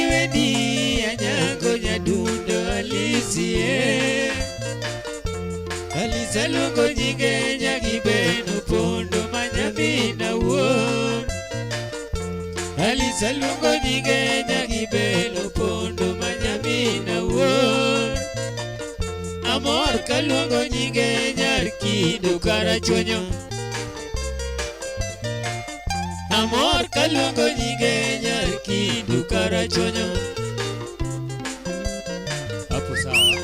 wendi Anyango nyadundo Alisie. Alisa luongo nyinge nyagibeno pondo manyamina wuon. Alisa luongo nyinge nyagibeno pondo manyamina wuon. Amor kaluongo nyinge nyar kido karachuonyo. Amor kaluongo nyinge nyar kido karachuonyo. Hapo sawa.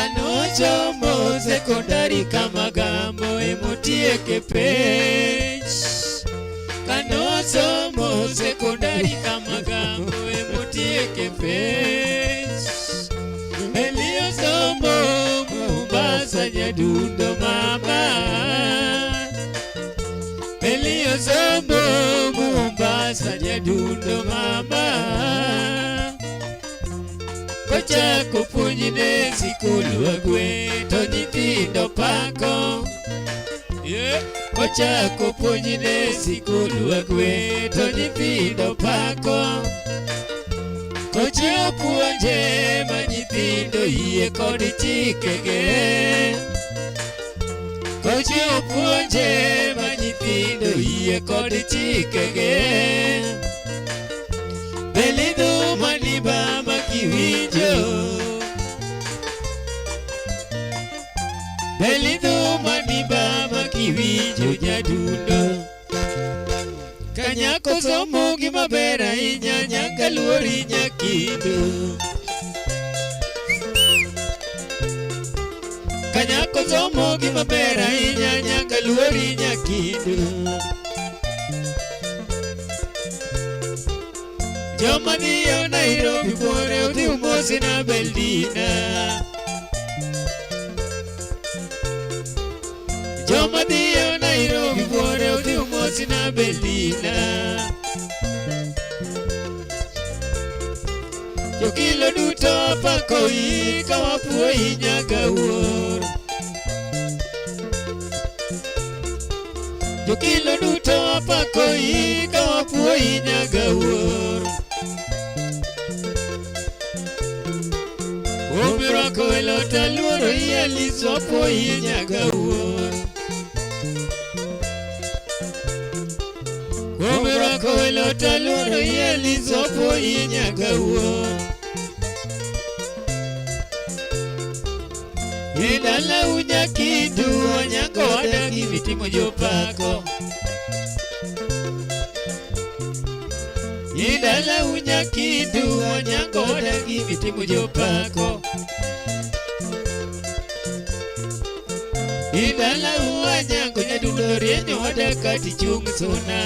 Kanochomo sekondari kamagambo emotieke penj. Kanosomo sekondari kamagambo emotieke penj. Eliyosomo Mombasa nyadundo mama. Eliyosomo Mombasa nyadundo mama. Kochako puonjne sikul wagwe to nyithindo pako. Yeah. Kochako puonjne sikul wagwe to nyithindo pako. Kochiwo puonje ma nyithindo yie kod chikege. Kochiwo puonje ma nyithindo yie kod chikege. Belidho maniba makiwinjo. Belidho maniba makiwinjo nyadundo. Kanyako somo gimaber ahinya nyaka luori nyakindo. Kanyako somo gimaber ahinya nyaka luori nyakindo. Joma dhiyo Nairobi buore odhi umosi na Beldina. Joma dhiyo Nairobi buore odhi umosi na Beldina. Jokilo duto pako i ka wapuoyi nyaka wuor. Jokilo duto pako i ka wapuoyi nyaka wuor. Obirwako welo taluoro i Alice wapuoyi nyaka wuor. Obirwako welo taluoro i Alice wapuoyi nyaka wuor. E dalau nyakindu onyango wadagi mitimo jopako. E dalau nyakindu onyango wadagi mitimo jopako. E dalau anyango nyadundo rienyo wadaka tichung' suna.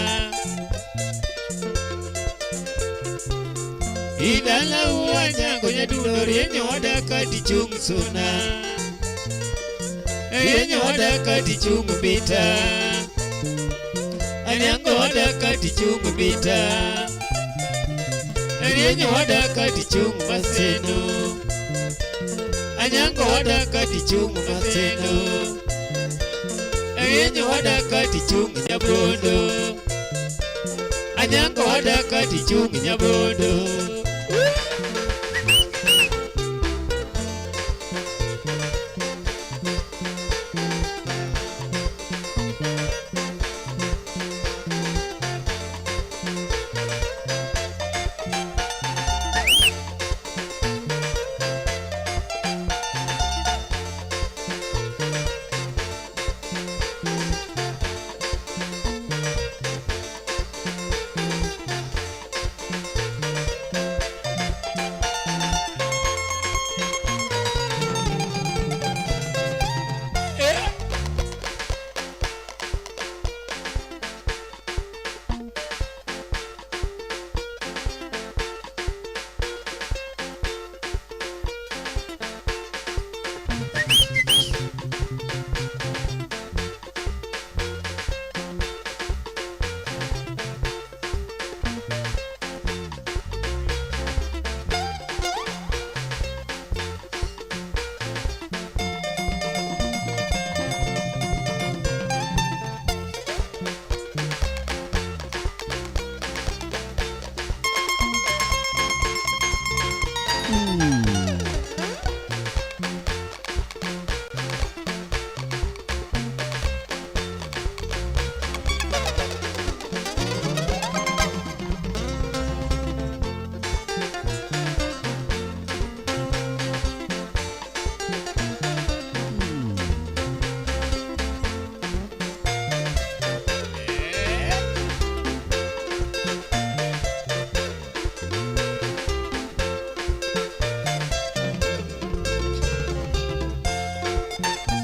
Idala uwanyango nyadundo rienyo wadaka tichung' suna. Rienyo wadaka tichung' bita. Anyango wadaka tichung' bita. Rienyo wadaka tichung' maseno. Anyango wadaka tichung' maseno. Rienyo wadaka tichung' nyabondo. Anyango wadaka tichung' nyabondo.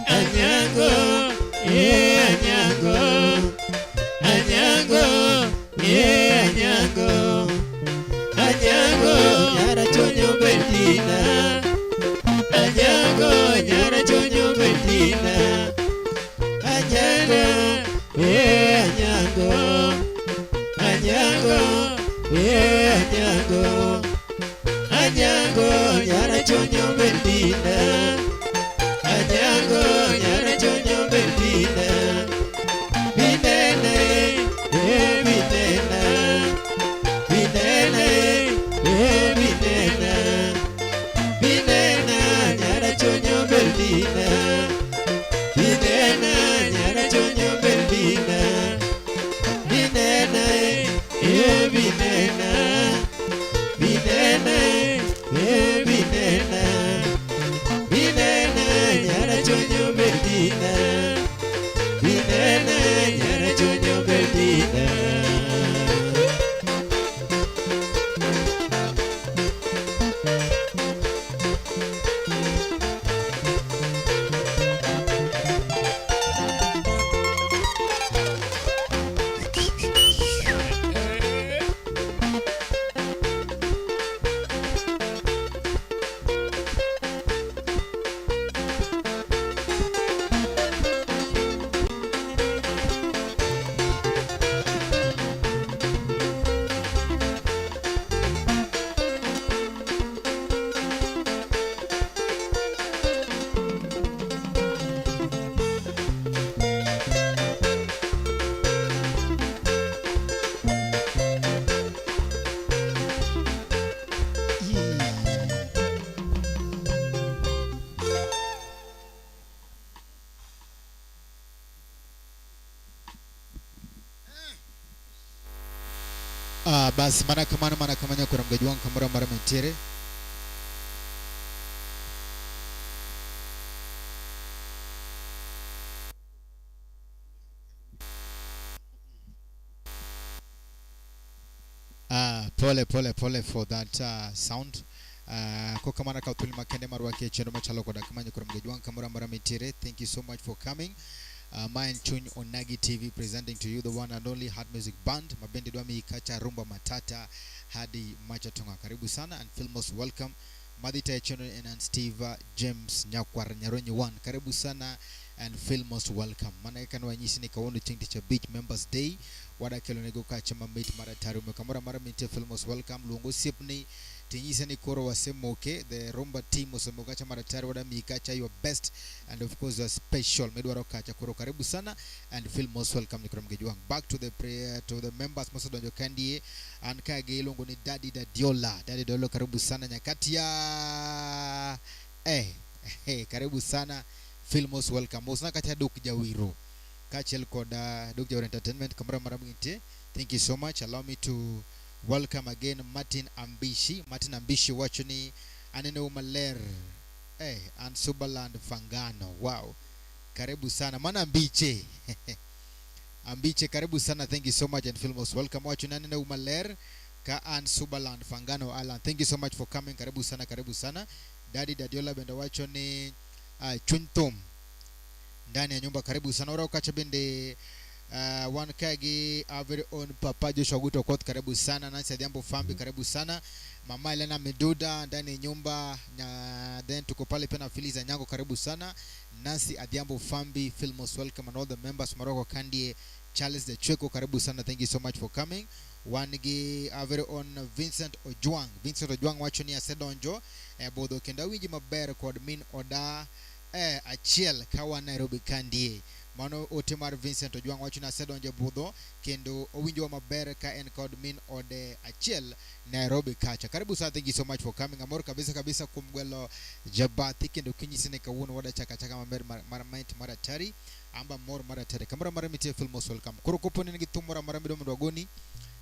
Anyango, eh Anyango, Anyango, eh Anyango, Anyango, nyara chonyo bendina, Anyango, nyara chonyo bendina, Anyango, eh Anyango, Anyango, eh Anyango, Anyango, nyara chonyo bendina. Anyango, nyara chonyo bendina. Binene, eh binena. Binene, eh binena. Binena, nyara chonyo bendina. Binena, nyara chonyo bendina. Binene, eh binena. Binene, eh binena. Binene, nyara chonyo bendina. Binene, nyara chonyo bendina. Ah, basi mana kamano mana kamano koro mgaji wangu kamoro amora mantiere. Ah, pole pole pole for that sound. Kokamana ka thuolo makende mar rwaki e chenro machalo koda kama nyakoro mgaji wangu kamoro amora mantiere. Thank you so much for coming. Ma en Chuny Onagi TV presenting to you the one and only Hard Music Band mabende dwa miyi kacha rumba matata hadi machatonga. Karibu sana and feel most welcome. Madhi tayo chenro en an Steve James Nyakwar Nyaronyi 1. Karibu sana and feel most welcome. Mana kaka nwanyisi ni kawuono chieng' tich abich Members Day wadakelo nego kacha mamit mar atari. Omiyo kamoro amora mintie feel most welcome. Luong osiepni tinyise ni koro wasemoke. The rumba team osemoko kacha mar atari wadamiyi kacha your best and of course your special midwaro kacha. Koro karibu sana and feel most welcome nyikoro mgeji wang'. Back to the prayer to the members mosedonjo kandie. An ka gi iluongo ni Daddy Dadiola. Daddy Dadiola karibu sana nyakati ya karibu sana feel most welcome. Mosna kacha Duk Jawiro kaachiel kod Duk Jawiro Entertainment kamoro amora mintie. Thank you so much. Allow me to welcome again Martin Ambishi. Martin Ambishi wacho ni aneno maler an Subaland Fangano. Wow. Karibu sana. Mana Ambiche. Ambiche karibu sana. Thank you so much and feel most welcome. Wacho ni aneno maler ka an Subaland Fangano Island. Thank you so much for coming. Karibu sana, karibu sana. Daddy Dadiola bende wacho ni chuny thum ndani ya nyumba. Karibu sana. Ora kacha bende wan ka gi our very own Papa Joshua Guto Okoth, karibu sana. Nancy Adhiambo Fambi, karibu sana. Mama Elena Meduda ndani ya nyumba na then tuko pale pia na Phyllis Anyango, karibu sana. Nancy Adhiambo Fambi, feel most welcome and all the members Morocco Kandie, Charles the Chweko, karibu sana. Thank you so much for coming. Wan gi our very own Vincent Ojwang. Vincent Ojwang wacho ni asedonjo e budho kendo awinji maber kod min oda achiel ka wan Nairobi kandie. Mano ote mar Vincent Ojwang' wacho ni asedonjo e budho kendo owinjowa maber ka en kod min ode achiel Nairobi kacha. Karibu sana, thank you so much for coming. Amor kabisa kabisa kuom gwelo jabathi kendo kinyisi ni kawuono wada chaka chaka maber mar mar mit mar atari amba mor mar atari. Kamoro amora mitie feel most welcome. Koro kopo ni in gi thum moro amora midwa mondo wagoni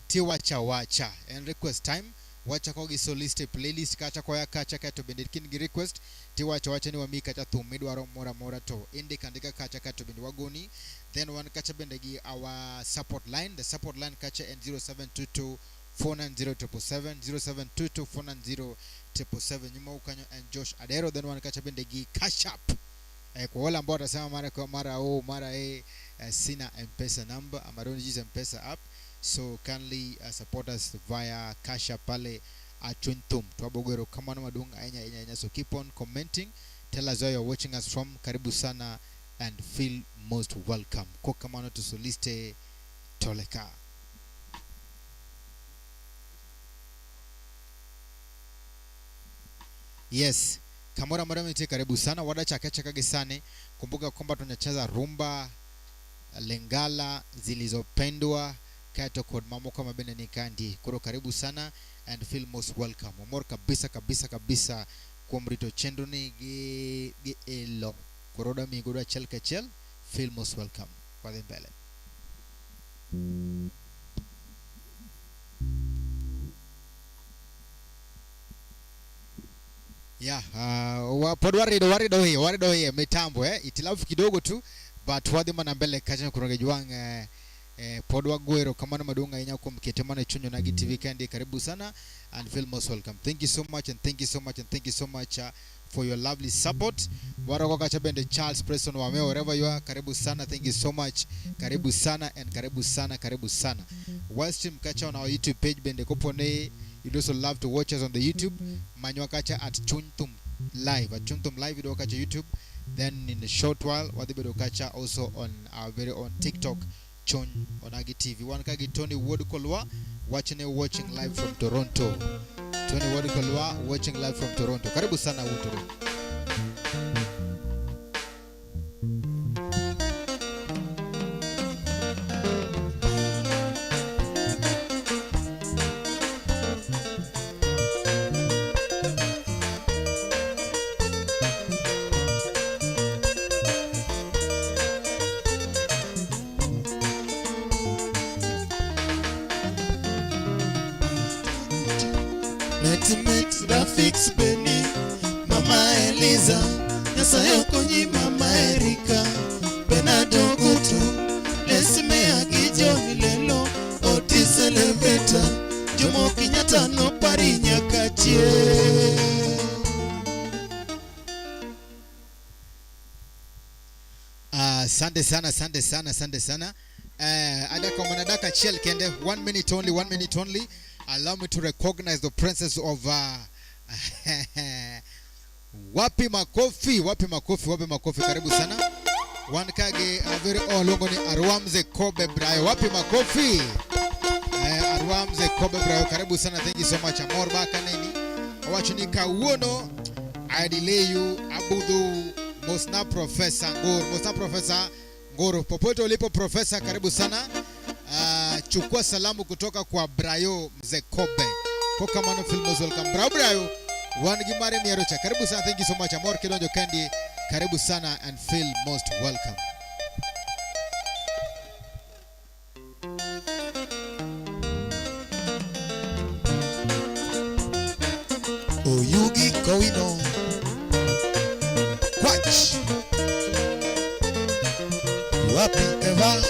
tiwacha wacha. En request time. Wachako gi Soliste playlist kacha koya kacha kaeto bende kin gi request tiwacho wacha ni wamiyi kacha thum midwaro moro amora to indiko andika kacha kaeto bende wagoni. Then wan kacha bende gi our support line. The support line kacha en 0722 490 777 0722 490 777. Nyuma kanyo en Josh Adero. Then wan kacha bende gi Cash App. Kwa wale ambao watasema mara kwa mara oh, mara sina M-Pesa number ama don't use M-Pesa app, so kindly support us via Cash App pale Achunthum. Twabogero kamano maduong' ahinya ahinya ahinya. So keep on commenting, tell us where you're watching us from. Karibu sana and feel most welcome. Kwa kamano to Soliste Toleka. Yes, kamoro amora mitie karibu sana. Wada chake chaka gi sani. Kumbuka kwamba tunacheza rumba, lingala, zilizopendwa kaeto kod mamoko mabende ni kandi. Koro karibu sana and feel most welcome. Omor kabisa kabisa kabisa kuom rito chenro ni gi elo. Koro odwa miyi godo achiel kachiel. Feel most welcome. Wadhi mbele. Yeah, pod warido hiyo mitambo itilafu kidogo tu but wadhi mana mbele kacha kuroge jwang' pod wagwero kamano maduong' ahinya kuom kete mana e chuny Onagi TV kendi. Karibu sana and feel most welcome. Thank you so much and thank you so much and thank you so much for your lovely support. Waroko kacha bende Charles Preston Wameo, wherever you are, karibu sana, thank you so much. Karibu sana and karibu sana, karibu sana. Live stream kacha on our YouTube page bende kopone you'd also love to watch us on the YouTube. Manywa kacha at Chunthum Live. At Chunthum Live you kacha YouTube. Then in a short while wadhi bedo kacha also on our very own TikTok Chuny Onagi TV. Wan kagi Tony Wuod Kolwa watching live from Toronto. Tony Wuod Kolwa watching live from Toronto. Karibu sana wuod Toronto. Let's make Rafix Beni, Mama Eliza, Nyasaye okonyi Mama Erika, Bernardo Gutu, Lesimea gi John Lelo, Otis Eleveta, Jomo Kenyatta nopari nyaka chieng'. Asante sana, asante sana, asante sana. Adaka mwanadaka achiel kende, 1 minute only, 1 minute only. Allow me to recognize the princess of wapi makofi, wapi makofi, wapi makofi. Karibu sana. Wan kage a very oh luongo ni Arwamze Kobe Brayo. Wapi makofi? Arwamze Kobe Brayo, karibu sana. Thank you so much. Amor baka nini? Awacho ni kawuono I delay you Abudhu Mosna Professor Nguru. Mosna Professor Nguru. Popote ulipo Professor, karibu sana. Chukua salamu kutoka kwa Brayo Mzee Kobe. Kokamano Filmos welcome. Brayo Brayo. Wan gi mare miero cha. Karibu sana. Thank you so much. Amor kidonjo kendi. Karibu sana and feel most welcome. Oyugi Kowino Kwach Wapi Eva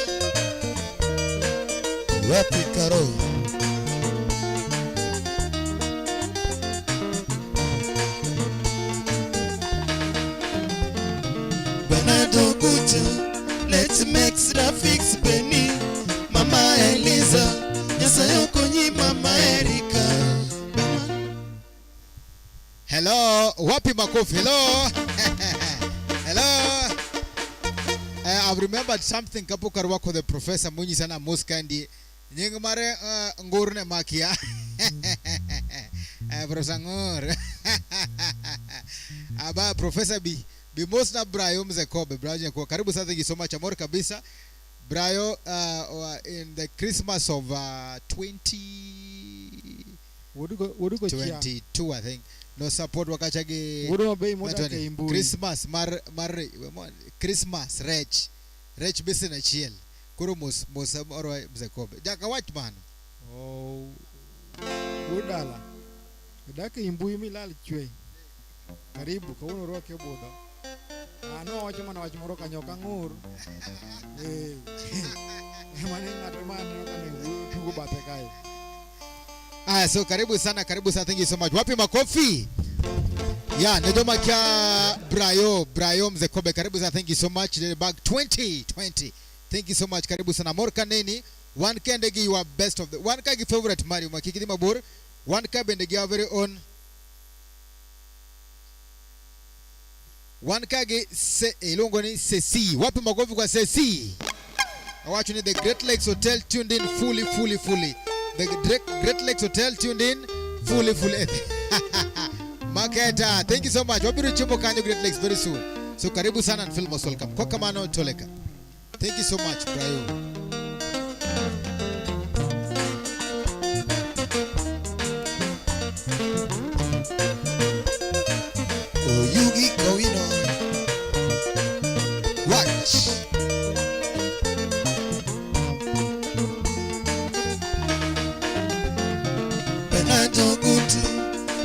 Wapi Karo Bernardo Gutu Let's make Rafix Benny Mama Eliza Nyasaye okonyi Mama Erika Hello, wapi makofi? Hello. Hello. I've remembered something kapok arwako the professor Munyi sana moskandi. Nying mare Ngur ne makia. Professor Ngur. Aba Professor B. Bimosna Brayo mzee Kobe. Brayo nyakuwa. Karibu sana, thank you so much. Amor kabisa. Brayo in the Christmas of 20 Wuodugo chia. 22 I think. No support wakachagi Wuodo mabei modak Ng'ato ni, ei mbui. Christmas mar mar Christmas rech. Rech besen achiel. Koro mos mos oro mzee Kobe. Jaka wach mano. Oh, wuod dala. Idak ei mbui milal chwe. Karibu, kawuono rwaki e budho. Ah, nowacho mana wach moro kanyo ok ang'ur. Eh. Ema ni ng'ato ma aneno ka ne wuoyo tugo bathe kae. Aya, so karibu sana, karibu sana. Thank you so much. Wapi makofi? Yeah, ne joma kia Brayo, Brayo mzee Kobe. Karibu sana. Thank you so much. The bag 2020. Thank you so much. Karibu sana. Mor kaneni. One kende gi your best of the one ka gi favorite Mario makiki dhi mabor. One ka bende gi our very own. One ka gi se iluongo ni Ceci. Wapi makofi kwa Ceci? Awacho ni the Great Lakes Hotel tuned in fully, fully, fully. The Great Lakes Hotel tuned in fully, fully. Maketa, thank you so much. Wabiro chiemo kanyo Great Lakes very soon. So karibu sana and feel most welcome. Kwa kamano toleka. Thank you so much, Brayo. Oyugi Kowino. Watch. Bernardo Gutu,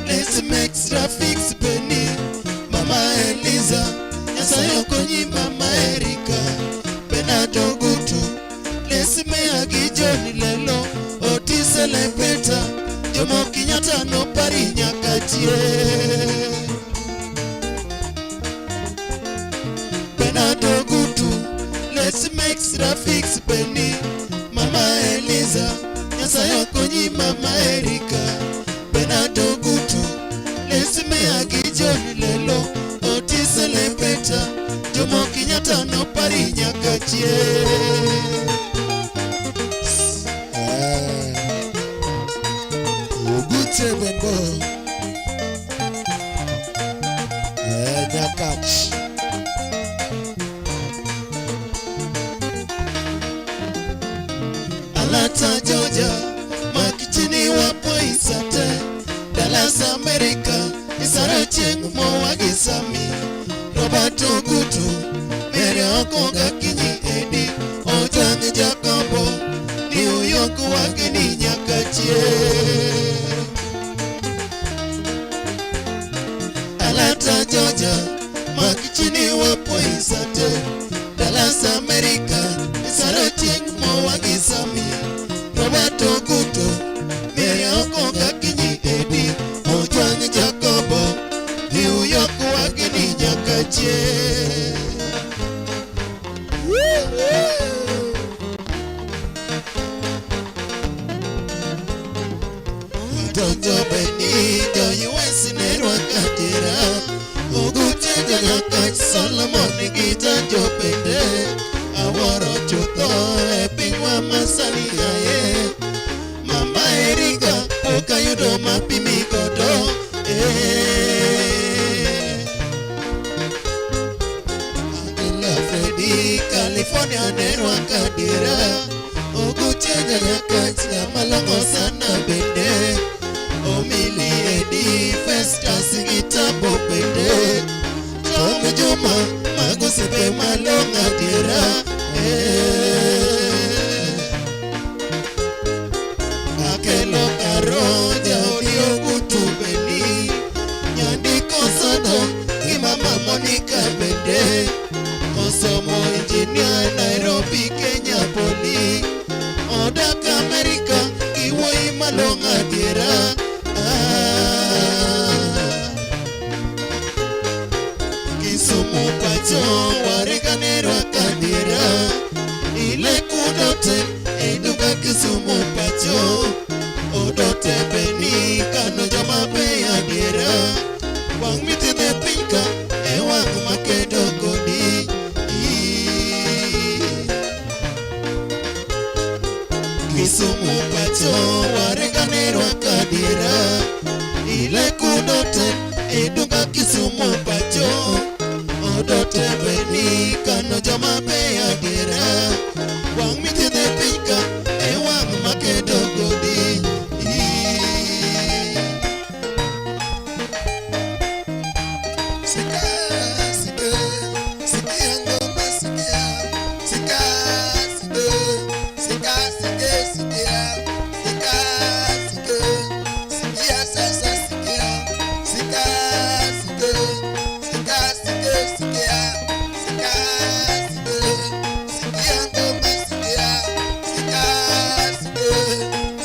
let's make traffic Benny, Mama Eliza, Nyasaye okonyi Mama Erika. Bernardo Gutu, let's make gi John Lelo, Otis Lepeta, Jomo Kenyatta no pari nyaka chie. Bernardo Gutu, let's make traffic Benny, Mama Eliza, Nyasaye okonyi Mama Erika. Bernardo Gutu, let's make gi John Lelo, Otis Lepeta, Jomo Kenyatta no pari nyaka chie. Eh, Ogute Bengo. Eh, Nyakach. Atlanta, Georgia, Makichini wapo Isate, Dallas, America, Isara Chieng' mowagi Sami, Robert Ogutu, Mary Okonga Kinyi Edi, Ojwang' Jacobo, New York wageni nyaka chieng'. Atlanta, Georgia, Makichini wapo Isate, Dallas, America, Isara Chieng' mowagi Sami, Robert Ogutu, Mary Okonga Kinyi Edi, Ojwang' Jacobo, New York wageni nyaka chieng'. Woo, woo. Donjo beni jo US ne rwaka dira Oguche jo Nyakach Solomon gi Janjo bende Awuoro chutho e pinywa masani aye Mama Erika pok ayudo mapimi godo eh. Angela Freddy California ne rwaka dira Oguche jo Nyakach ng'ama sana bende Omili Edi Festus gi Tabo bende Tom Juma mago osiepe malong'o adiera eh. Akelo karo jaodi Ogutu beni Nyandiko sodo gi mama Monica bende Osomo engineer Nairobi Kenya Poli Odak Amerika gi wuoyi malong'o adiera ah. Kisumu pacho waregane rwaka adiera Ile kudote eduka Kisumu pacho Odote beni kano joma be adiera Wang' mithiedho e piny ka e wang' makedo kodi Kisumu pacho waregane rwaka adiera Ile kudote eduka Kisumu pacho. Sika, sike, sikia ngoma, sikia. Sika, sike, sika, sike, sikia. Sika, sike, sikia sasa, sikia. Sika, sike, sika, sike, sikia. Sika, sike, sikia ngoma, sikia. Sika, sike,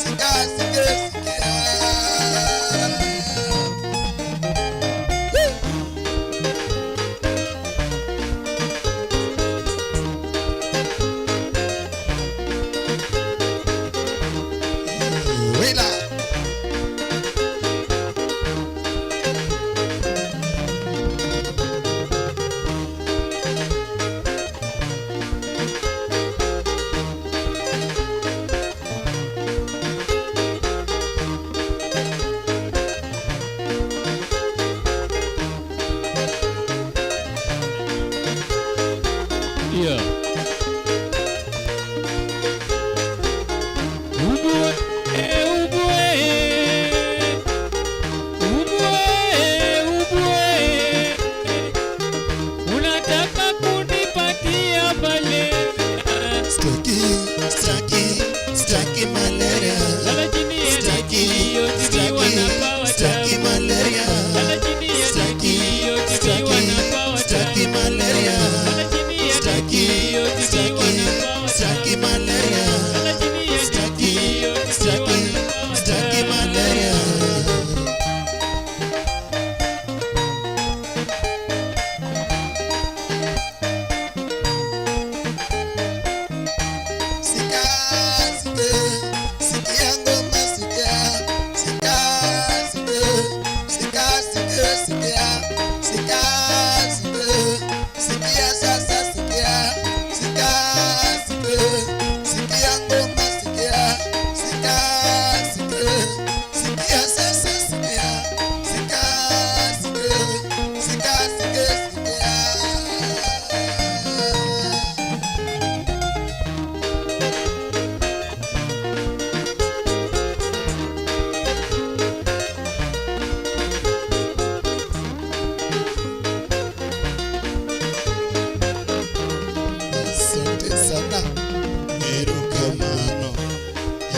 sika, sike, sikia. Wila. Yeah. Ubwe, ubwe. Ubwe, ubwe. Unataka kunipatia malaria. Staki, staki, staki malaria. Lala chini ya Staki, redio, tibiwa staki, na power staki tap. malaria. Lala chini ya Staki, redio, tibiwa staki, na power staki tap. malaria. Lala chini ya Staki, redio, tibiwa staki, na power staki tap. malaria. Lala chini ya Staki, redio, tibiwa staki, na power staki tap. malaria. Sika, sike, sikia ngoma, sikia. Sika, sike, sika, sike, sikia. Sika, sike, sikia sasa, sikia. Sika, sike, sikia ngoma, sikia. Sika, sike, sikia sasa, sikia. Sika, sike, sika, sike, sikia. Asante sana, erokamano.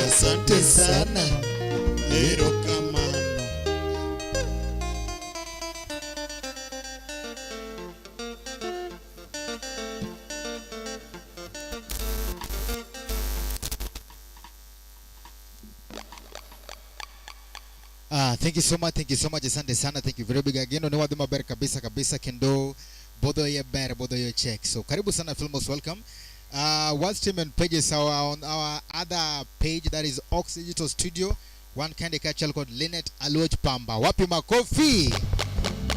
Asante sana, erokamano. Ah, thank you so much, thank you so much, asante sana, thank you very big again. Ni wadhi maber kabisa kabisa kendo bodho ye ber, bodho ye check. So karibu sana feel most welcome. What stream and pages are on our other page, that is Ox Digital Studio. One kind of catch called Linet Aluoch Pamba. Wapi makofi?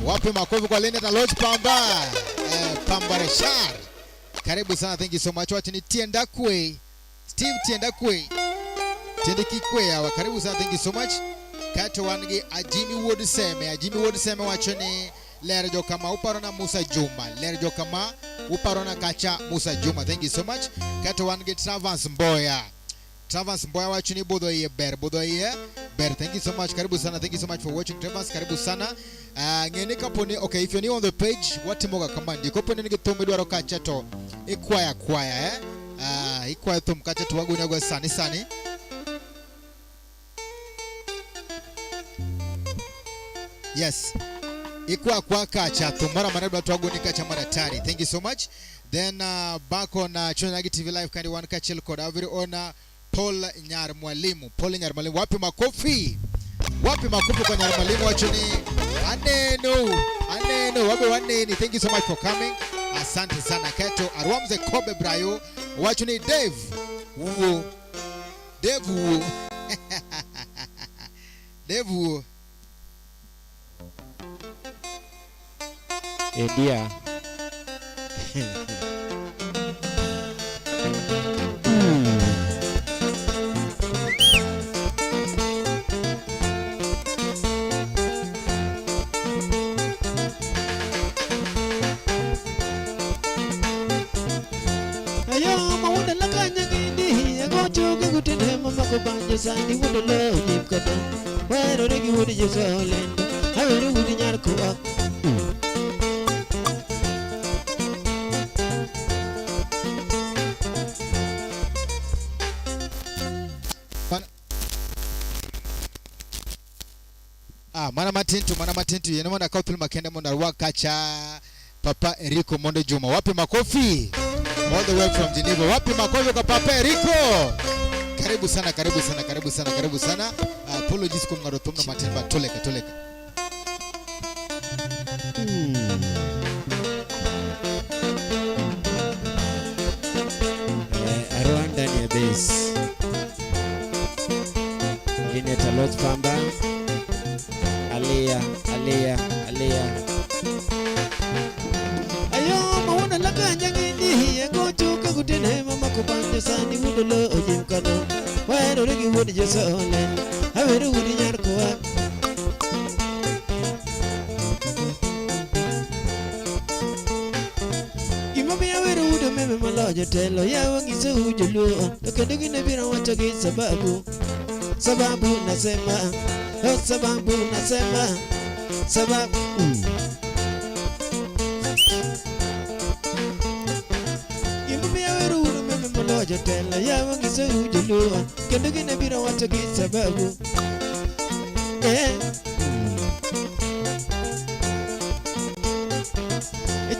Wapi makofi kwa Linet Aluoch Pamba? Pamba Reshar. Karibu sana, thank you so much. Wacha ni Tiendakwe. Steve Tiendakwe. Tiendikikwe hawa. Karibu sana, thank you so much. Kato wan gi Ajimi Wuod Seme. Ajimi Wuod Seme wacho ni ler jokama uparo na Musa Juma. Ler jokama uparo na kacha Musa Juma. Thank you so much. Kato wan gi Travers Mboya. Travers Mboya wacho ni budho iye ber, budho iye ber. Thank you so much. Karibu sana. Thank you so much for watching, Travers. Karibu sana. Ng'eni kaponi, okay, if you're new on the page, watimoga kama ndi. Kaponi nigi thum idwaro kacha to ikwaya kwaya, eh? Ikwayo thum kacha to wagunya go sani sani. Yes. Ikwa kwa kacha thum moro amora idwa to wagoni kacha maratari. Thank you so much. Then back on Chuny Onagi TV Live kandi wan kaachiel kod our very own Paul Nyar Mwalimu. Paul Nyar Mwalimu, wapi makofi? Wapi makofi kwa Nyar Mwalimu? Wacho ni aneno, aneno, wabe waneni. Thank you so much for coming. Asante sana. Keto Arwamze Kobe Brayo. Wacho ni Dave Wuo. Dave Wuo. Dave Wuo. Edia. Ayo mawuoda lakanya gindi agocho gi gutene mamako banjo sandi wuodo lo jip kata werore gi wuod josolendo awero wuod nyar kuak. matin to mana matin to yien mondo akaw thuolo makende mondo arwak kacha Papa Eriko Mondo Juma. Wapi makofi? All the way from Geneva. Wapi makofi kwa Papa Eriko? Karibu sana, karibu sana, karibu sana, karibu sana. Apologies kuom ng'ado thumno matin but toleka, toleka. Arua ndani ya base. Linet Aloch Pamba. Alia, alia, alia. Ayo mawuna lakanya ngindi agocho kagutene mama kubanjo sani wudolo ojim kano. Wahero regi wuod josolen. Awero wuod nyar kowa. Gimomiyo awero wuod omeme moloyo jotelo yawa nyisou joluo to kendo gine biro wacho gi sababu sababu nasema oh, sababu nasema sababu. Gimomiyo awero wuod omeme moloyo jotelo yawa nyisou joluo kendo gine biro wacho gi sababu eh.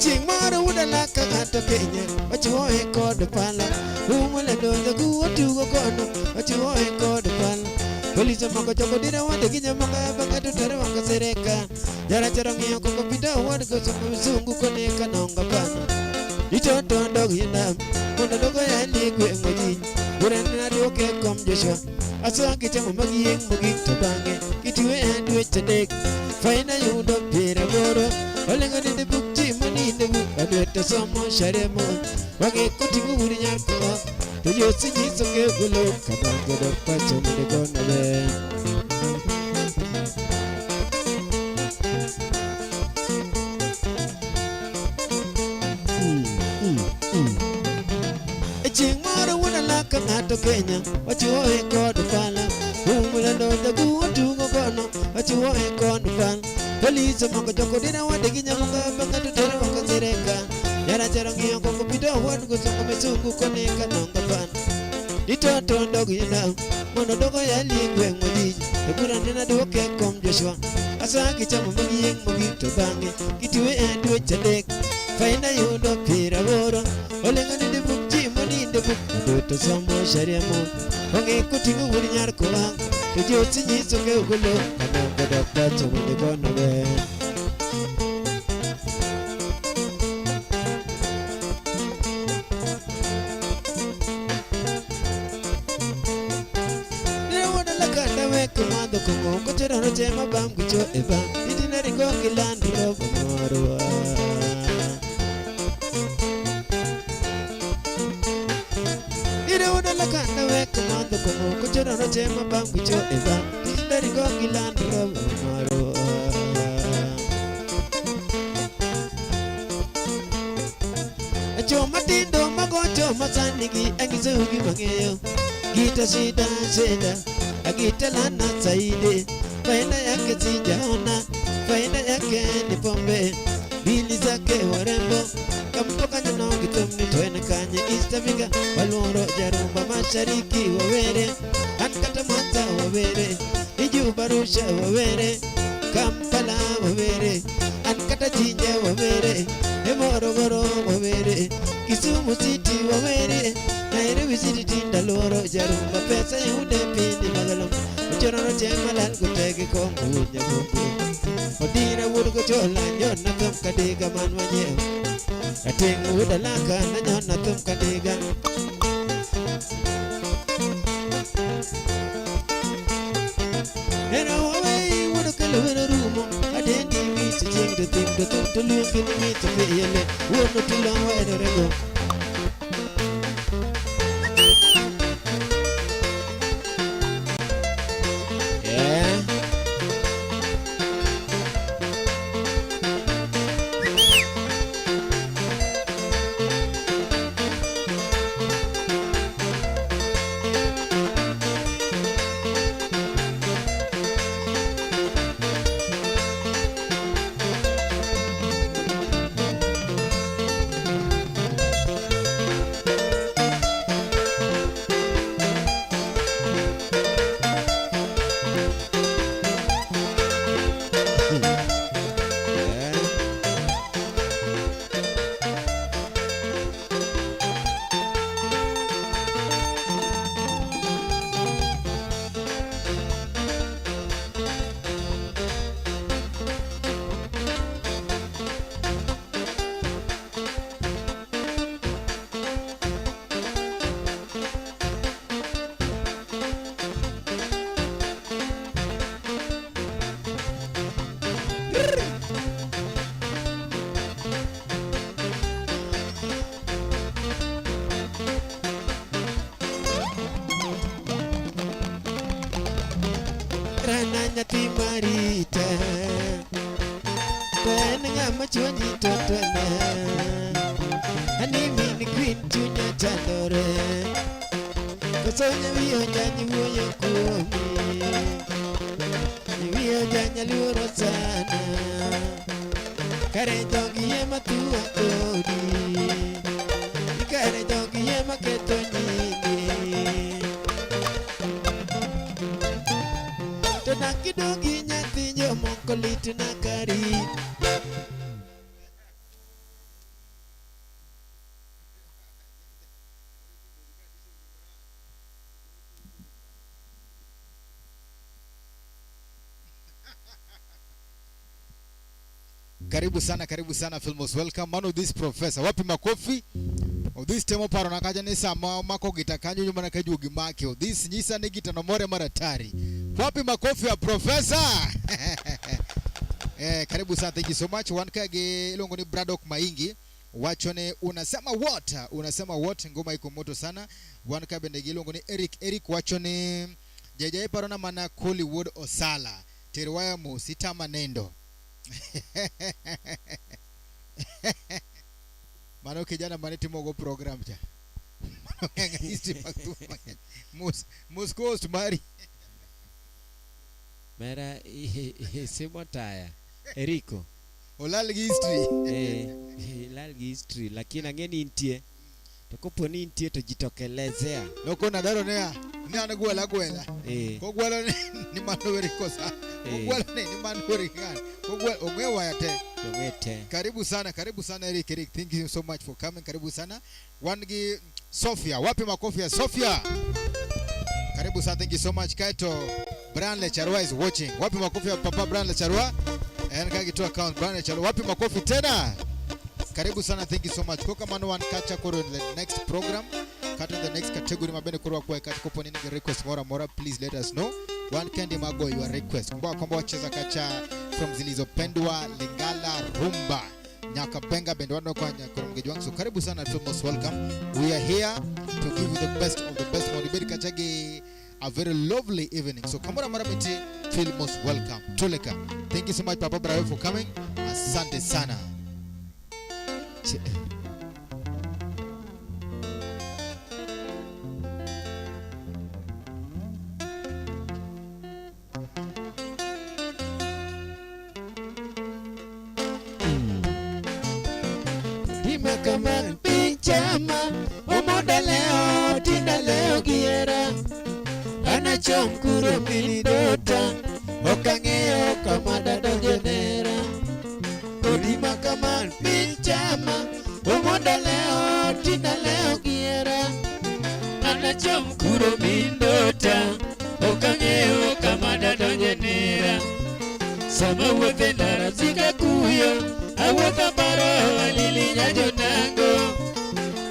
Chieng' moro udala ka ng'ato Kenya wachuoye kod pala umule donjo ku otugo kono wachuoye kod pala polise moko choko dira wade gi nyamoka bang'e to tere wanga sereka jarachar ong'iyo koko pita owad kosomo misungu koneka nonga pano itoto dog yinam mondo dogo yalie gweng' ojiny burene aduoke kom Joshua asoa kichamo magieng' mogik to bang'e kitwe e dweche adek faina yudo piero aboro olengo ninde buk ji maninde buk adwete somo sharemo wang'e koting'o wuod nyar kowa to josi nyiso ke golo kabange dok pacho mondo igona ber. E chieng' moro wuon alaka ng'ato Kenya wachuoye kod pala umulando jaguo tugo kono wachuoye kod pala polise moko choko dira wade gi nyamonga bang'e to tero wako sereka jarachar ong'iyo koko pito owad gosongo misungu koneka nonga pan itoto dog yinam mondo dogo yalie gweng' ojiji to bura nena duoke kom Joshua asoa kichamo magieng' mogik to bang'e kitwe e dweche adek faina yudo piero aboro olengo ninde buk ji moninde buk aduto somo sharia mo ong'e koting'o wuod nyar kowa to josi nyiso ke ogolo kanongo dok pacho mondo igona ber. Lakanda wek madho kong'o kochero roche mabam gicho e bam itine ringo gi Land Rover marwa. Dire wuoda lakanda wek madho kong'o kochero roche mabam gicho e bam itine ringo gi Land Rover marwa. Joma tindo magocho masani gi anyisou gima ng'eyo gita shida shida agita lana saide faida yake sijaona faida yake ni pombe bili zake warembo kamtoka nyono gitomni to en kanye East Africa waluoro jarumba mashariki wawere an kata Mwanza wawere Ijuba Arusha wawere Kampala wawere an kata Jinja wawere e Morogoro wawere Kisumu City wawere Nairobi City tinda luoro jarumba pesa yude piny magalo ochoro roche malal gotegi kongo wuod nyagongo odira wuod gochola nyona thum kadiga man manyiewo ating' wuod alaka nanyona thum kadiga Ero wawei wuod okelo wero rumo adendi micho chieng' to thim to thum to luongi ni micho piyele wuon otulo waherorego. Yeah. To en ng'ama chwanyi totona. Ani min queen chunya chandore. Koso nyawi ojany wuoyo kuomi. Nyawi ojany aluoro sana. Kare jogi ema tuwa kodi. Kare jogi ema ketho nyingi. To nakidogi nyathi jomoko litna kari. Karibu sana, karibu sana Filmos. Welcome. Man of this professor. Wapi makofi? Of this temo paro na kacha ni sama mako gita kanyo nyuma na kajuogi make. Of this nyisa ni gita no more maratari. Wapi makofi ya professor? Karibu sana, thank you so much. Wan ka gi iluongo ni Braddock Maingi. Wacho ni unasema what? Unasema what? Ngoma iko moto sana. Wan ka bende gi iluongo ni Eric. Eric wacho ni JJ parona mana Hollywood Osala. Terwaya mos itama nendo. Mano kijana mane timogo program cha. Mano ng'e history mag thum mang'eny. Mos mos coast mari. Mera simo taya. Eriko. Olal gi history. Ilal gi history lakini ang'e ni intie. To kopo ni intie to jitokelezea. Nokona daro ne ni an gwela gwela. Kogwelo ni mano weri kosa. Kogwelo ni mano weri kan. Kogwelo ong'e waya te. Ong'e te. Karibu sana Eric. Eric, thank you so much for coming. Karibu sana. Wan gi Sofia. Wapi makofi ya Sofia? Karibu sana, thank you so much. Kaito Brian Lecharwa is watching. Wapi makofi ya Papa Brian Lecharwa? En ka to account Brian Lecharwa. Wapi makofi tena? Karibu sana, thank you so much. Koka mano wan kacha koro in the next program. Kata in the next category mabende koro wakwaye kata kopo nini request mora mora, please let us know. Wan kendi mago your request. Kumbuka kwamba wacheza kacha from Zilizopendwa, Lingala, Rumba, Nyakabenga bende wano kwa nyakoro mgeji wangu. So karibu sana, feel most welcome. We are here to give you the best of the best. Mwandibedi kachage a very lovely evening. So kamora maramiti, feel most welcome. Tuleka. Thank you so much Papa Brayo for coming. Asante sana. Dima kama pinchama, omoda leo, tinda leo giera. Anachom kuro minidota, okang'eyo kama dadonjonera. Odima kama pinchama, omoda leo, tinda leo giera. Anachom kuro mindota, okang'eyo kama dadonjonera. Sama wuothe ndara sika kuyo, awuotho paro alili nyajonango.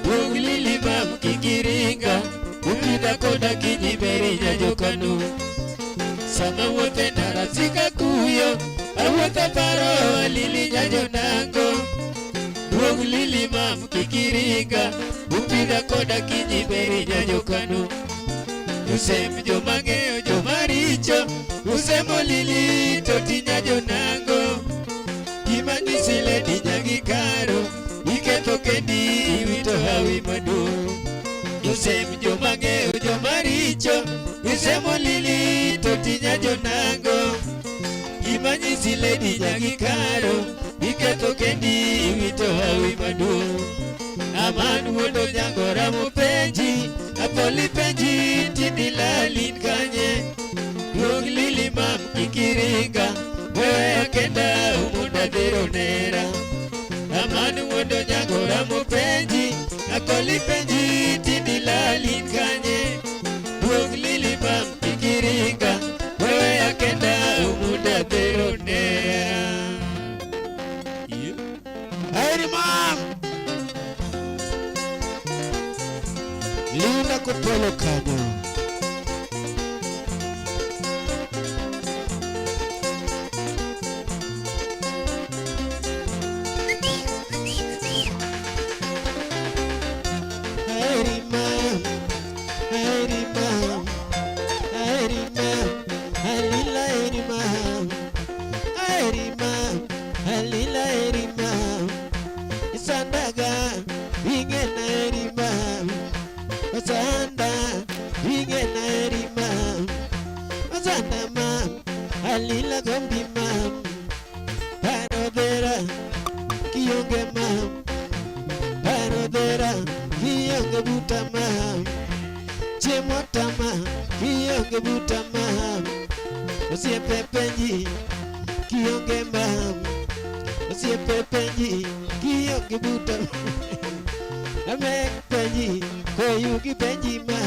Duog lili mam kikiringa, upidha koda kinyiberi nyajokanu. Sama wuothe ndara sika kuyo, awuotho paro alili nyajonango. Duog lili mam kikiringa, upidha koda kinyiberi nyajokanu. Josem jomang'eyo jomaricho, usemo lili to tinya jonango. Gima nyisi ledi nyagi karo, iketho kendi iwito hawi maduong'. Josem jomang'eyo jomaricho, usemo lili to tinya jonango. Gima nyisi ledi nyagi karo, iketho kendi iwito hawi maduong'. Aman wuondo nyangora mopenji, apoli penji tindi lalin kanye. Duog lili mam kikiringa, wewe kenda umunda dhero nera. Aman wuondo nyangora mopenji, akoli penji tindi lalin kanye. Duog lili mam kikiringa, wewe kenda umunda dhero nera. Heri mam. Linda kopolo kanyo. Heri mam, heri mam, heri mam, halila heri mam, heri mam, halila. Paro dhera kionge buta ma. Chiemo tama kionge buta ma. Osiepe penji kionge ma. Osiepe penji kionge buta. Amek penji koyugi penji ma.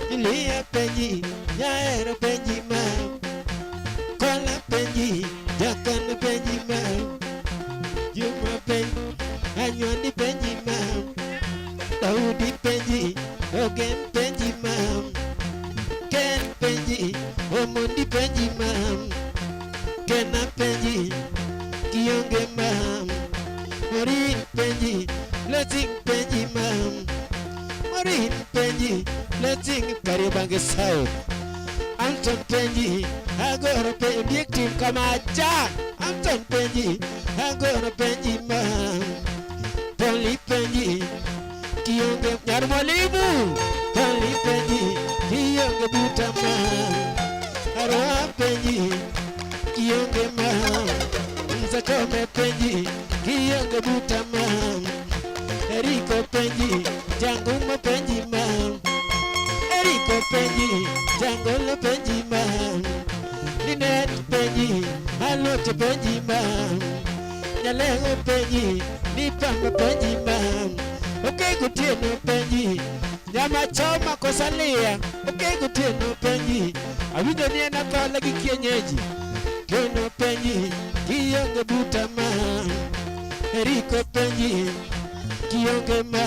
Julia penji nyaero penji ma. Kola penji jakan penji ma. Juma penji anywandi penji ma. Daudi penji Ogem penji ma. Ken penji Omondi penji ma. Kena penji Kionge ma. Maureen penji Blessing penji ma. Maureen penji Blessing Kariobangi South. Anton penji Agoro penji Ondiek tim kamacha. Anton penji Agoro penji ma. Poli penji Kionge nyar mwalimu. Poli penji Kionge buta ma. Arwa penji Kionge ma. Mzakome penji Kionge buta ma. Eriko penji Jangumo penji ma. Eriko penji Jangolo penji ma. Linet penji Alote penji ma. Nyalego penji Nipamba penji ma. Okego tieno penji Nyama choma kosalia. Okego tieno penji Awinjo ni en athola gi kienyeji. Tieno penji Kionge buta ma. Eriko penji Kionge ma.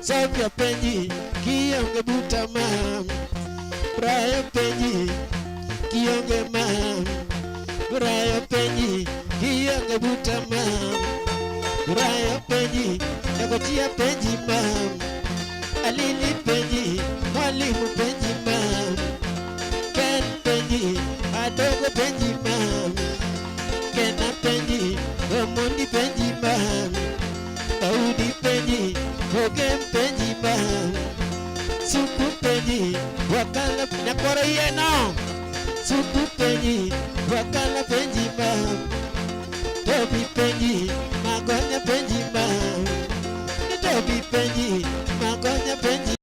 Sofia penji Kionge buta ma. Brayo penji Kionge ma. Brayo penji Kionge buta ma. Brayo penji Nyagotia penji ma. Alili penji Mwalimu penji ma. Ken penji Adogo penji ma. Kena penji Omondi penji ma. Daudi penji Ogem penji ma. Suku penji Wakala Nyakoro yeno. Suku penji Wakala penji ma. Tobi penji Magonya penji ma. Tobi penji Magonya penji.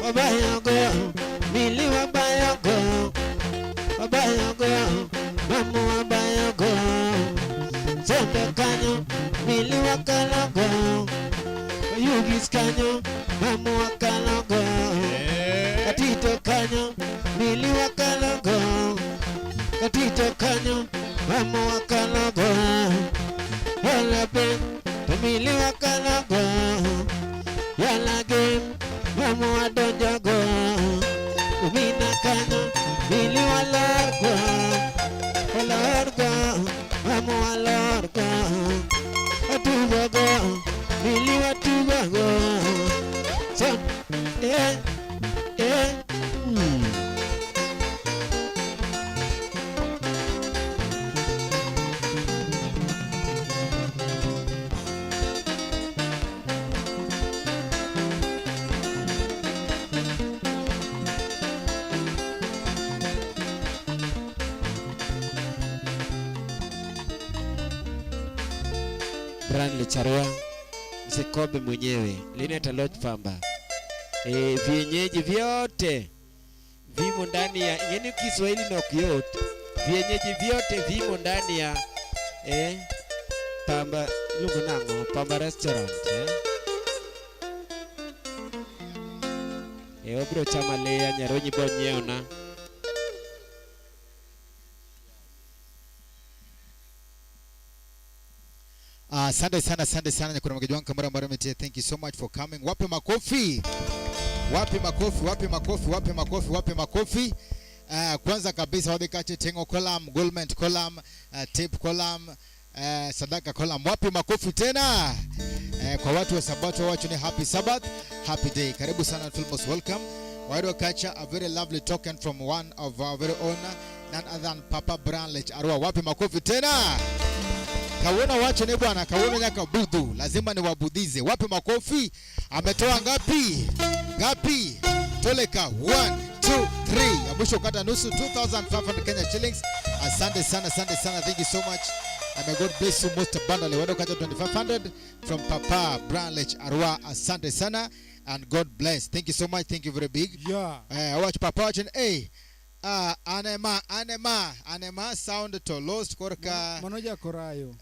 Wabayogo, mili wabayogo. Wabayogo, mamu wabayogo. Sondo kanyo, mili wakalogo. Oyugis kanyo, mamu wakalogo. Katito kanyo, mili wakalogo. Katito kanyo, mamu wakalogo. Wala ben, to mili wakalogo. Yala game, mamu wadonjogo. Umina kanyo, mili walorgo. Walorgo, mamu walorgo. Watugogo, mili watugogo. Son, Branly Charwa, Mzee mwenyewe, Linet Aloch Pamba. Vienyeji vyote vimo ndani ya yani Kiswahili nok yot. Vienyeji vyote vimo ndani ya Pamba iluongo nang'o? Pamba restaurant. Obiro chamo aleya nyaronyi bo nyiewna. Asante sana, asante sana Nyakura Magejwang Kamara Mara. Thank you so much for coming. Wape makofi. Wape makofi, wape makofi, wape makofi, wape makofi. Kwanza kabisa wadhi kache Tengo column, Goldman column, Tape column, Sadaka column. Wape makofi tena. Kwa watu wa Sabato wacho ni happy Sabbath, happy day. Karibu sana, feel most welcome. Waido kacha a very lovely token from one of our very own, none other than Papa Branlech Arua. Wape makofi tena. Kawona wacho ne bwana, kawona nyaka budhu, lazima ni wabudhize. Wape makofi. Ametoa ngapi? Ngapi? Toleka 1 2 3. Ya mwisho kata nusu 2500 Kenya shillings. Asante sana, asante sana. Thank you so much. And may God bless you most abundantly. Wado kacha 2500 from Papa Branlech Arua. Asante sana and God bless. Thank you so much. Thank you very big. Yeah. Watch Papa watching. Hey. Anema anema anema sound to lost korka Mano jakorayo.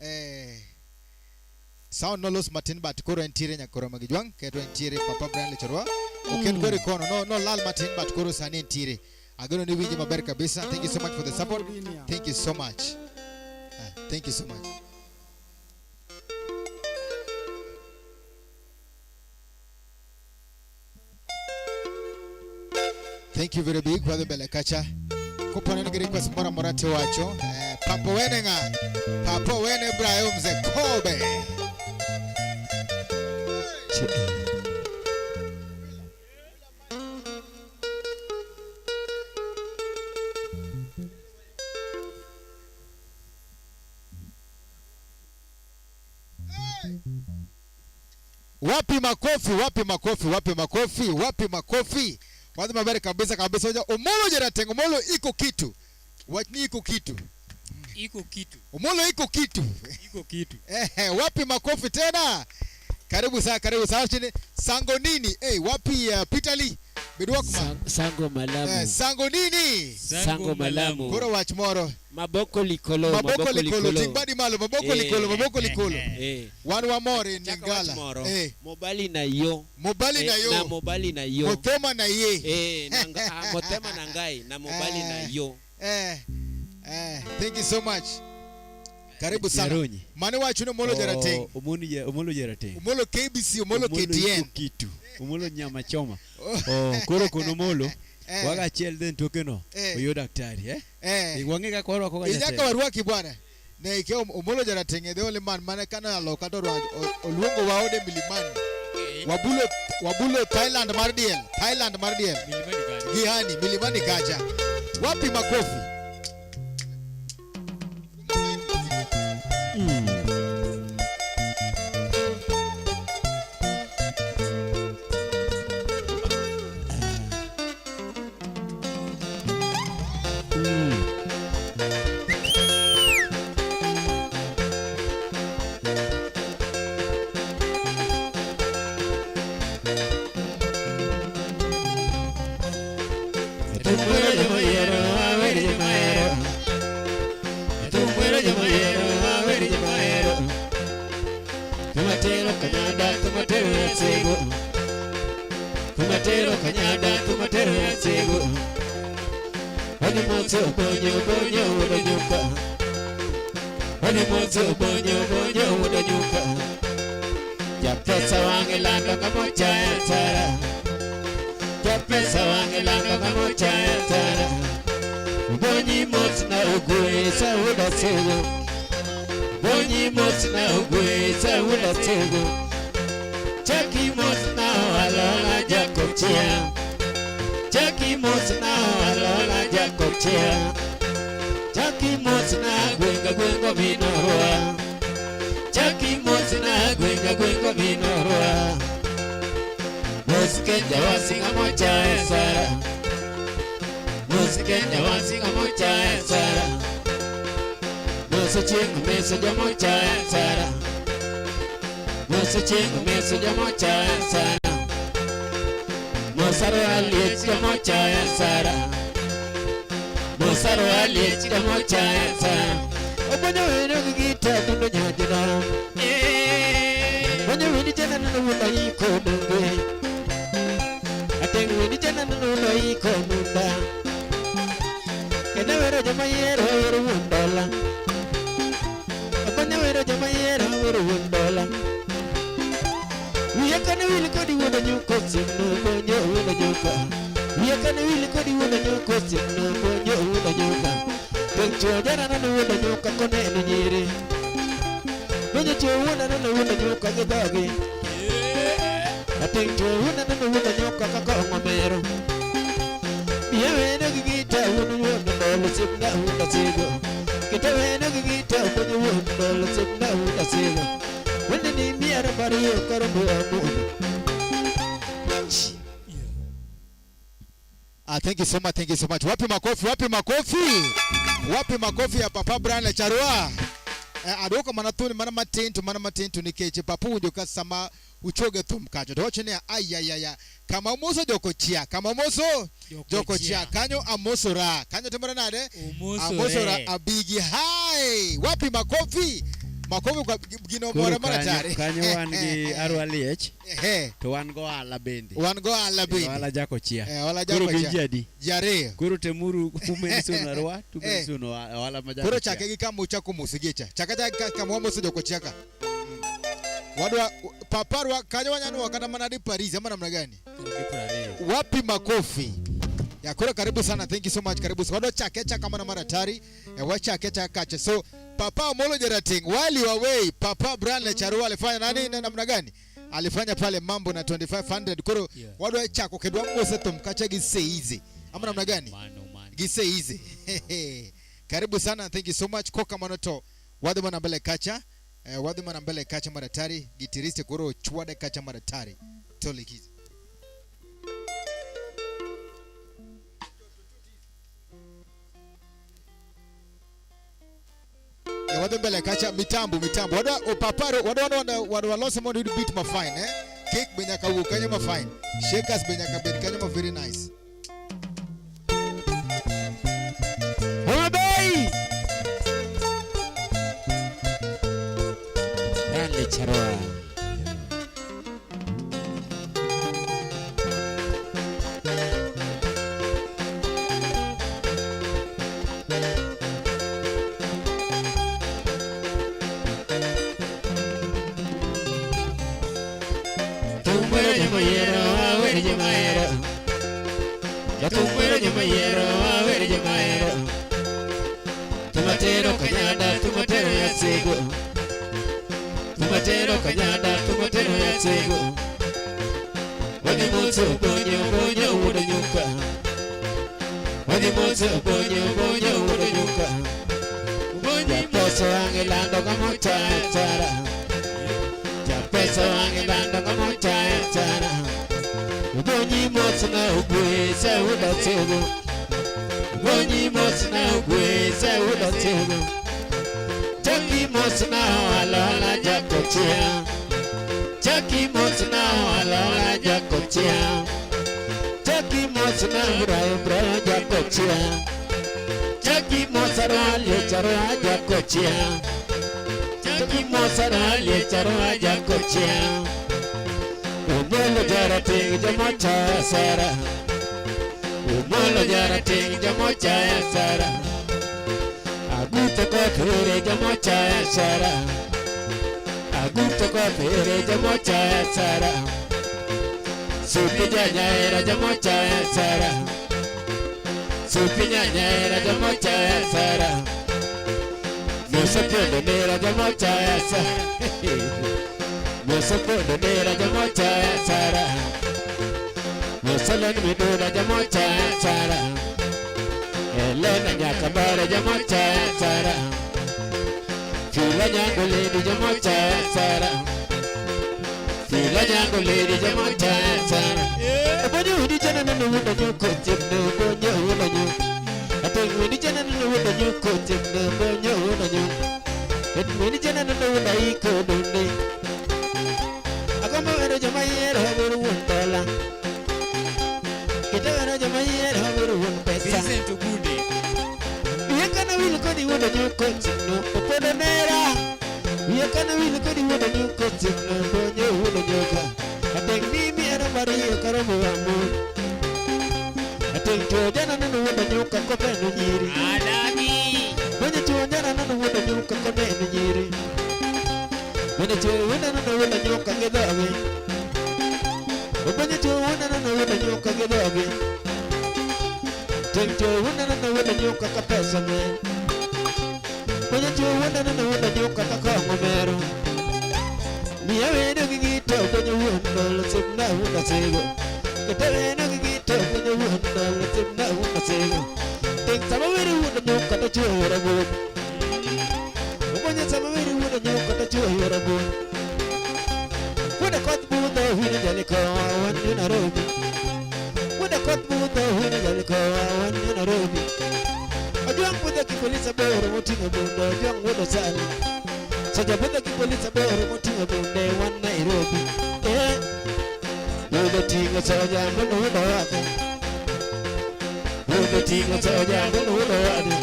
Sound no los matin but koro entiere nyakoro magijwang keto entiere Papa Brian Lechorwa oken koro kono no no lal matin but koro sani entiere ageno ni winji maber kabisa. Thank you so much for the support. Thank you so much. Thank you so much. Thank you very big kwa mbele kacha. Kopone ni request mora mora te wacho. Papo wene nga. Papo wene Ibrahim mzee Kobe. Wapi makofi, wapi makofi, wapi makofi, wapi makofi. Wazi mabere kabisa kabisa. Omolo Jaratengo, Omolo iko kitu. Wachni iko kitu. Iko kitu. Omolo iko kitu. Iko kitu. Wapi makofi tena? Karibu sana, karibu sana. Chini Sango nini? Wapi Peter Lee? Bidwakma. Sango Malamu. Sango nini? Sango Malamu. Koro wach moro. Maboko likolo, maboko likolo. Tingbadi malo, maboko likolo, maboko likolo. Wan wamore Ningala. Mobali na yo. Mobali na yo. Na mobali na yo. Motema na ye. Motema na ngai na mobali na yo. Thank you so much. Karibu sana. Mane wacho ni Omolo Jarateng. Omolo Jarateng. Omolo KBC, Omolo KTN. Kitu. Omolo nyama choma. Koro kono Omolo. Waga achiel then tokeno. Oyo daktari Iwange ka korwa koka jateng. Inyaka warwaki bwana. Ne ike Omolo Jarateng the only man mane kana aloka to oluongo waode milimani. Wabulo Thailand mar diel. Thailand mar diel. Milimani kacha. Gihani milimani kacha. Wapi makofi? Japesa wange lando kamocha tara. Japesa wange lando kamocha tara. Bonyi mot na ugwe sauda tego. Bonyi mot na ugwe sauda tego. Chaki mot na alola Jacob chia. Chaki mot na alola Jacob chia. Chaki mot na gwenga gwenga minorwa. Chaki mot na gwenga gwenga minorwa. Musike jawasinga mocha esara. Musike jawasinga mocha esara. Muso chingu meso jamocha esara. Moso chieng' meso jomochaya sana. Mosaro aliech jomochaya sara. Mosaro aliech jomochaya sana. Obonyo weno gi gita dundo nyajina. Bonyo weni jana nano wunda iko nunge. Ateng weni jana nano wunda iko nunda. Kendo wero joma yiero wero wundola. Obonyo wero joma yiero wero wundola. Wiya kane wil kodi wuoda nyuko simno bonyo wuoda nyuka. Wiya kane wil kodi wuoda nyuko simno bonyo wuoda nyuka. Teng chuo jana nano wuoda nyuka koneno nyiri. Bonyo chuo wuoda nano wuoda nyuka gi dhogi. Ateng chuo wuoda nano wuoda nyuka kaka ong'omero. Biya weno gi gita wuoda wuoda dolo simna wuoda sigo. Kita weno gi gita bonyo wuoda dolo simna wuoda sigo. Wende ni miara bariyo karombo amudo. Ah, thank you so much, thank you so much. Wapi makofi, wapi makofi? Wapi makofi ya Papa Brian Lecharwa? Adwoko mana thuni mana matin to mana matin to nikech papa winjo ka sama uchoge thum kacho to wacho niya ayayaya kama omoso jokochia kama omoso jokochia kanyo amosora kanyo timore nade amosora abigi hai wapi makofi makofi kwa gino mora mara tare kanyo wan gi Arwa Liech to wan go ohala bende wan go ohala bende ohala jakochia ohala jakochia koro gi ji ariyo koro temuru kumention Arwa to mention ohala ma jakochia koro chake gi kama uchako mosigecha chaka chaka kama wamoso jokochia ka wadwa paparwa kanyo wanyanua kata mana di Paris ama namna gani wapi makofi ya koro karibu sana thank you so much karibu sana wadwa chake chaka mana maratari wachake chaka so Papa Omolo Jarating while you away Papa Brian Lecharua alifanya nani na namna gani alifanya pale mambo na 2500 koro yeah. Wadwa chako kedwa mose tumkacha gise easy ama namna gani gise easy karibu sana thank you so much koka manoto wadhi mana mbele kacha wadhi mana mbele kacha maratari gitiriste koro chwade kacha maratari tolikizi wadhi mbele kacha mitambo mitambo wadwa opaparo wadwa wadwa walose mondo yud beat ma fine cake be nyaka wuok kanyo ma fine shakers be nyaka bed kanyo ma very nice Homa Bay Lecharwa Tumatero kanyada, tumatero yasego. Tumatero kanyada, tumatero yasego. Wadi moto bonyo bonyo wuodo nyuka. Wadi moto bonyo bonyo wuodo nyuka. Japeso angelando kamocha tara. Japeso angelando kamocha tara. Bonyi moto na ugweza wuodo tego. Bonyi moto na ugweza wuodo tego. Chaki moto na alola jakochia. Chaki moto na alola jakochia. Chaki moto na brayo brayo jakochia. Chaki moto na lecharo jakochia. Chaki moto na lecharo jakochia. Umolo jarating jamocha sara. Umolo jarating jamocha sara. Aguto kothere jamocha sara. Aguto kothere jamocha sara. Supi janyaera jamocha sara. Supi janyaera jamocha sara. Musa pondo nera jamocha sara. Musa pondo nera jamocha sara. Musa len midura jamocha sara. Elena nyakabara jamocha sara. Fila nyango lady jamocha sara. Fila nyango lady jamocha sara. Bonyo widi jana nanu wuda nyuko timno bonyo wuda nyuko. Ateng widi jana nanu wuda nyuko timno bonyo wuda nyuko. Et widi jana nanu wuda iko dunde. Osiepna bonyo wuodo nyoka. Ateng mimi era mariyo karomo wamo. Ateng chuo jana neno wuodo nyoka koneno nyiri. Adagi. Bonyo chuo jana neno wuodo nyoka koneno nyiri. Bonyo chuo wuoda neno wuodo nyoka gi dhoge. Bonyo chuo wuoda neno wuodo nyoka gi dhoge. Teng chuo wuoda neno wuodo nyoka ka pesa ng'eny. Bonyo chuo wuoda neno wuodo nyoka ka kong'o mero. Miya wendo gi gita bonyo wuon dolo osiepna wuon asego. Kata wendo gi gita bonyo wuon dolo osiepna wuon asego. Teng sama wero wuodo nyoka to chuoyo rabuon. Bonyo sama wero wuodo nyoka to chuoyo rabuon. Wuoda koth budho winjo jalikowa wan yo Nairobi. Wuoda koth budho winjo jalikowa wan yo Nairobi. Ojwang' budho gi polis aboro moting'o bunde Ojwang' wuod Osali. Soja budho gi polis aboro moting'o bunde wan Nairobi. Eh, budho ting'o soja mondo wuod owaka. Budho ting'o soja mondo wuod owada.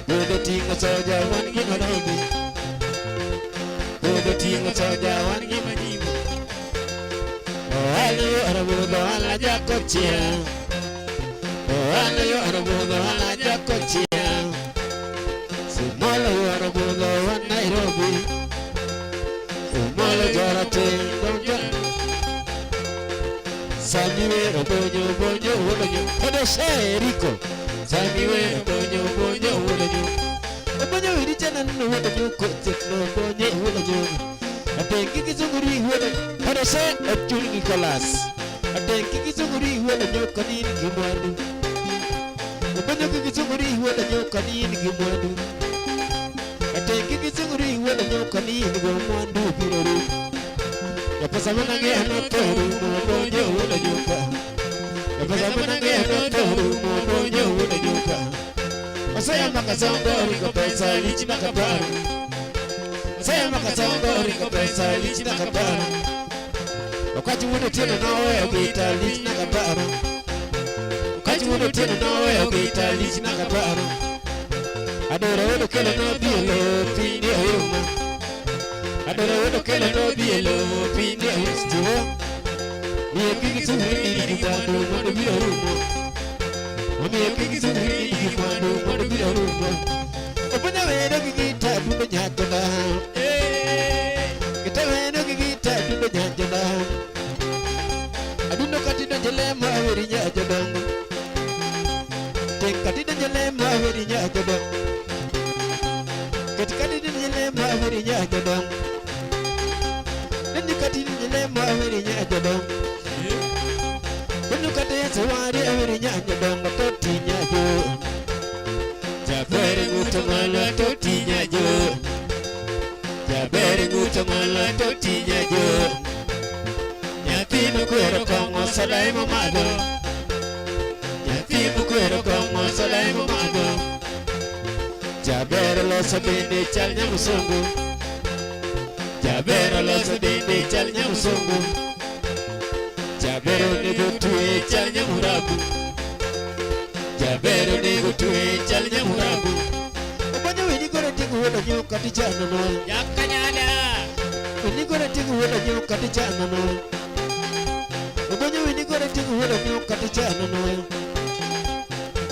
Budho ting'o soja wan gi Nairobi. Budho ting'o soja wan gi Majimbo. Ohala yoro budho ohala jakochia. Ohala yoro budho ohala jakochia. Sumolo yoro budho wan Nairobi. Sumolo jorateng' donjo. Sami wero bonyo bonyo wuodo nyo. Kodeshe Eriko. Sami wero bonyo bonyo wuodo nyo. Bonyo wiri chana neno wuodo nyo kotiek no bonyo wuodo nyo. Atengi kizunguri wuodo. Kodeshe Ochul Nicholas. Atengi kizunguri wuodo nyo kanin gi mwandu. Bonyo kizunguri wuodo nyo kanin gi mwandu. Atengi kizunguri wuodo nyo kanin gi mwandu biro ru. Yapasa manange anotoru bonyo wuodo nyoka. Yapasa manange anotoru bonyo wuodo nyoka. Osaya makasongo ringo pesa lich makaparo. Osaya makasongo ringo pesa lich nakaparo. Wakati wuodo tieno noweyo gita lich nakaparo. Wakati wuodo tieno noweyo gita lich nakaparo. Adoro wuodo kelo nobielo piny ni oyuma. Adoro wuodo kelo nobielo piny ni oyuma. Miyo kik isungri ni gi mwandu mondo biro rumo. Omiyo kik isungri ni gi mwandu mondo biro rumo. Opuonjo wendo gi gita dundo nyajoda. Gita wendo gi gita dundo nyajoda. Adundo kati donjo lemo aweri nyajodongo. Tek kati donjo lemo aweri nyajodongo. Ket kati donjo lemo aweri nyajodongo. Donjo kati donjo lemo aweri nyajodongo. Donjo kati yeso wari aweri nyajodongo toti nyajo. Jaber nguto malo toti nyajo. Jaber nguto malo toti nyajo. Nyathi mokwero kong'o soda ema madho. Nyathi mokwero kong'o soda ema madho. Jaber loso dende chal nyamusungu. Jaber loso dende chal nyamusungu. Jaber onego twe chal nyamurabu. Jaber onego twe chal nyamurabu. Obanyo weni gore tigo wuodo nyoka tichano no. Jakanyada. Weni gore tigo wuodo nyoka tichano no. Obanyo weni gore tigo wuodo nyoka tichano no.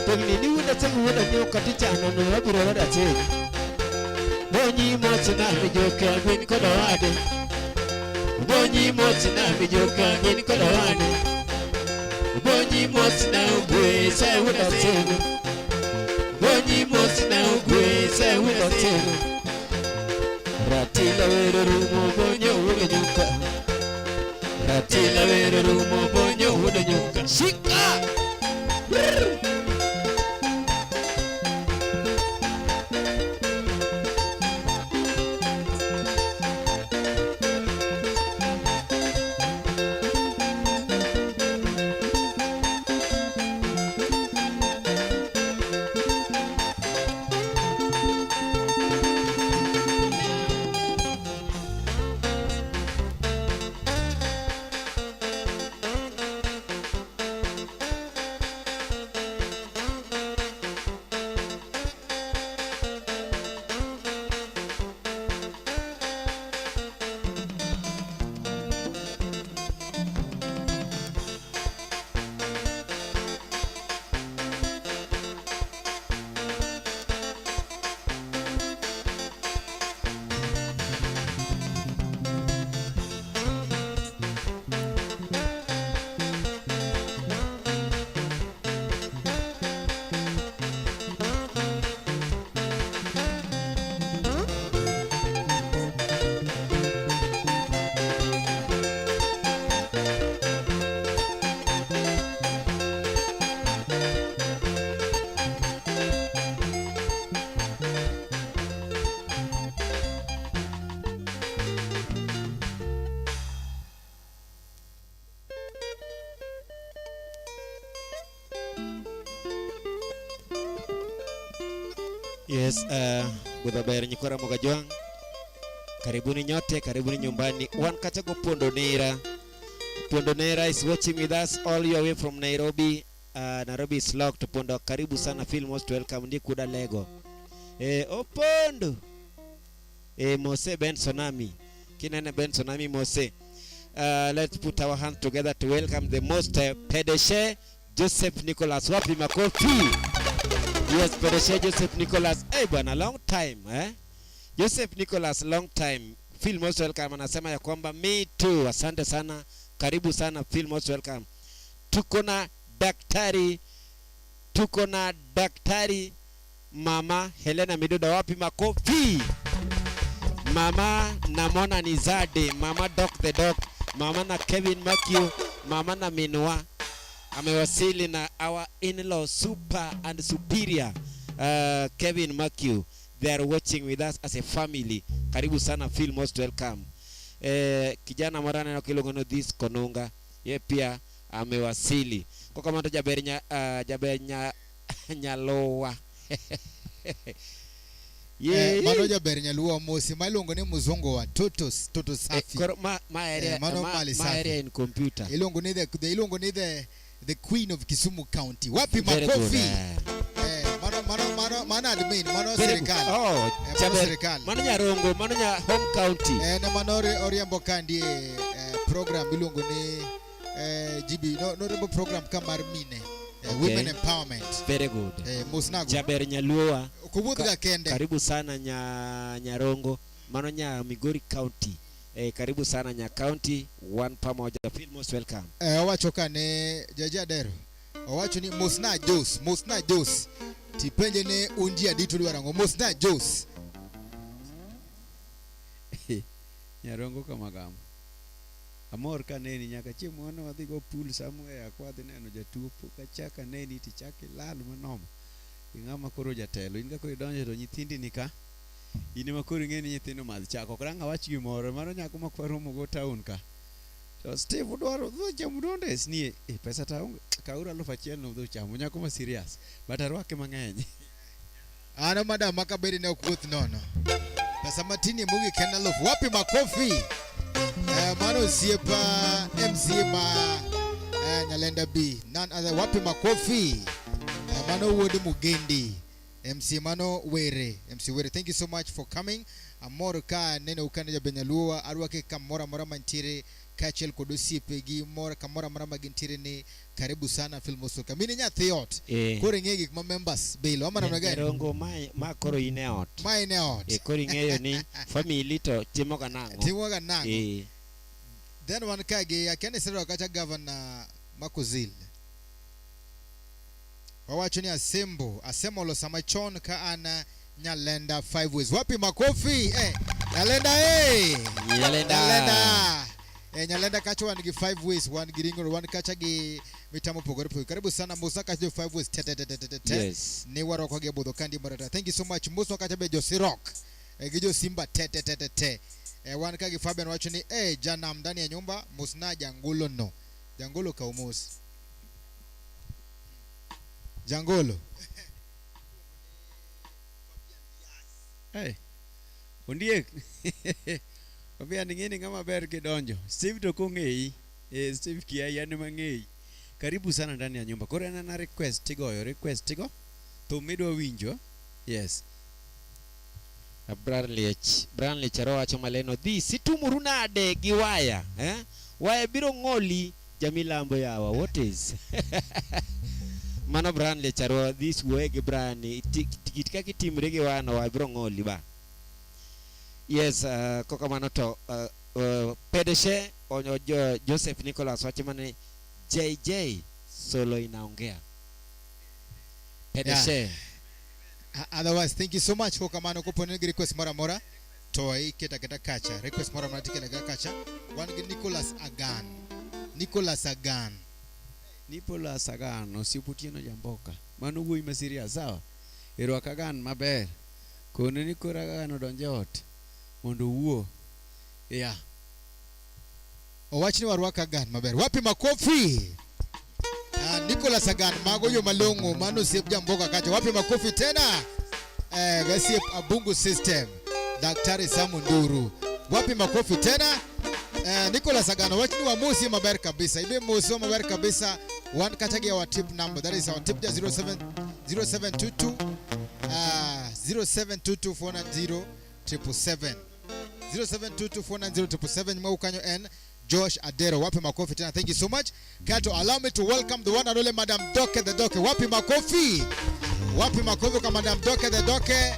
Tegni ni wuoda tigo wuodo nyoka tichano no abiro wada tigo. Bonyi mos na mijoka gin kod owade. Bonyi mos na mijoka gin kod owade. Bonyi mos na ogwe se wuoda tigo. Bonyi mos na ogwe se wuoda tigo. Ratila wero rumo bonyo wuodo nyoka. Ratila wero rumo bonyo wuodo nyoka. Shika! Brrr. Yes, budho ber nyikwa Ramogi Ajwang'. Karibuni nyote, karibuni nyumbani. Wan kacha go Pondo Nera. Pondo Nera is watching with us all your way from Nairobi. Nairobi is locked. Pondo, karibu sana, feel most welcome. Ndi kuda Lego. Opondo. Mose Benson Ami. Kinene Benson Ami Mose. Let's put our hands together to welcome the most Pedeshe Joseph Nicholas. Wapi makofi? Yes, Pedeshe Joseph Nicholas. Hey, bwana, long time eh? Joseph Nicholas, long time. Feel most welcome. Anasema ya kwamba me too. Asante sana. Karibu sana, feel most welcome. Tuko na daktari, tuko na daktari Mama Helena Miduda. Wapi makofi? Mama namona ni Zade, Mama Doc the Doc, Mama na Kevin Makio, Mama na Minwa amewasili na our in-law super and superior Kevin Makio. They are watching with us as a family. Karibu sana, feel most welcome. Kijana moro aneno kiluongo ni Odhis Konunga, ye pia amewasili. Kwa kamano to jaber nya, jaber nya, Nyalowa. Mano jaber nyaluo mosi ma iluongo ni mzungu wa toto toto safi. Koro ma area, Mano ma, mali ma safi. area in computer. Iluongo ni the iluongo ni the queen of Kisumu County. Wapi Very good, makofi? eh. Mano admin, mano Very good. sirikal. Oh, Mano jaber. sirikal. Mano nyarongo, mano nya home county. Ne mano oriembo kandie program iluongo ni GB no oriembo program ka mar mine. Okay. Women empowerment. Very good. Mosnago. Jaber nyaluowa. Kowuoth ga kende. Karibu sana nyarongo, mano nya Migori County. Karibu sana nya county, one pamoja. Feel most welcome. Owacho ka ne Jaji Adero. Owacho ni mosna Jos, mosna Jos. Tipenje ne un ji adi to dwaro ang'o? Mosna Jos. Nyarongo kama gamo. Amor ka neni nyaka chieng' moro wadhi go pool somewhere akwadhi neno jatuo pok achak aneni tichak ilal manoma. Ing'ama koro jatelo in ka koro idonjo to nyithindi ni ka. In ema koro ing'e ni nyithindo madh chak ok dang' awach gimoro mano nyako ma kwaromo go town ka. To Steve udwaro dhi chamo dondes ni pesa ta onge kauru 1000 no udhi chamo nyako ma serious but arwake mang'eny. Ano madam makabedi ne ok wuoth nono. Pesa matini mogik en 1000. Wapi makofi? Mano osiepa MCA ma Nyalenda B. None other. Wapi makofi? Mano wuod Mugendi. MC mano Were. MC Were. Thank you so much for coming. Amor ka neno ukane jabenyaluo arwake kamoro amora mantiere kaachiel kod osiepe gi mor kamoro amora ma gintiere ni karibu sana Filmosoka. Mine nyathi ot. Koro ing'e gik ma members bilo ama namna gani? Nyarongo ma koro in e ot. Ma in e ot. Koro ing'eyo ni family to timo ga nang'o? Timo ga nang'o? Then wan ka gi akia ni iserwako kacha governor Makozil. Wawacho ni Asembo, Asemolo sama chon ka an Nyalenda 5 ways. Wapi makofi? Nyalenda Nyalenda. Nyalenda. Nyalenda kacha wan gi 5 ways, wan gi ringo, wan kacha gi mitambo opogore opogore. Karibu sana Musa kacha jo 5 ways te te te te te te. Yes. Ni warwako gi budho kandi marata. Thank you so much. Musa kacha be jo Sirok. Gi jo Simba te te te te te. Wan ka gi Fabian wacho ni janam ndani ya nyumba Musna Jangulo no. Jangulo ka umos. Jangolo. Hey. Ondiek. Fabian ing'e ni ng'ama ber kidonjo. Steve to kong'eyi. Steve kia yan mang'eyi. Karibu sana ndani ya nyumba. Koro en ana request tigoyo, request tigo. Thum midwa winjo. Yes. Brian Liech. Brian Liech wacho maleno dhi situmuru nade gi waya, eh? Waya biro ng'oli jamilambo yawa. What is? Mano Brian Liech aro dhi wuoye gi Brian ni kit kaka itimri gi waya no waya biro ng'oli ba. Yes, kokamano to Pedeshe onyo Joseph Nicholas wacho mane JJ solo inaongea. Pedeshe. Yeah. Otherwise, thank you so much kokamano kopo ni request moro amora to iketa keta kacha. Request moro amora tiketa keta kacha. Wan gi Nicholas Agan. Nicholas Agan. Nicholas Agan osiep Otieno Jamboka. Mano wuoyi ma serious sawa. Irwak Agan maber. Kone ni koro Agan odonjo e ot mondo owuo. Yeah. Owach ni warwak Agan maber. Wapi makofi? Nicholas Agan mago yo malong'o mano osiep Jamboka kacha. Wapi makofi tena? Gasiep Abungu System, Daktari Samu Nduru. Wapi makofi tena? Nicholas Agano, wachni wamusi maber kabisa. Ibe musi maber kabisa. Wan kata gi our tip number. That is our tip just 07 0722 0722 490 777. 0722 490 777. Mwau kanyo en Josh Adero. Wapi makofi tena? Thank you so much. Kato, allow me to welcome the one and only Madam Doke the Doke. Wapi makofi? Wapi makofi kwa Madam Doke the Doke?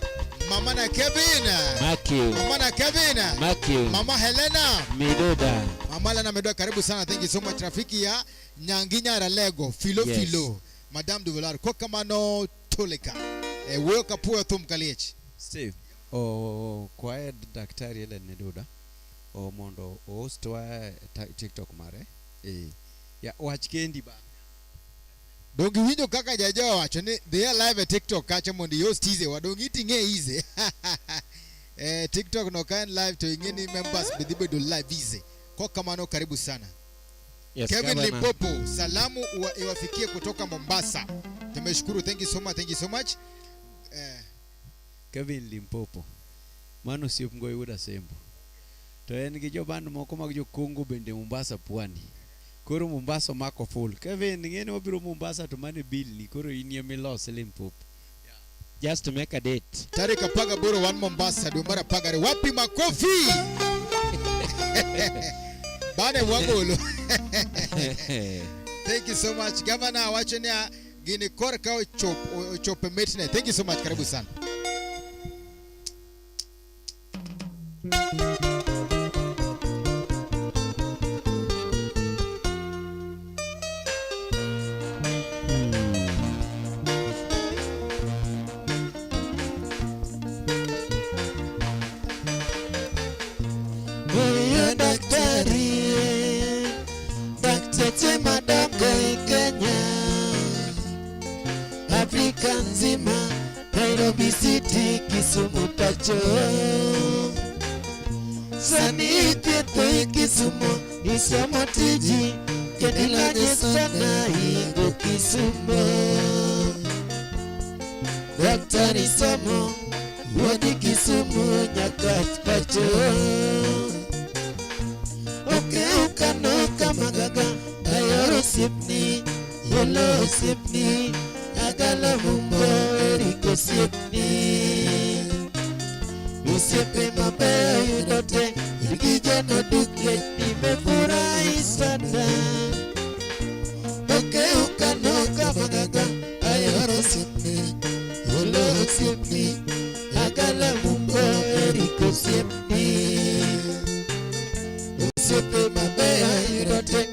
Mama na Kevin. Matthew. Mama na Kevin. Matthew. Mama Helena. Midoda. Mama Helena Medoa, karibu sana. Thank you so much. Rafiki ya Nyanginya Ralego, Filo. Yes. Filo. Madam Duvelar, kokamano toleka. Wuoyo kapuoyo thum kaliech. Steve, o kwaye Daktari Helen Meduda o mondo o-hostwa e TikTok mare. Ya wach kendi ba. Donge iwinjo kaka jaja owacho ni dhi e live e TikTok kacha mondo i-host ize wa donge iting'e ize. TikTok no ka en live to ing'e ni members be dhi bedo live ize. Kokamano karibu sana. Yes, Kevin Governor. Limpopo, salamu iwafikie kutoka Mombasa. Tumeshukuru, thank you so much, thank you so much. Kevin Limpopo. Mano osiep Ngoi wuod Asembo. To en gi joband moko mag jokongo bende Mombasa pwani. Koro Mombasa omako full. Kevin ng'e ni wabiro Mombasa to mane bill ni koro in ema ilose Limpopo. Just to make a date. Tarik 18 wan Mombasa, dwe mar 12. Wapi makofi? Bane wagolo. Thank you so much. Governor wacho niya gini korka ochop e mitne. Thank you so much. Karibu sana. Huyo daktari, daktari madongo e Kenya, Afrika nzima, Nairobi City, Kisumu pacho. Sani ithietho e Kisumu, isomo tiji, kendo ilonye sana ingo Kisumu. Daktari somo, wuodhi Kisumu nyaka pacho. Okeukano kamagaga, ayoro osiepni, olo osiepni, agalo mumbo eriko osiepni. Osiepe mabeyo yudo te, gijano dukle, nimefurahi sana. Okeukano kamagaga, ayoro osiepni, olo osiepni, agalo mumbo eriko osiepni. Osiepe mabeyo yudo te,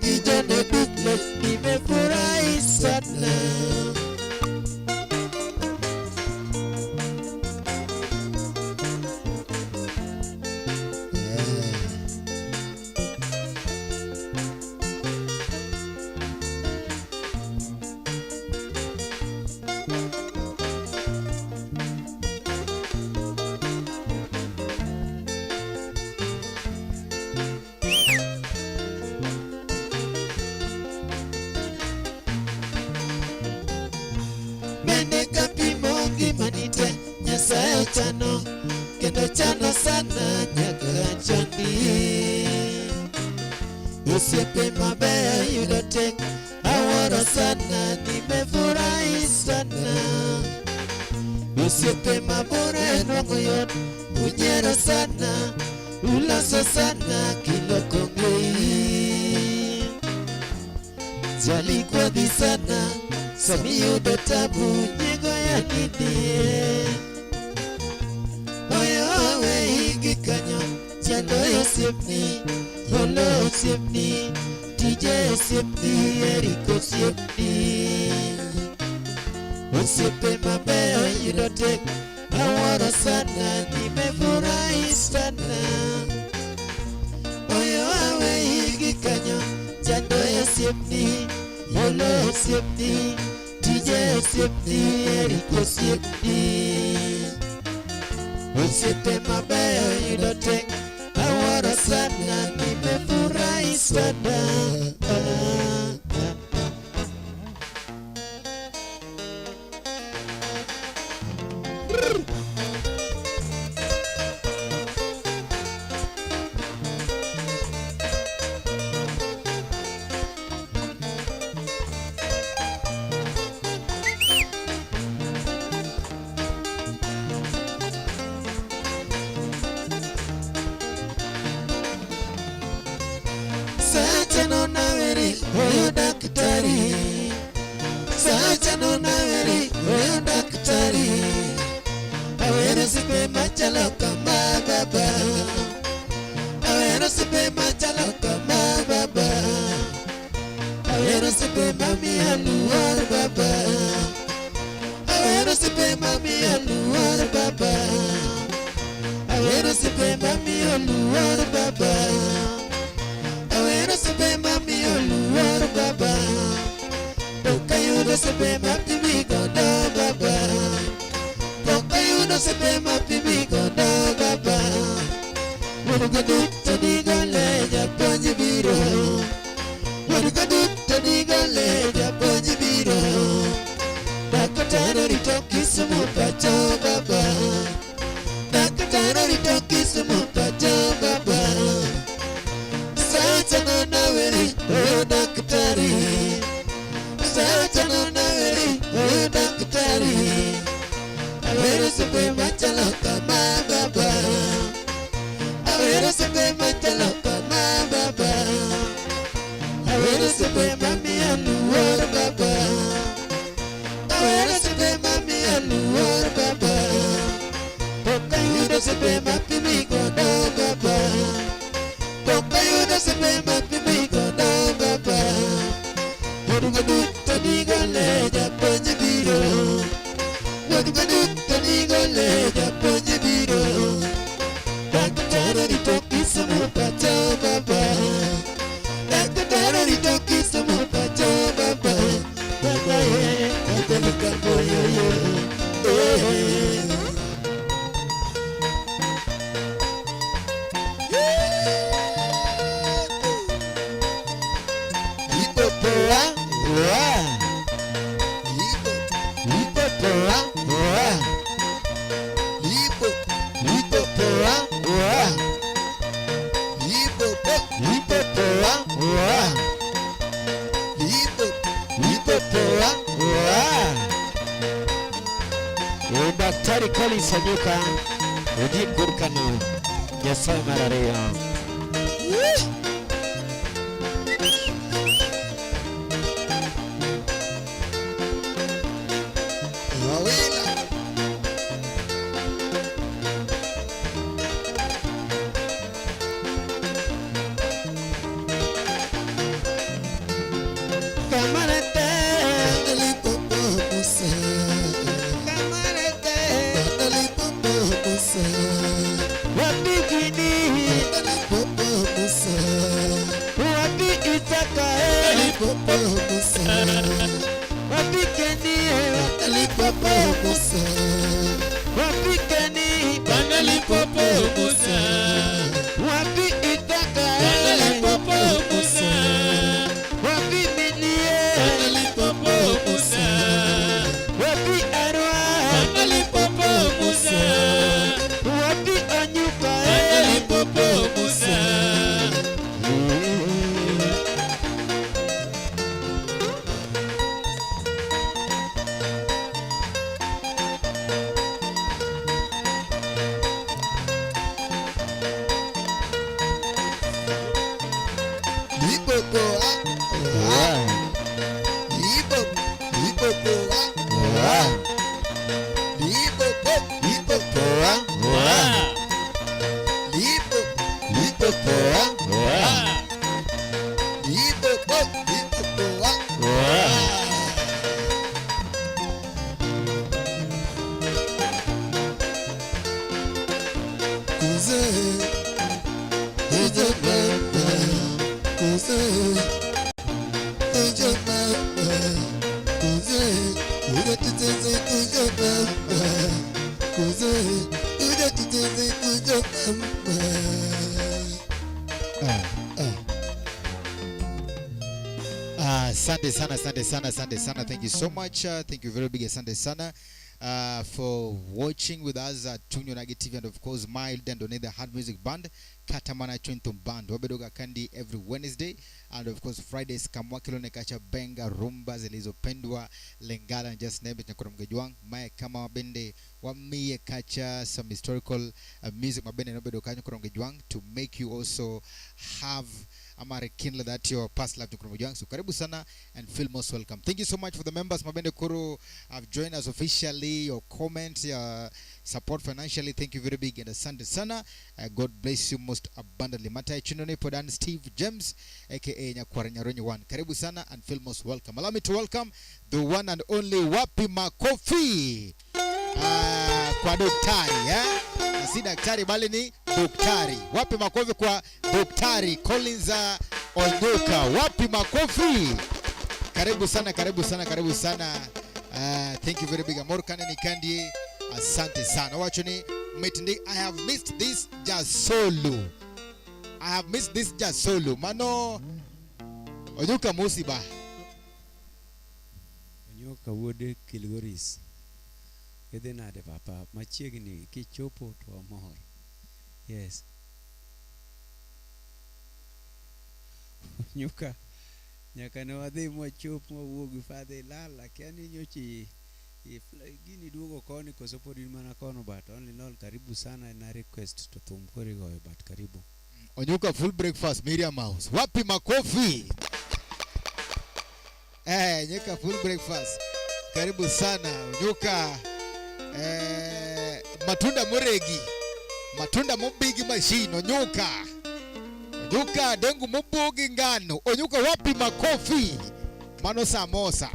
gijano dukle, nimefurahi sana. Bende kapimo ngimani te, Nyasaye ochano, kendo chano sana nyaka chandi. Osiepe mabeyo yudo te, awuoro sana, nimefurahi sana. Osiepe mabor nwang'o yot, unyiero sana, uloso sana kiloko ng'eyi. Jali kwadhi sana, samiyudo tabu nyiego ya nindie. Oyo weyi gi kanyo, chando osiepni, olo osiepni, tije osiepni, eriko osiepni. Osiepe mabeyo yudo tek, awuoro sana, nimefurahi sana. Oyo aweyi gi kanyo, chando osiepni, olo osiepni, tije osiepni, eriko osiepni. Osiepe mabeyo yudo tek, awuoro sana, nimefurahi sana. Ah, ah. osiepe mamiya luor baba. Awero osiepe mamiya luor baba. Awero osiepe mamiya luor baba. Awero osiepe mamiya luor baba. Pok ayudo osiepe mapimi godo baba. Pok ayudo osiepe mapimi godo baba. Wuod duto digole japuonj biro. Wuod duto digole japuonj biro. Daktar rito Kisumu pacho baba. Daktar rito Kisumu pacho baba. Sacha naweri oh daktari. Sacha naweri oh daktari. Awero osiepe machalo kama baba. Awero osiepe machalo kama baba. Awero osiepe mamiya luor baba. Awero osiepe mamiya luor baba. Pok ayudo osiepe mapimi godo baba. Pok ayudo osiepe mapimi godo baba. Wuod duto digole japuonj biro. Wuod duto digole japuonj biro. Daktar rito Kisumu pacho baba. Daktar rito Kisumu pacho baba. Baba ye, adeluka boyo eh. Ipo poa, oa. Ipo, Ipo poa, oa. ipo, Ipo poa, oa. ipo, Ipo poa, oa. ipo, Ipo poa, oa. Daktari Collins Anyuka, Ojib Gurkano, Nyasaye mar ariyo. Awila. Kamarete, Nalipopo musa. kamarete, Nalipopo musa. wapi Gini, Nalipopo musa. wapi Isaka, Nalipopo musa. wapi Keni, Nalipopo musa. wapi Keni, Nalipopo Musa. wapi Isaka, Nalipopo Musa. wapi Milie, Nalipopo Musa. wapi Arwa, Nalipopo Musa. wapi Anyuka, Nalipopo Musa. Ipopo ah. Ipo, ipopo ah. Ipopo, ipopo ah. Ipo, ipopo ah. Ipopo, ipopo ah. Kuze, kuze mama, kuze, kuze mama, kuze, kuze tucheze kuze mama, kuze, kuze tucheze kuze mama. Ah, ah. Ah, Asante sana, asante sana, asante sana. Thank you so much. Thank you very big, asante sana for watching with us at Chuny Onagi TV and of course Mild and Oneda Hard Music Band, Katamana Chuntum Band. Wabedoga Kandi every Wednesday and of course Fridays Kamwakilo Nekacha Benga Rumba zilizopendwa Lingala and just name it Nyakoro Mgejwang Mae kama wabende wamiye kacha some historical music mabende nobedo kanyo Nyakoro Mgejwang to make you also have ama rekindle that your past life to Jwang. So karibu sana and feel most welcome. Thank you so much for the members mabende koro have joined us officially. Your comments, your support financially, thank you very big and asante sana. God bless you most abundantly. Matai Chinone Podan Steve James aka Nyakwara Nyaronyi 1. Karibu sana and feel most welcome. Allow me to welcome the one and only Wapi Makofi. Kwa daktari eh? Na si daktari bali ni daktari. Wapi makofi kwa Daktari Collins Onyuka. Wapi makofi? Karibu sana, karibu sana, karibu sana. Thank you very big. Amor Kane Nikandi. Asante sana. Wachoni mitndi I have missed this Jasolo. I have missed this Jasolo. Mano Onyuka musiba. Onyuka wuod Kilgoris. Idhi nade papa? Machiegni kichopo to wamor. Yes. Onyuka nyaka ne wadhi mwachop mwawuo gi Father Ilal akia ni nyocha gini duogo koni koso pod in mana kono, but only in all karibu sana na request to thum koro igoyo, but karibu. Onyuka full breakfast Miriam House. Wapi makofi? Onyuka full breakfast. Karibu sana Onyuka. Matunda muregi. Matunda mubigi machine Onyuka. Onyuka dengu mubugi ngano. Onyuka wapi makofi? Mano samosa.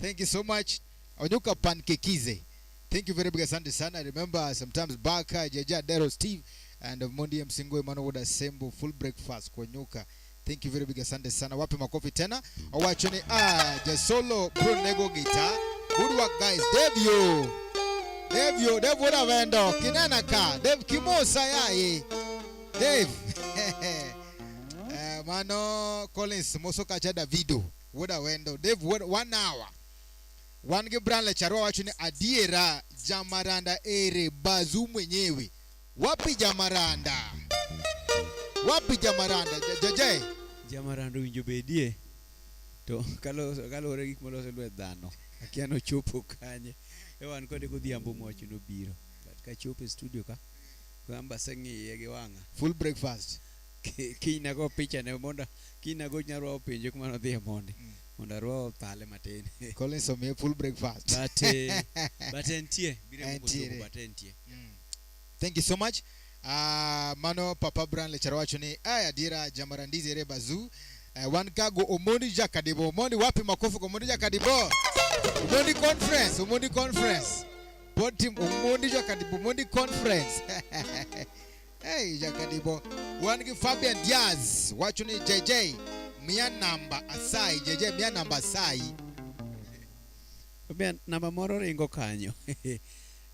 Thank you so much. Onyuka pankekize. Thank you very much. Asante sana. Remember sometimes Baka, Jaja, Dero, Steve and Mondi Msingo Emmanuel Woda Sembo full breakfast kwa Onyuka. Thank you very big. Asante sana. Wapi makofi tena? Owachoni Jasolo Bro Nego guitar. Good work guys. Dave yo. Dave yo, Dave Woda Wendo. Kinana ka. Dave Kimosa yaye. Dave. Mano Collins Moso kacha Davido. Woda Wendo. Dave Woda 1 hour. Wan gi Brian Lecharwa wacho ni adiera Jamaranda ere bazu mwenyewe. Wapi Jamaranda? Wapi Jamaranda? Jaje. Jamaranda winjo bedie to kaluwore gi gik moloso lwet dhano akia nochopo kanye. E wan kode godhiambo mowacho nobiro, but kachopo e studio ka amba aseng'iye gi wang'a. Full breakfast. Kiny nago picha ne mondo kiny nago nyarwa penje kuma nodhiye mondi mondo arwa othale matin. Collins omiye full breakfast. But entie biro Entiere. But entie. Thank you so much. Mano Papa Brian Lecharwa wacho ni ay adiera Jamarandizi ere bazu. Wan kago Omondi Jakadibo. Omondi wapi makofi kwa Omondi Jakadibo? Omondi conference, Omondi conference. Board team Omondi Jakadibo, Omondi conference. Hey Jakadibo. Wan gi Fabian Diaz wacho ni JJ mia namba asai, JJ mia namba asai. Fabian namba moro ringo kanyo.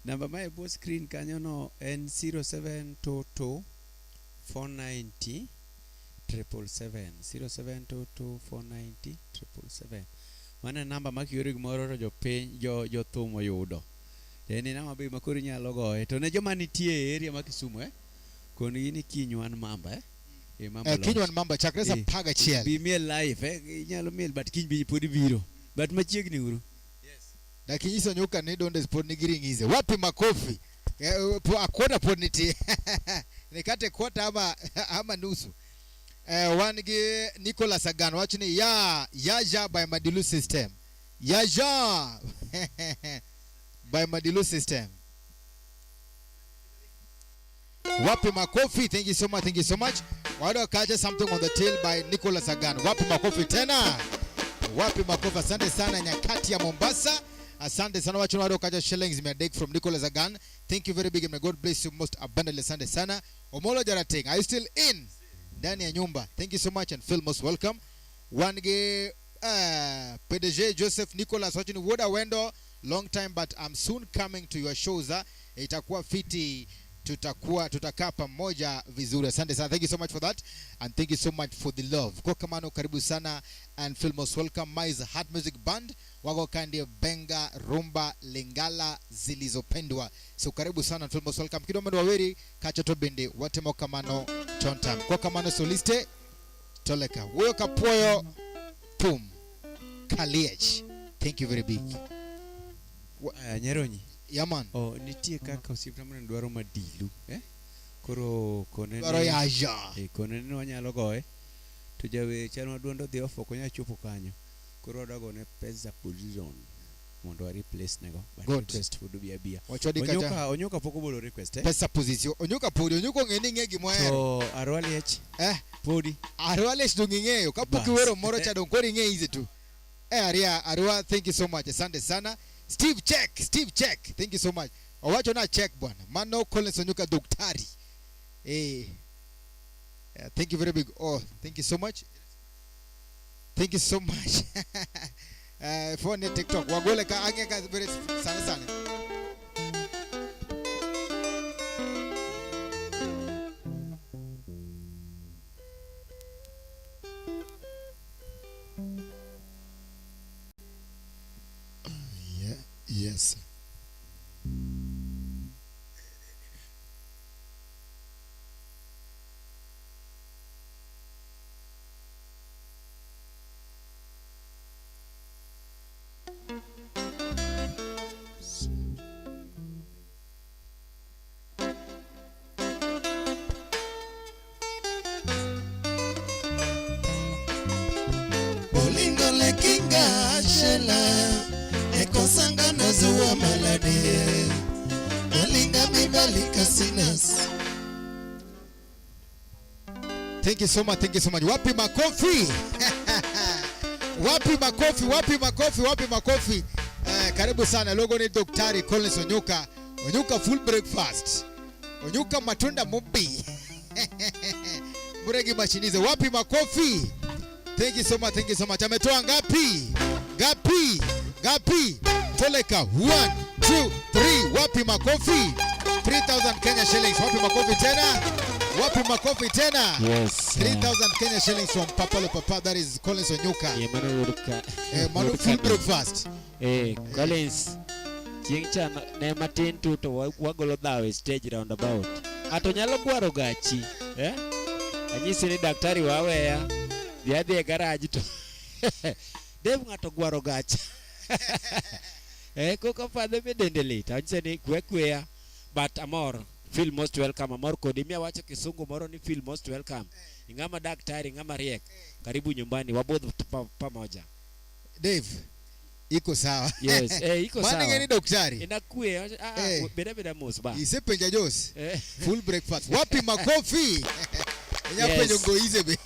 Namba ma e bwo screen kanyo no en 0722 490 777 0722 490 777. Mano e namba ma kioro gimoro to jopiny jothum oyudo. En e namba be ma koro inyalo goye. To ne joma nitie e area ma Kisumu kon gi ni kiny wan Mamba E Mamba Kiny launch. wan Mamba chakre saa 11. Bi miel live inyalo miel but kiny bi pod ibiro. But machiegni uru. Dakinyiso Nyuka ni donde pod nigi ring'ize. Wapi makofi? Akwota pod nitie. Nikate kwota ama nusu. Wan gi Nicholas Agano wacho ni ya Yaja by Madilu System. Yaja by Madilu System. Wapi makofi? Thank you so much, thank you so much. Wado kacha something on the tail by Nicholas Agano. Wapi makofi tena? Wapi makofi? Asante sana nyakati ya Mombasa. Asante sana wacho wado kacha shillings mia dek from Nicholas Agan. Thank you very big and may God bless you most abundantly. Asante sana. Omolo Jarateng, are you still in? Ndani ya nyumba. Thank you so much and feel most welcome. Wange PDG Joseph Nicholas watching Woda Wendo long time but I'm soon coming to your shows. Itakuwa fiti, tutakaa pamoja vizuri. Asante sana. Thank you so much for that and thank you so much for the love. Kwa kamano karibu sana and feel most welcome. Mais Heart Music Band wako kandi benga rumba lingala zilizopendwa. So karibu sana and feel most welcome. Kidomo ndo waweri kacha to bende watemo kamano chontam. Kwa kamano soliste toleka. Huyo kapoyo pum Kaliech. Thank you very big. Nyeronyi. Yeah man. Oh, nitie kaka osiepna mane dwaro madilu, Koro kone Dwaro ni yaja. Kone ni wanyalo goye. To jawer chal ma duonde odhi off ok onyal chopo kanyo. Koro wadwa gone Pesa Position mondo wa replace nego. But Good. request pod obi abia. Wachwadi kacha. Onyuka pok obolo request eh. Pesa position. Onyuka podi, Onyuka ong'e ni ing'e gimohero. To Arwa Liech Eh, podi. Arwa Liech dong' ing'eyo. Kapok Bas. iwero moro cha dong' koro ing'e easy tu. Eh, Aria, Arwa, thank you so much. Asante sana. Steve check, Steve check. Thank you so much. Owacho na check bwana. Mano Collins Onyuka daktari. Eh. Yeah, thank you very big. Oh, thank you so much. Thank you so much. Phone ne TikTok. Wagole ka ang'e ka very sana sana. Yeah, yes. Bolingo lekinga shela ekosanga nazuwa maladi nalinga mibali kasinas. Thank you so much, thank you so much. Wapi makofi? Wapi makofi? Wapi makofi? Wapi makofi? Karibu sana. Logo ni Daktari Collins Onyuka. Onyuka full breakfast. Onyuka matunda mubi. Muregi machinize. Wapi makofi? Thank you so much, thank you so much. Ametoa ngapi? Ngapi? Ngapi? Toleka 1 2 3. Wapi makofi? 3000 Kenya shillings. Wapi makofi tena? Wapi makofi tena? Yes. 3000 Kenya shillings from Papa Lo Papa, that is Collins Onyuka. Yeah, mano yudo ka. Mano yudo full ka- breakfast. Collins, chieng' cha ne matin tu to wagolo dhaw e stage roundabout. Ng'ato nyalo gwaro gachi, eh? Anyisi ni daktari waweya, dhi adhi e garage to. Dave ng'ato gwaro gacha. Koka fadhe be dende lit. Anyise ni kwe kweya, but amor. Feel most welcome. Amor kodi. Miya wacho kisungu moro ni feel most welcome. Ing'ama daktari, ing'ama riek. Karibu nyumbani, wabudh pamoja. Dave, iko sawa. Yes, iko Mano sawa. ing'e ni daktari. Inakwe, beda beda mos ba. Isepenja Jos. Full breakfast. Wapi makofi? Inya Yes. penjo ngoize be.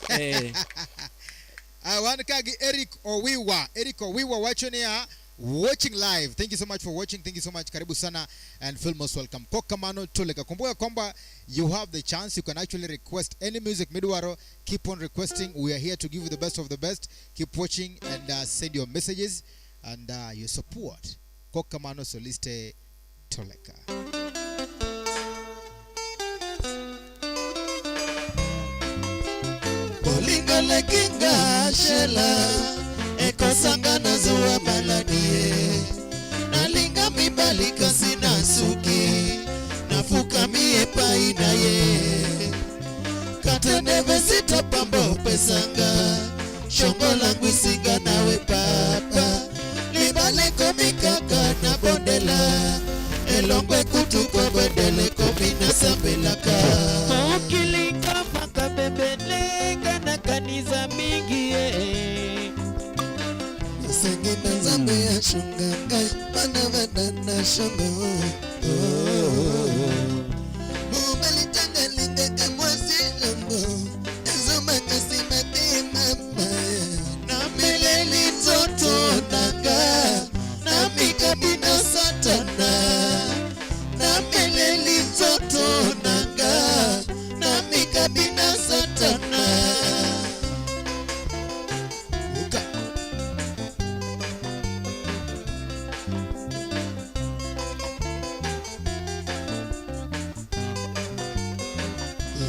Wan ka gi Eric Owiwa. Eric Owiwa wacho niya watching live. Thank you so much for watching. Thank you so much. Karibu sana and feel most welcome. Kokamano Toleka. Kumbuka kwamba you have the chance. You can actually request any music midwaro. Keep on requesting. We are here to give you the best of the best. Keep watching and send your messages and your support. Kokamano Soliste Toleka. Bolingo lekinga shela ekosanga nazuwa maladi nalinga mibali kasi nasuki nafukami epai na ye katendeve sitapamba opesanga shongo langu isinga nawe papa libale komi kaka na bondela elongo ekutuko bwendele komi nasambelaka Ukilinga mpaka bebelenga na kanisa mingi Nasengi na Nzambe ashunga ngai bana bana na shongo mobali ntango alingaka mwasi longo ezomaka nsima te mama nameleli nzoto nanga namikabi na satana nameleli nzoto nanga namikabi na satana. Uka.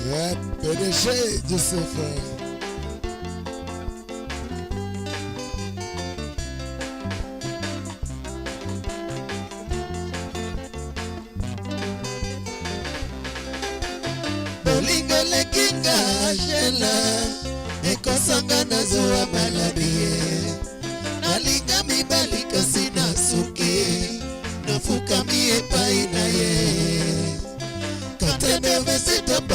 Yeah, PDG Joseph. Bolingo lekinga shela ekosanga nazuwa maladi nalinga mibali kasi nasuki nafukami epai na ye katendeve sitapamba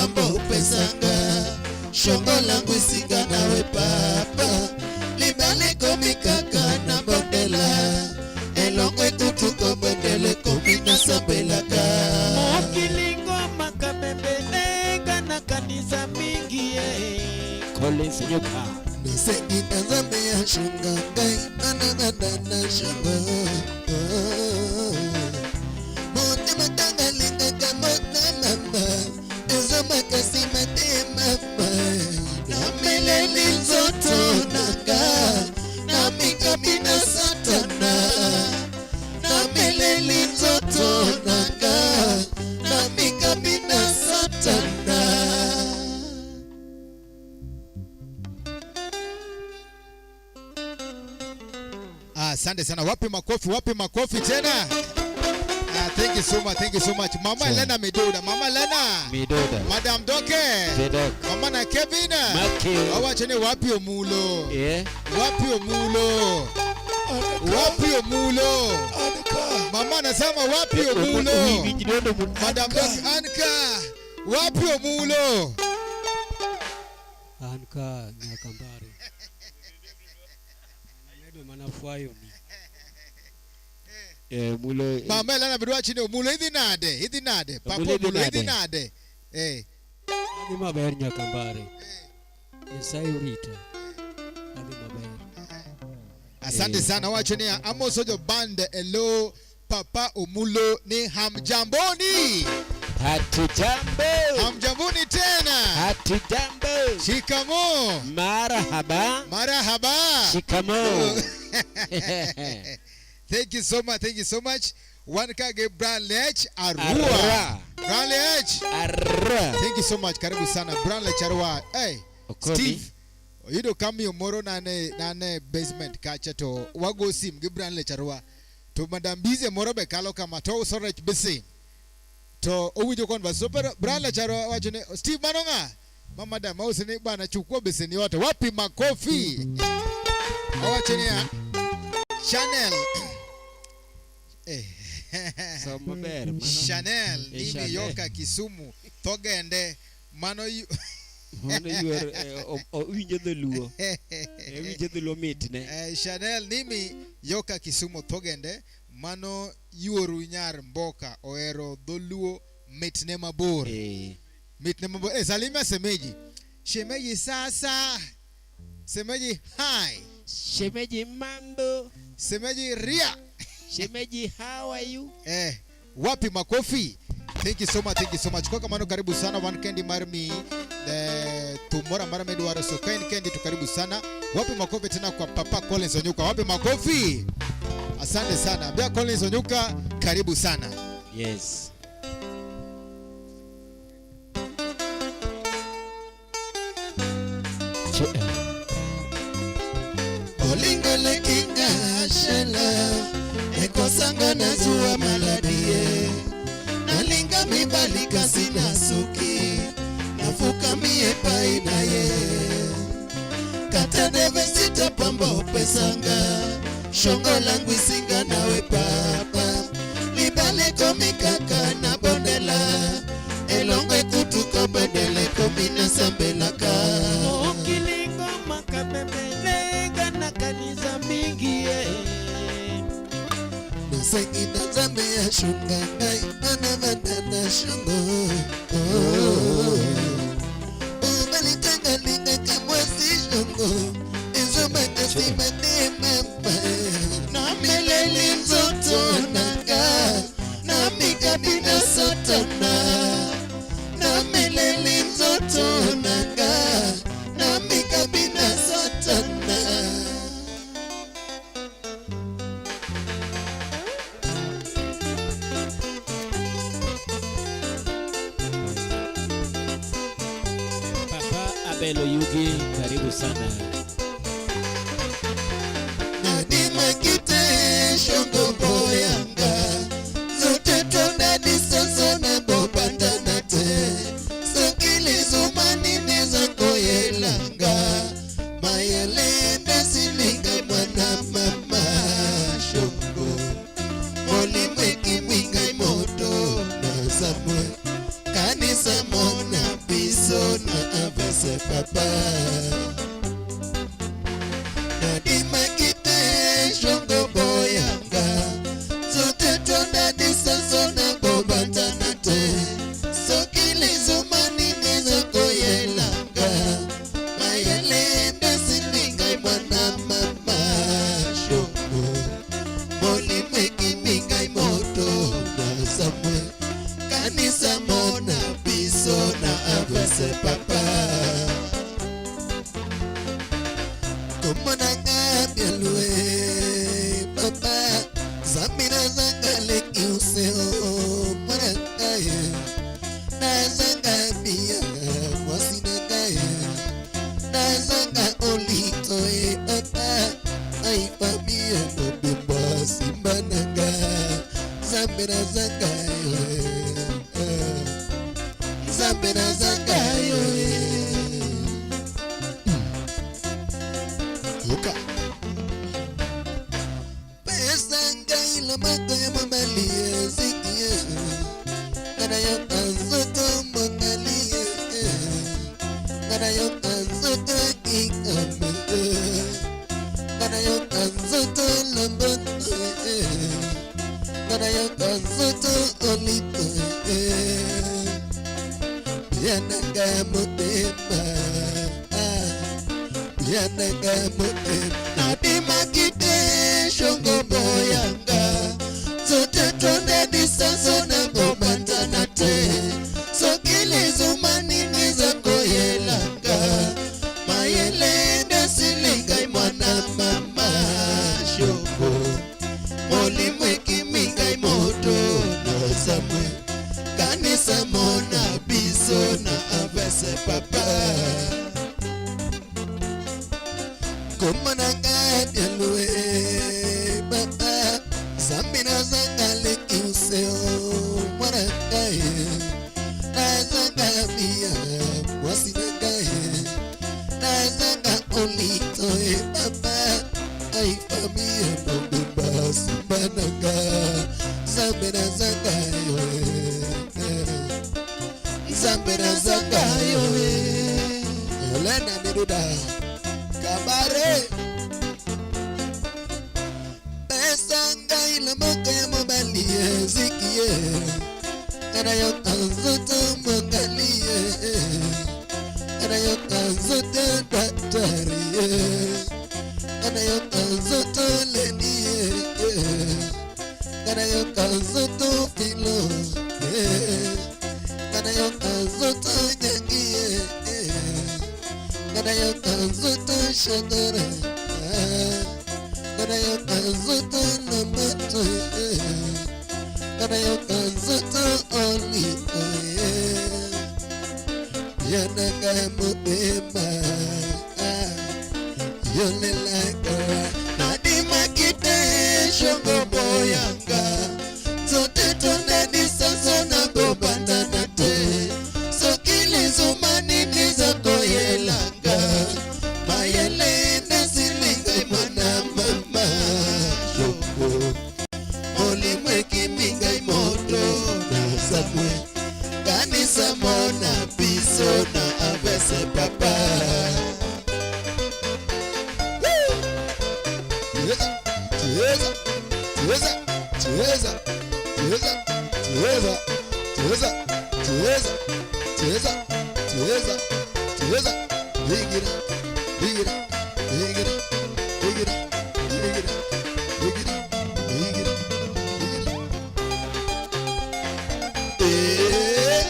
ashunga ngai anangana shunga motema tanga lingaka motema eza makasi matema nameleli nzoto nanga namikabi na satana nameleli nzoto nanga namikabi na satana. Asante sana. Wapi makofi? Wapi makofi tena? Thank you so much. Thank you so much. Mama Elena Midoda. Mama Elena Midoda. Madam Doke. Jedok. Mama na Kevin. Matthew. Awachene wapi omulo? Yeah. Wapi omulo? Wapi omulo? Mama anasema wapi omulo? Madam Doke Anka. Wapi omulo? Anka Nyakambare. Medo mana fwayo ni. Mulo. Mama Elena bidwa chini omulo idhi nade? Idhi nade? Papa omulo idhi nade? Eh. Adhi maber Nyakambare. Nyasaye orita. Adhi maber. Asante sana wacho ni Amos Ojo Band. Hello Papa Omulo ni hamjamboni. Hatujambo. Hamjamboni tena. Hatujambo. Shikamo. Marahaba. Marahaba. Shikamo. Thank you so much. Thank you so much. One kage Branlech Arua. Branlech Arua. Thank you so much. Karibu sana Branlech Arua. Hey, Okobi. Steve. Oyudo kamiyo moro nane basement kacha to wago sim gi Branlech Arua. To Madam Bize moro be kalo kama to uso rech bisi. To owinjo converse. So Branlech Arua wacho ni Steve mano ng'a? Ma madam ausi ni bana chukua beseni yote. Wapi makofi? Owacho ni Chanel. So maber mano. Chanel nini Chanel. Yoka Kisumu Thogende mano mano yuor owinjo dholuo. Owinjo dholuo mitne. Chanel nimi Yoka Kisumu Thogende mano yuoru nyar mboka ohero dholuo mitne mabor. Mitne mabor. Salimia semeji. Shemeji sasa. Semeji hi. Shemeji mambo. Semeji ria. Shemeji how are you? Wapi makofi? Thank you so much, thank you so much. Kwa kamano karibu sana One Candy Marmi tumora mara medwaro so kain Candy tu karibu sana. Wapi makofi tena kwa Papa Collins Onyuka? Wapi makofi? Asante sana. Bia Collins Onyuka karibu sana. Yes. Olinga kinga shela ekosanga nazuwa maladie nalinga mibali kasi nasuki nafuka mie pai naye kata devesita pamba opesanga shongo langu isinga nawe papa libale komikaka na bondela elongo ekutuka bedele komina sambelaka okilingo makabembelenga na kanisa mingi nasengi na nzambe ya shunga ngai bana banda na shungo obalitanga lingaka mwasi shungo ezomakasi matemama nameleli nzoto nanga namikabi na satana nameleli nzoto nanga namikabi na satana. Abel Oyugi, karibu sana. Nadima kite shongo boyanga zote tonda disoso na bopanda te sokili zumani neza koyelanga mayelenda silinga mwana mama shongo molimweki mwinga moto na samwe kanisa mona biso na avese papa nadima kite shongo boyanga zote tonda disoso na bobantana te sokili zumani neza koyelanga mayelenda silinga mwana mama. Komonanga bialue papa Zamina zanga leki useo mwananga ye Nazanga bia mwasinanga ye Nazanga olito ye papa Ai famille mobimba simbananga Zamina zanga ye Zamina zanga ye Yoka. Pesa ngai loboko ya mobali eziki ye Nga nayoka nzoto mokali ye Nga nayoka nzoto kikambe Nga nayoka nzoto loboko ye Nga nayoka nzoto olito ye Yananga motema Yananga motema Nadimaki te shongo boyanga Zote tonde disanso na bobantana te Sokili zumani niza koyelanga Mayele ndasilinga mwana mama shongo Molimo ekiminga moto nosamwe Kanisa mona biso na avese papa Komonanga bialue papa Zambina zanga leki useo mwananga ye Nazanga bia mwasinanga ye Nazanga olito ye papa Ai famille mobimba simbananga Zambina zanga yo Zambina zanga yo Yolena Miduda. Kabare. Pesa ngai loboko ya mobali eziki ye Nga nayoka nzoto mokali ye Nga nayoka nzoto daktari ye Nga nayoka nzoto leni ye Nga nayoka nzoto filo ye Nga nayoka nzoto nyangi ye Nga nayoka nzoto shadara Nga nayoka nzoto lombato ye Nga nayoka nzoto olito ye Yananga motema Yolelaka Nadimaki te shongo boyanga Zote tonde disanso na bobandana te Sokili zumani niza koyelanga Mayele ndasilinga mwana mama shongo Molimo ekiminga moto nasamwe Kanisa mona biso na avese papa Cheza, cheza, cheza, cheza, cheza, cheza, cheza, cheza, cheza, cheza. Digira, digira, digira, digira, digira, digira, digira, digira. Eh,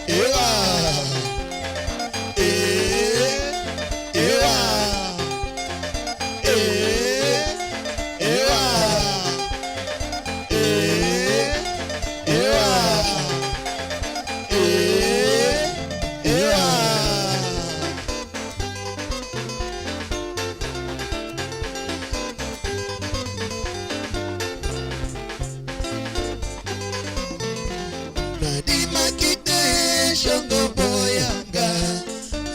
ewa. Eh, ewa. Eh, ewa. Eh, ewa. Eh, ewa. Nadimaki te shongo boyanga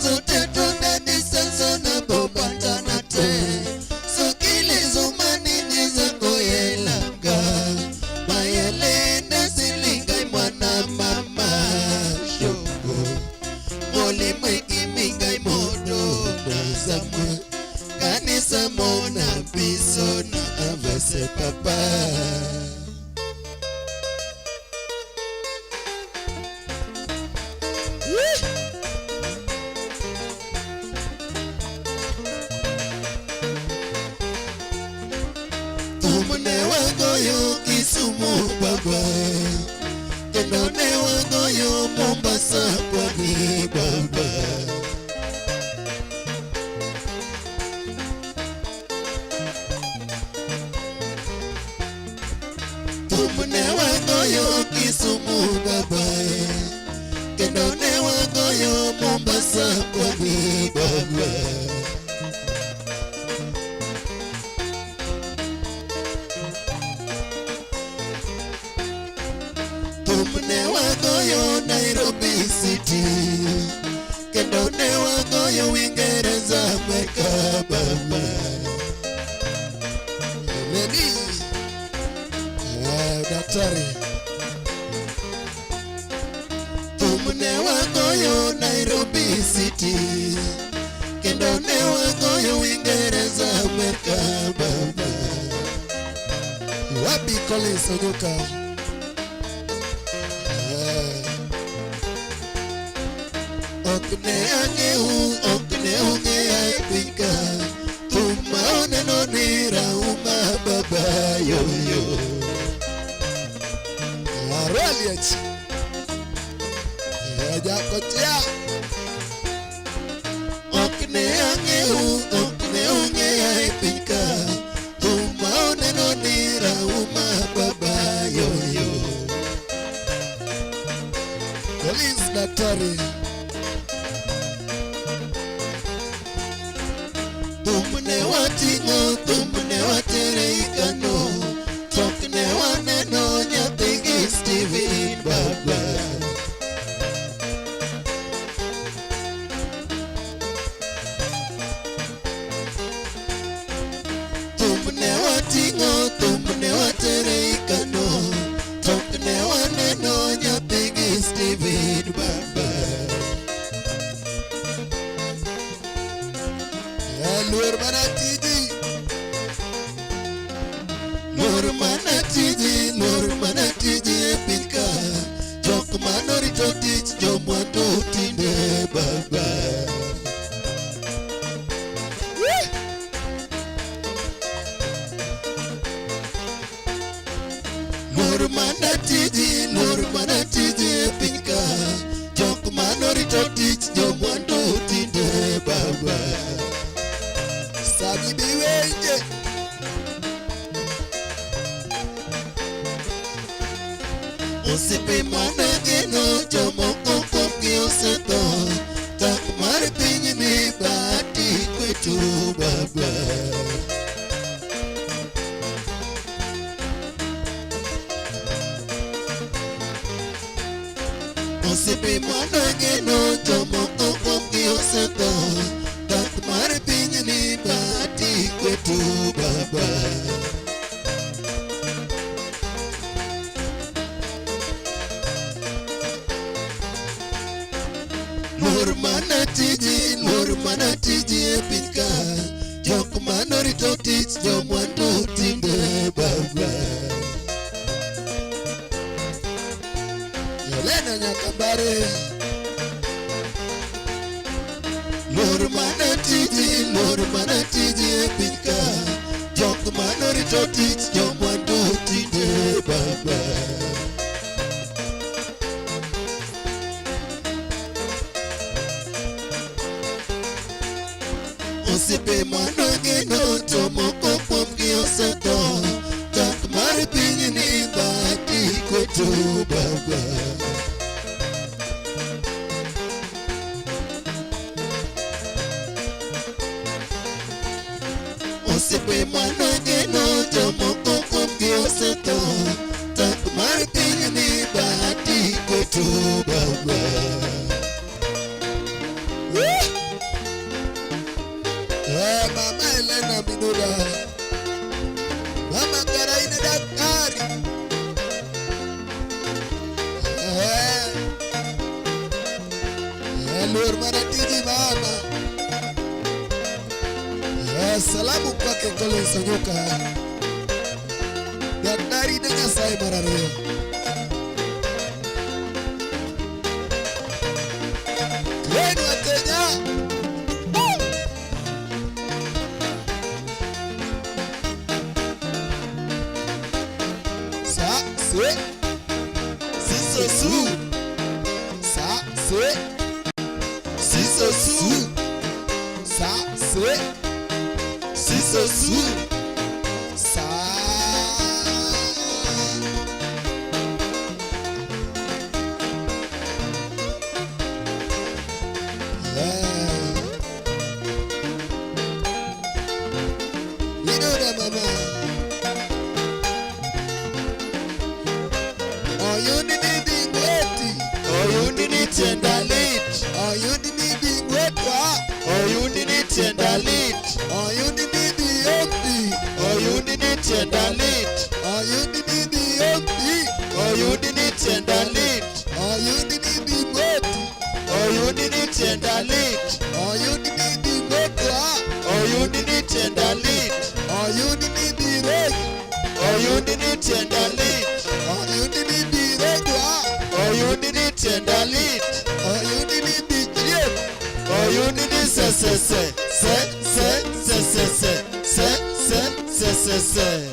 Zote tonda disanso na bobantana te Sokili zumani niza koyelanga Mayele ndasilinga mwana mama shongo Molimo ekiminga moto nazamwe Kanisa mona biso na avese papa Tumne wagoyo Kisumu baba Kendo ne wagoyo Mombasa pwani baba. Thum ne wagoyo Kisumu baba kendo ne wagoyo Mombasa pwani baba. Thum ne wagoyo Nairobi City kendo ne wagoyo Uingereza Amerka baba. Lady. Daktari. Thum ne wagoyo Nairobi City kendo ne wagoyo Uingereza Amerka baba. Wapi Collins Onyuka? Ok ne ang'eu, ok ne ung'eya e piny ka. Thum ma oneno ni rauma baba yoyo. Arwaliech. Jakochia. Ok ne ang'eu, ok ne ung'eya e piny ka. Thum ma oneno ni rauma baba yoyo. Collins daktari. Thum ne wating'o, thum ne watere ikano. Tok ne waneno nyathi gi Steven baba. Thum ne wating'o, thum ne watere ikano. Tok ne waneno nyathi gi Steven baba. Luor mana tiji. Luor mana tiji, luor mana tiji e piny ka. Jok manorito tich jomwandu tinde baba. Luor mana tiji, luor mana tiji e piny ka. Jok manorito tich jomwandu tinde baba. Sami biwenje. Osiepe manageno jomoko kuomgi osetho. Tak mar pinyni bahati kwetu baba. Osiepe manageno jomoko kuomgi osetho. Tak mar pinyni bahati kwetu baba. Luor mana tiji, luor mana tiji e piny ka. Jok manorito tich jomwandu tinde baba. Helena Nyakambare. Luor mana tiji, luor mana tiji e piny ka. Jok manorito tich jomwandu tinde baba. Osiepe manageno to moko kuomgi osetho. Tak mar pinyni bahati kwetu baba. Osiepe manageno jomoko kuomgi osetho. Tak mar pinyni bahati kwetu baba. Mama Helena Minura. Mama Karaina daktari. Luor mana tiji mama. Salamu kwake Collins Onyuka. Daktari ne Nyasaye mar ariyo. Kwenu Wakenya. Sa se Siso su, sa se siso su, sa se siso su. sa. Idoda mama. Oyundi ni dhi ngweti. Oyundi ni tienda lit. Oyundi ni dhi ngwetwa. Oyundi ni tienda lit. Oyundi ni dhi ombi. Oyundi ni tienda lit. Oyundi ni dhi ombi. Oyundi ni tienda lit. Oyundi ni dhi ngweti. Oyundi ni tienda lit. Oyundi ni dhi ngwetwa. Oyundi ni tienda lit. Oyundi ni dhi regi. Oyundi ni tienda lit. Oyundi ni dhi regwa. Oyundi ni tienda lit. Oyundi ni dhi chiem. Oyundi ni se se se se se se se se se se se se se.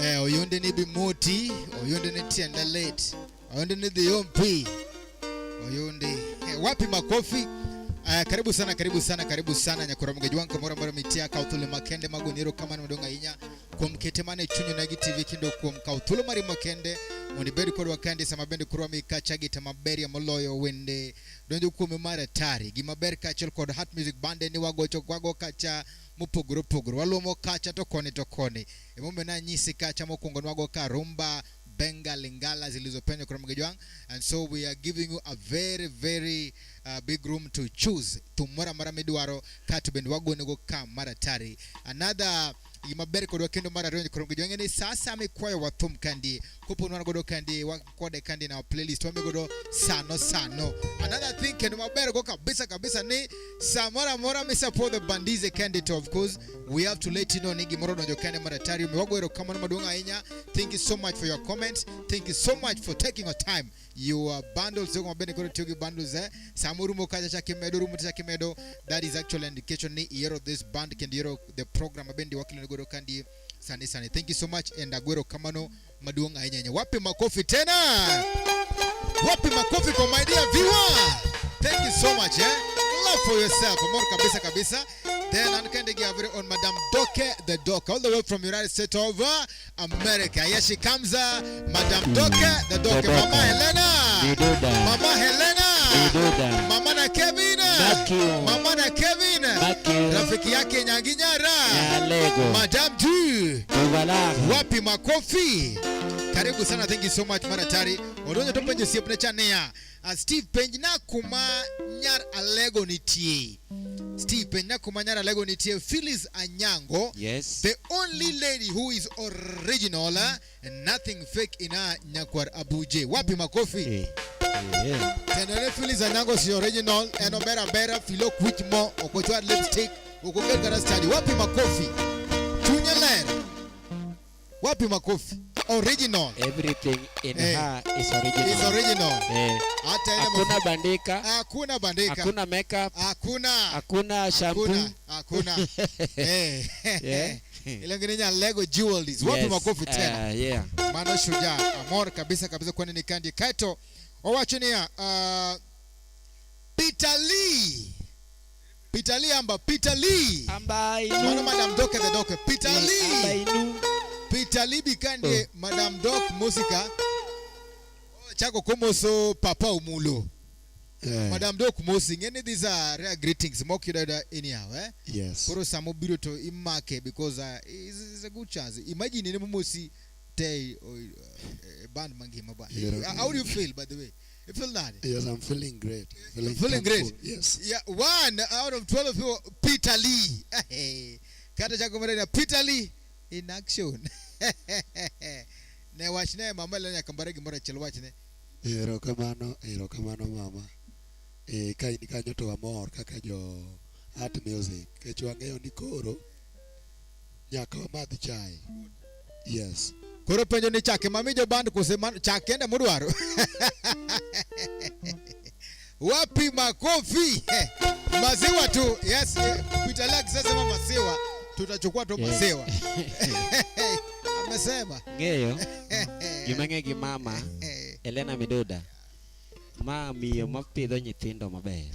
Eh, oyundi ni bimoti, oyundi ni tienda lit, oyundi ni dhi ompi, oyundi. Eh, wapi makofi? Karibu sana, karibu sana, karibu sana nyakora mgeji wangu kamoro amora mitia kaw thuolo makende magoni erokamano maduong' ahinya kuom kete mana e chuny Onagi TV kendo kuom kawo thuolo mari makende mondo ibed kodwa kande sama bende koro wamiyi kacha gita maberie moloyo wende donjo kuome mar atari. Gima ber kaachiel kod Heart Music Band en ni wagocho wago kacha mopogore opogore, waluomo kacha to koni to koni. Emomiyo nanyisi kacha mokwongo nwago ka rumba, benga, lingala zilizopendwa kwa Ramogi Jwang', and so we are giving you a very very big room to choose thum moro amora midwaro kato bende wagonego ka mar atari. Another gima ber kodwa kendo mar ariyo Ramogi Jwang' en ni sa mikwayo wa thum kandi kopo ni wan godo kandi wakode kandi na playlist wamigodo sano sano. Another thing kendo maber go kabisa kabisa ni samoro amora mi support the bandize kandi to of course we have to let you know ni gimoro donjo kande mar atari. Omiyo wago erokamano maduong' ahinya. Thank you so much for your comments, thank you so much for taking your time, your bundles jogo mabende koro tiyo gi bundles, eh, sama urumo kacha chak imedo rumo chak imedo, that is actual indication ni ihero this band kendo ihero the program mabende wakeloni godo kandi sani sani. Thank you so much and agwero kamano maduong' ahinya ahinya. Wapi makofi tena? Wapi makofi kwa my dear viewer? Thank you so much, eh? Clap for yourself. More kabisa kabisa. Then and kende gi very on Madam Doke the Doc, all the way from United States of America. Here she comes, Madam Doke the Doke. The Mama Doke. Helena. Miduda. Mama Helena. Miduda. Mama na Kevin. Thank you. Mama na Kevin. Thank you. Rafiki yake Nyanginyara. Nyalego. Madam Du. Duvalar. Wapi makofi? Karibu sana, thank you so much Maratari. Odonjo to penjo osiepne cha niya, Steve penjna kuma nyar Alego nitie. Steve penjna kuma nyar Alego nitie. Phyllis Anyango. Yes. The only lady who is original, and nothing fake in her, Nyakwar Abuje. Wapi makofi? Eh. Eh. Tenere Phyllis Anyango si original, en obera bera, filo kwich mo, ok ochwad lipstick, ok okel kata study. Wapi makofi? Chunye ler. Wapi makofi? Original. Everything in Eh. her is original. Is original. Eh. Hata ile Hakuna bandika, hakuna bandika. hakuna makeup, Hakuna. hakuna shampoo. Hakuna. Hakuna. Eh. Yeah. Ile ngine Nyalego Jewelries. Wapi Yes. makofi tena? Yeah. Mano shujaa amor kabisa kabisa kwani ni kandi kaito owacho niya, Peter Lee, Peter Lee amba Peter Lee. Amba Mano inu. Madam Doke the Doke Peter Amba Lee. inu. Peter Lee bikande Madam Doc Musika chako komoso Papa Umulo. Yeah. Madam Doc Mosi ng'eni these are rare greetings mok yudo anyhow, eh. Yes. Koro samobiro to imake because it's a good chance. Imagine in momosi te band mangima ba. Yeah. How do you feel, by the way? You feel that? Yes, I'm feeling great. Feeling, Feeling great. thankful. Yes. Yeah, 1 out of 12 people, Peter Lee. Hey. Kata chako marena Peter Lee in action. Ne wachne mama le nyaka gimoro achiel wachne. Erokamano, erokamano mama. E, ka in kanyo to wamor kaka jo art music. Kech wang'eyo ni koro nyaka wamadh chai. Yes. Koro penjo ni chake mami jo band kose man, chak kende mudwaro. Wapi makofi? Maziwa tu. Yes, Peter Lee akisema maziwa, tutachukua tu Yeah. maziwa. Amesema. Ng'eyo. Gima ng'e gi mama Elena Miduda. Ma miyo mapidho nyithindo maber.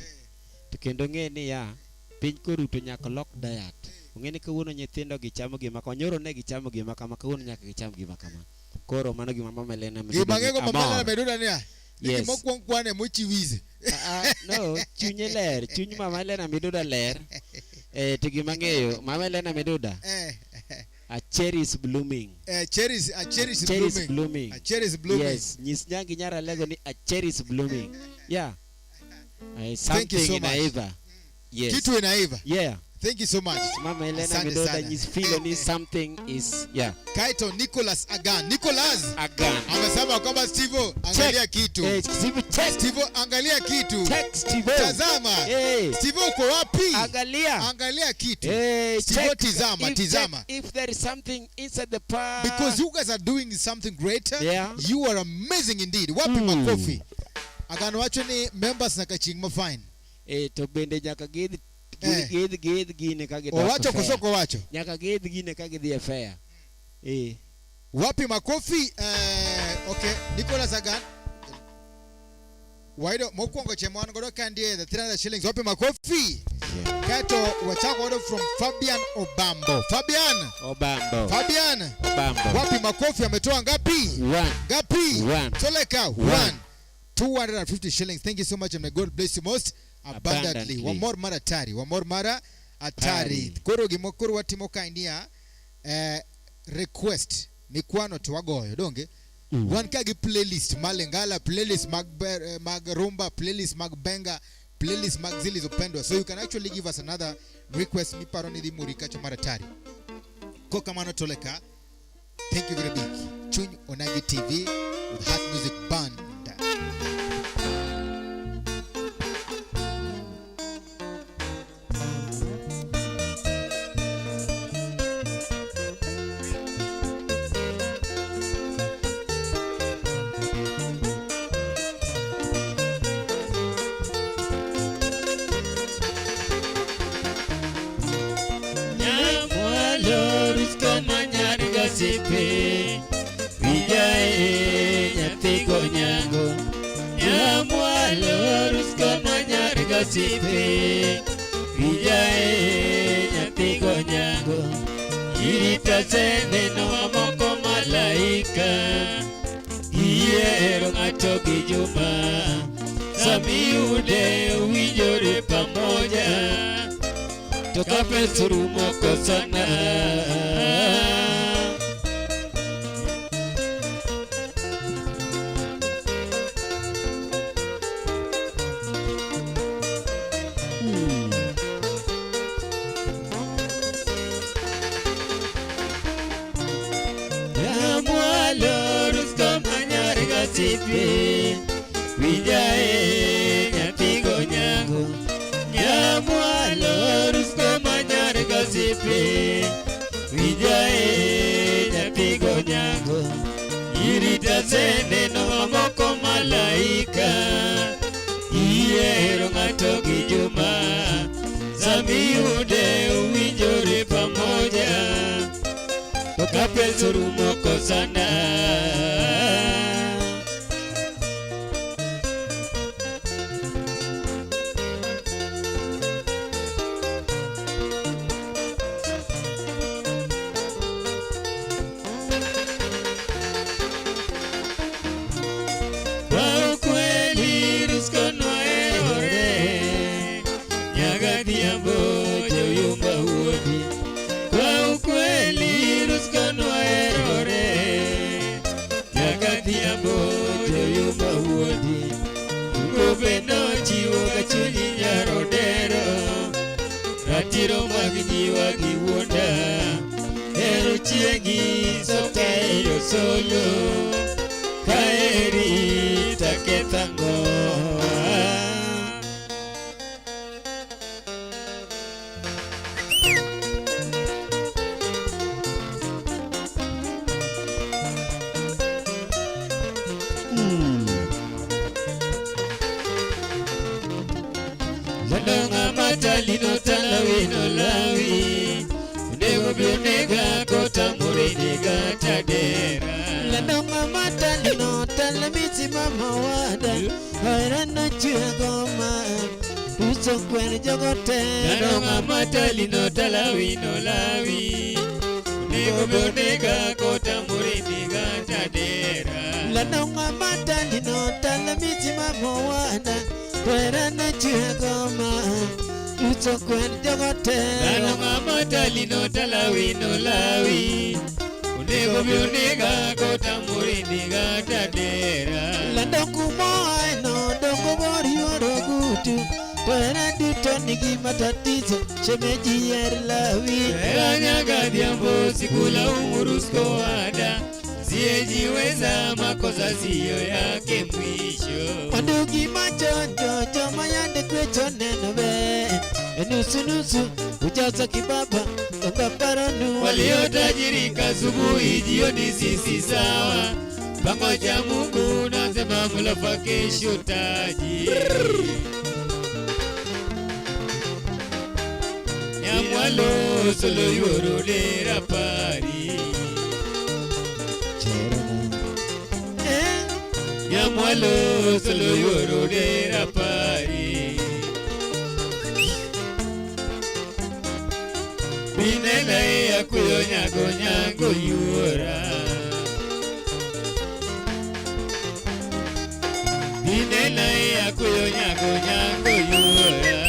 To kendo ng'e niya, piny koruto nyaka lok diet. Ong'e ni kawuono nyithindo gichamo gima kama, nyoro ne gichamo gima kama, kawuono nyaka gicham gima kama. Koro mano gima Mama Elena Gima Miduda ng'ego Mama Elena amor. Miduda niya. Ni Yes. gima okwong kwane mochiwize. Ah, ah, no, chunye ler, chuny Mama Elena Miduda ler. Eh, to gima ng'eyo, Mama Elena Miduda, Eh, a cherry is blooming. eh, cherries, a cherry is Cherry is blooming. blooming. A cherry is blooming. Yes, nyis nyangi nyar Alego ni a cherry is blooming. Yeah. Thank you Something so much. inaiva. Yes. Kitu inaiva. Yeah. Thank you so much. Mama Elena Asante Miduda sana. nyis filo ni something is yeah. Kaito Nicholas Agan. Nicholas Agan. amesema kwamba Steve angalia kitu. Eh, Steve check. Steve angalia kitu. Check Steve. Tazama. Hey. Steve uko wapi? Angalia. Angalia kitu. Hey, Steve check. tizama, If, tizama. check if there is something inside the park. Because you guys are doing something greater. Yeah. You are amazing indeed. Wapi makofi. Agano wacho ni members nyaka chieng' ma fine. Eh, to bende nyaka gidhi Eh. gidhi gidhi gine ka gidok Owacho e fair. koso ok owacho? Nyaka gidhi gine ka gidhi e fair. Eh. Wapi makofi? Eh, okay, Nicholas Agan. Waido mokwongo che wan godo ka ndie the 300 shillings. Wapi makofi? Yeah. Kato wachako godo from Fabian Obambo. Fabian, Obambo. Fabian. Obambo. Wapi makofi ametoa ngapi? One. Ngapi? One. Toleka One. one. 250 shillings. Thank you so much and may God bless you most abundantly. Abundantly. Wamor mara atari. Wamor mara atari. Atari. Koro gima koro watimo ka niya eh, request mikwano to wagoyo donge wan ka gi playlist mar Lingala, playlist mag, mag rumba, playlist mag benga, playlist mag zilizopendwa. So you can actually give us another request miparo ni dhi muri kacha mar atari. Kokamano toleka. Thank you very big. Chuny Onagi TV with Heart Music Band. Nyamwalo rusko manyar gasipe Wijae nyathi gonyango Nyamwalo rusko manyar gasipe Wijae nyathi gonyango Irita sende no mamoko malaika Giero ng'ato gi Juma Samiude winjore pamoja to ka pesa orumo kosana Nyamwalo rusko manyar gasipe Wijae nyathi gonyango Nyamwalo rusko manyar gasipe Wijae nyathi gonyango Irita sende no mamoko malaika Ihero ng'ato gi Juma Samiyude uwinjore pamoja To ka pesa orumo kosana Kwa ukweli Rusko noherore Nyagadhiambo joyumba wuodi Kwa ukweli Rusko noherore Nyagadhiambo joyumba wuodi Gobe nochiwo ga chunyi nyarodero Ratiro mag nyiwa gi wuonda Hero chieng'i sokaeyo solo Kaeri takethango Lando matalino talawino lawi Onego bi onega kotamore nega tadera Lando matalino talamisi mama wada Oirano chwe goma Uso kwen jogo te Lando matalino talawino lawi Onego bi onega kotamore nega tadera. Lanonga matalino talamisi mamowanda Twerana chegoma Uso kwen jogote Lanonga matalino talawino lawi. Onego bi onega kotamori ndiga tadera. Landongu moaino dongo bori orogutu Twera duto nigi matatizo Shemeji yer lawi Era nyaga dhiambo sikula umurusko ada. Siyejiweza makosa siyo yake mwisho. Wandugi machonjo joma yande kwecho neno be Nusu nusu ujaza kibaba Onga paronu Waliotajirika asubuhi jioni sisi sawa. Pango cha Mungu nasema mlafa kesho tajiri. Nyamwalo solo yuoro dera pari. Nyamwalo solo yuoro dera pari. Binena e akuyo nyago nyango yuora. Binena e akuyo nyago nyango yuora.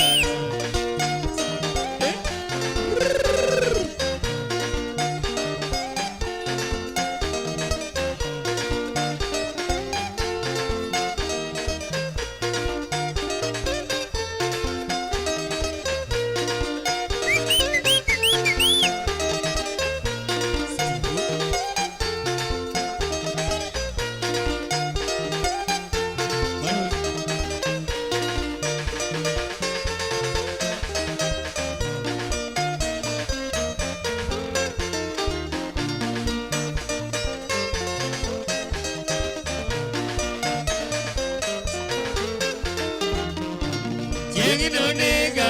Chieng' no nega,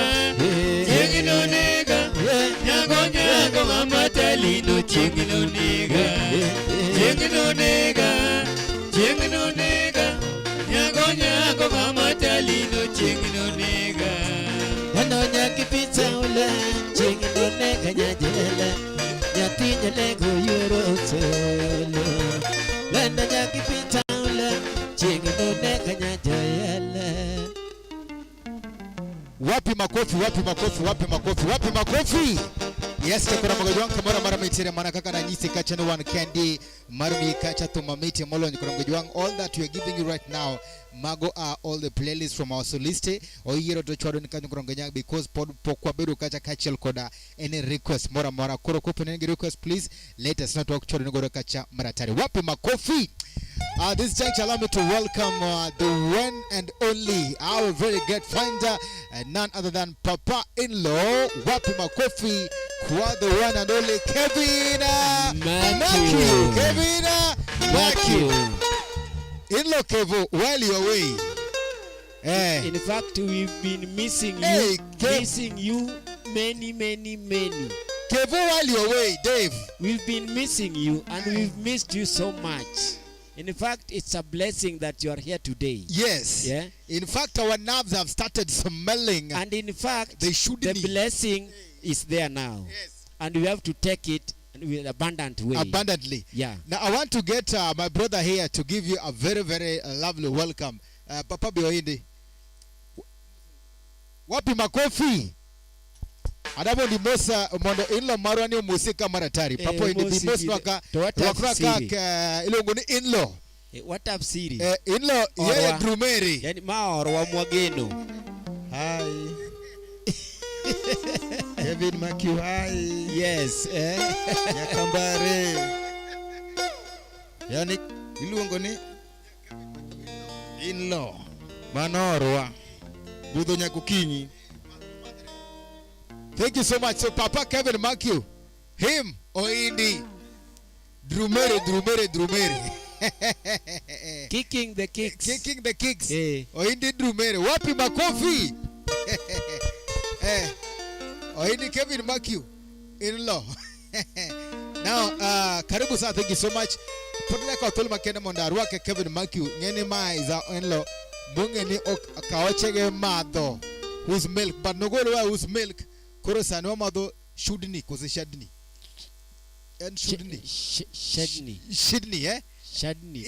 nyago nyago mama talino chieng' no nega. Ano nyaki pizza ula Chieng' no nega nyajela Nyathi nyalego yuoro solo Lenda nyaki pizza ula Chieng' no nega nyajela Wapi makofi, wapi makofi, wapi makofi, wapi makofi? Yes, chakora magajwang kamora mara mitere mana kaka nanyisi kacha no one candy marumi kacha thuma miti molony kora magajwang. All that we are giving you right now, mago are all the playlists from our soliste. Oyiero to chwado ni kanyo kora magajwang because pod pok wabedo kacha kachiel koda any request mora mora. Koro kopo ne request, please let us know to chwado ni godo kacha maratari. Wapi makofi? This juncture, allow me to welcome the one and only, our very great finder, none other than Papa In-Law. Wapi makofi kwa the one and only Kevin Matthew. Kevin Matthew. In-law Kevo, while you're away. In fact, we've been missing you, Hey, Kev. missing you many, many, many. Kevo, while you're away, Dave. We've been missing you and we've missed you so much. In fact, it's a blessing that you are here today. Yes. Yeah. In fact, our nerves have started smelling. And in fact, They should the be. blessing is there now. Yes. And we have to take it with abundant way. Abundantly. Yeah. Now, I want to get my brother here to give you a very, very lovely welcome. Papa Bioindi. Wapi makofi? Adamo di mosa mondo in-law marwa ni omusika maratari. Papa Oindi bi mos nwaka rwakra ka iluongo ni in-law. Watafsiri. In-law yeye Drumeri. Yani ma orwa mwageno. Hi. Kevin Makiu, hi. Yes. Nyakambare. Yani iluongo ni in-law. Mano orwa. Budho nyaka okinyi. Thank you so much. So Papa Kevin Makiu, him Oindi, Drumeri, Drumeri, Drumeri. Kicking the kicks. Kicking the kicks. Hey. Oindi Drumeri. Wapi makofi? Oindi Kevin Makiu, in-law. Now, karibu sana. Thank you so much. Podla ka tol makende mondo arwake Kevin Makiu. Ng'eni ma is our in-law. Mong'e ni ok kaochege madho. Whose milk? But nogolo wa whose milk? Koro sani wamadho shudni kose shadni? En shudni. Shedni. Shidni, eh? Chadni.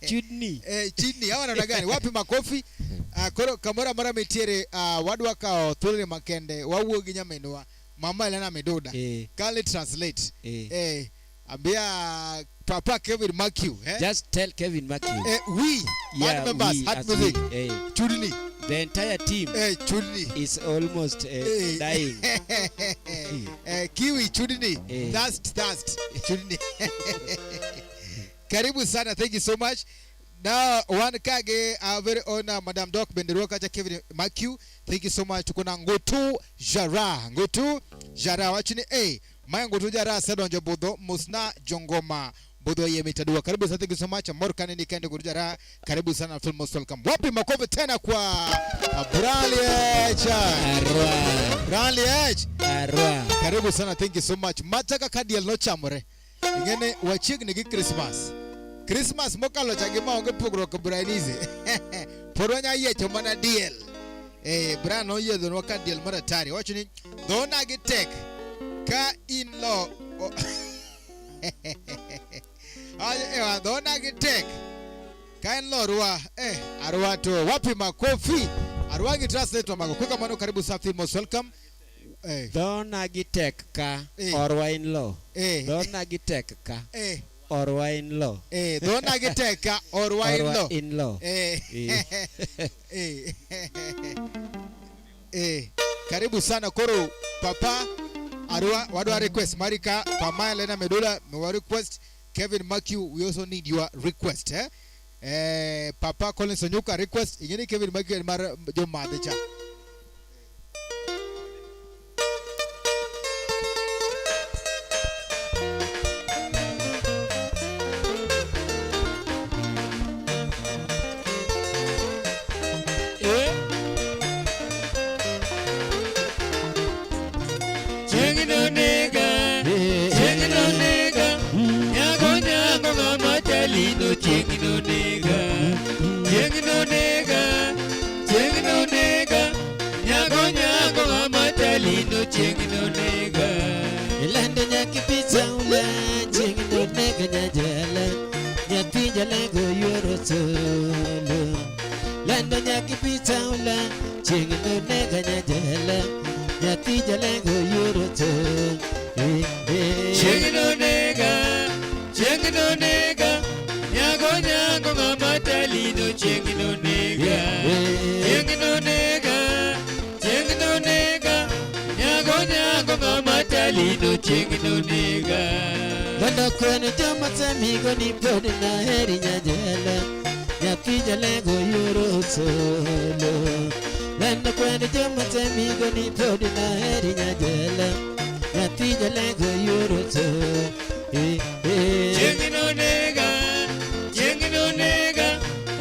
Chudni. Eh, chidni hawa namna gani? Wapi makofi? Koro kamoro amora mitiere wadwa kawo thuoloni makende wawuo gi nyaminwa Mama Elena Miduda. Eh, Kindly translate. eh. Eh, ambia Papa Kevin Mathew, eh? Just tell Kevin Mathew. Eh, we Yeah, band members we Heart as Music we, eh, Chudni the entire team eh, Chudni is almost Eh. dying. eh, Kiwi Chudni Eh. thirst thirst Chudni. Karibu sana, thank you so much. Now one kage our very own Madam Doc Benderuo kacha Kevin Mathew, thank you so much. Tuko na Ngutu Jara, Ngutu Jara wachini eh maya Ngutu Jara sedonjo budho musna jongoma budho ye mitadua. Karibu sana, thank you so much. Amor kanini kende Ngutu Jara, karibu sana, feel most welcome. Wapi makofi tena kwa Brali H. Arwa. Brali H. Arwa. Karibu sana, thank you so much. Machaka kadiel nochamore. Ingene wachiegni gi Christmas. Christmas mokalo cha gi ma onge pogruok Brian. Pod wanya yiecho mana diel. Eh, Brian noyiedhonwa ka diel mar atari. Wacho ni dhona gi tek ka in lo Aye, ewa dhona gi tek ka en lorwa eh arwa to wapi makofi arwa gi translate mago kwa mano karibu safi most welcome eh Dhona gi tek ka Eh. orwa in law. eh Dhona gi tek ka eh orwa in law. eh dhona gi tek ka orwa in Orwa lo in law. eh Eh. eh eh karibu sana koro papa arwa wadwa request marika pama Elena Medola mewa request Kevin Mathew we also need your request eh eh papa Collins Onyuka request ingeni Kevin Mathew en mar jomadhe cha. Chieng' nonega, chieng' nonega, nyago nyago ng'ama chalino chieng' nonega. Chieng' nonega, chieng' nonega, nyago nyago ng'ama chalino chieng' nonega. Ilando nyaki pizza ula chieng' nonega nyajala nyathi jalago yuoro solo. Lando nyaki pizza ula chieng' nonega nyajala nyathi jalago yuoro solo. Eh, eh. Chieng' nonega, chieng' nonega, nyago nyago ng'ama chalino chieng' nonega. Eh, Chieng' nonega, chieng' nonega, nyago nyago ng'ama chalino chieng' nonega. Lando kwene joma semigo ni pod naheri nyajala nyathi jalago yuoro solo. Lando kwene joma semigo ni pod naheri nyajala nyathi jalago yuoro solo. Eh, eh. Chieng' nonega, chieng' nonega,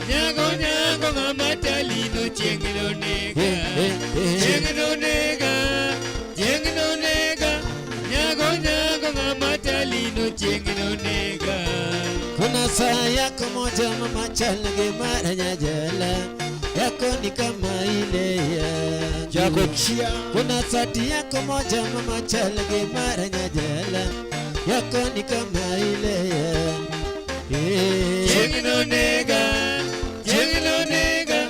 nyago nyago ng'ama chalino chieng' nonega. Eh, eh, eh. Chieng' nonega, chieng' nonega, nyago nyago ng'ama chalino chieng' nonega. Kuna saa yako moja mama chal gi mara nyajala yako ni kama ile yangu. Jago chia Kuna sati yako moja mama chal gi mara nyajala yako ni kama ile yangu. Eh. Chieng' nonega, chieng' nonega,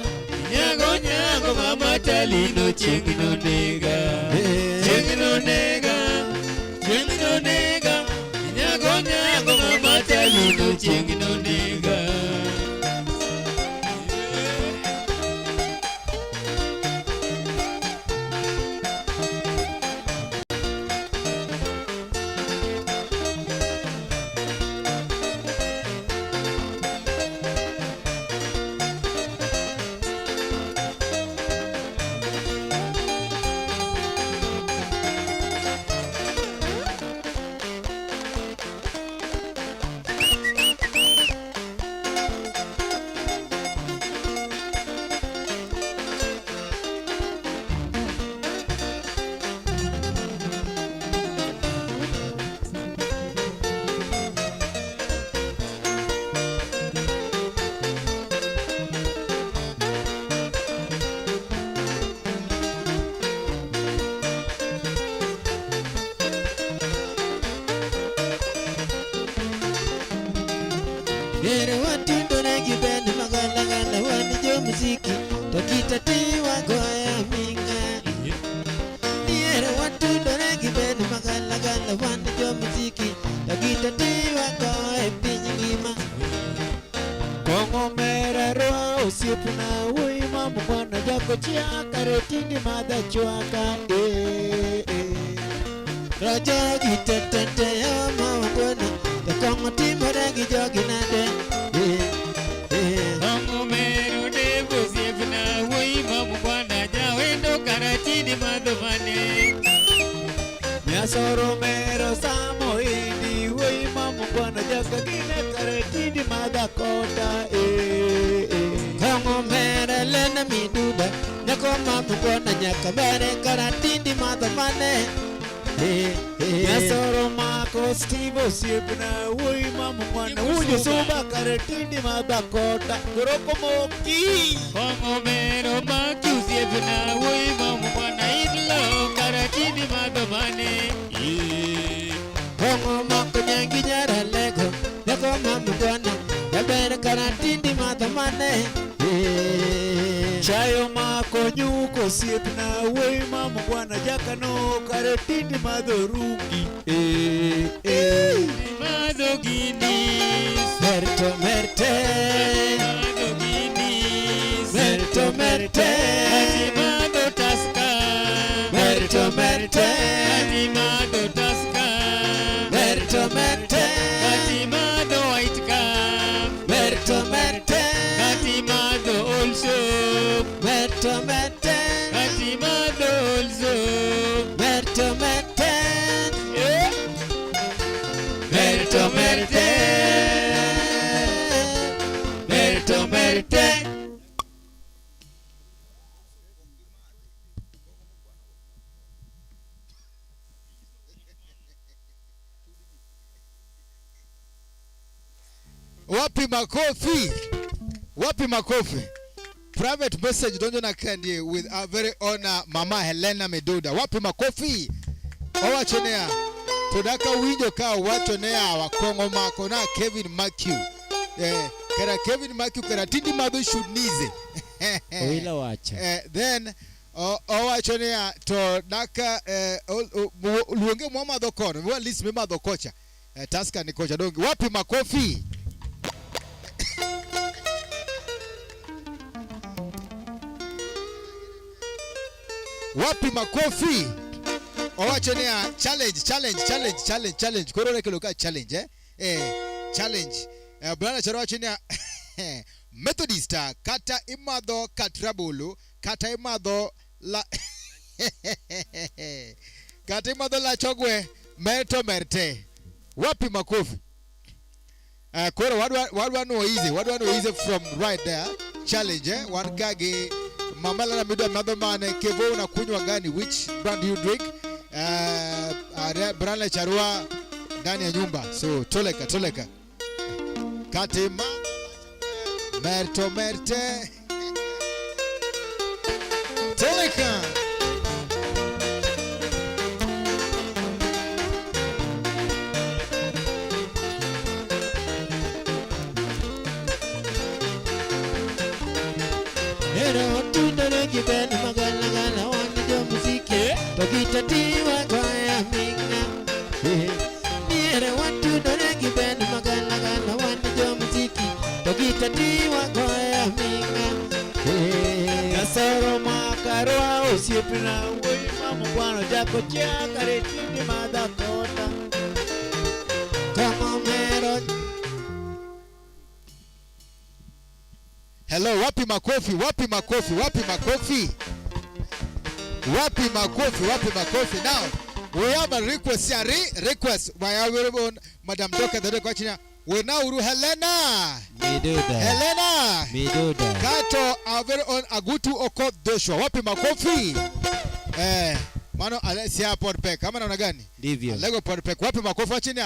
nyago nyago ng'ama chalino chieng' nonega. Eh. Chieng' nonega, chieng' nonega, nyago nyago ng'ama chalino chieng' nonega. Ere watundore gi ben magalagala wan jo muziki to kitati wagoya minga. Ere watundore gi ben magalagala wan jo muziki to kitati wagoya piny ngima. Kong'o mera rwa osiepna wuoyi ma mwana jako chia kare tindi madha chwaka eh eh. Rajogi tetete yo mawangwana to kong'o timore gi jogi nade. Eh, eh. Kong'o mero devo osiepna wuoyi ma mwana jawendo kara tindi madho mane. Nyasoro mero samo indi wuoyi ma mwana jaka gine kare tindi madha kota eh eh. Kong'o mere lena miduda nyako ma mungwana nyaka mere kara tindi madho mane. Eh, eh. Nyasoro mako Steve osiepna wuoyi ma mwana wuoyo suba kare tindi madha kota goroko moki. Kong'o mero maki osiepna wuoyi ma mwana inlo kara tindi madho mane. Kong'o mako nyangi nyaralego nyako ma mungwana jaber kara tindi madho mane. Eh. Chayo mako nyuko osiepna wuoyi ma mwana jakano kare tindi madho rungi. Eh eh. Madho Guinness. Merto merte. Madho Guinness. Merto merte. Ati madho Tusker. Merto merte. Ati madho Tusker. Merto merte. Ati madho White Cap. Merto merte. Ati madho Old Soap. Merto merte. Ati madho Old Soap. Merto merte. Eh. Merto merte. Merto merte. Wapi makofi? Wapi makofi? Private message donjo na kandi with our very own Mama Helena Meduda. Wapi makofi? Owacho niya, to daka winjo ka owacho niya wakong'o mako na Kevin Mathew. Eh, kara Kevin Mathew kara tindi madho shudnize. Oila wacho. Eh, then owacho niya to daka eh, luonge mwamadho kono, mwa list mimadho kocha. Eh, Tusker ni kocha donge. Wapi makofi? Wapi makofi? Owacho niya challenge challenge challenge challenge challenge. Koro rekelo ka challenge eh? Eh, challenge. Eh, Bwana charo wacho niya Methodist kata imadho katrabolo kata imadho la kata imadho lachogwe merto merte. Wapi makofi? Koro wadwa no easy, wadwa no easy from right there. Challenge eh? Wan kagi Mama Lana Mido madho mane Kevo unakunywa gani? Which brand do you drink? Brand charua ndani ya nyumba. So toleka toleka. Katima merto merte. Toleka. Ero watundore gi ben magalagala wan jo muziki to kitati wagoya minga. Ero watundore gi ben magalagala wan jo muziki to kitati wagoya minga. Nyasoro makarwa osiepna wuoyi ma mwana jako chia kare tindi madha kota. Kong'o mero. Hello, wapi makofi? Wapi makofi? Wapi makofi? Wapi makofi? Wapi makofi? Now, we have a request here. Request by our very own Madam Doka the Request. We now uru Helena. Miduda. Helena. Miduda. Kato our very own Agutu Okoth Joshua. Wapi makofi? Eh, mano Alessia Podpek. Kama naona gani? Ndivyo. Lego Podpek. Wapi makofi chini?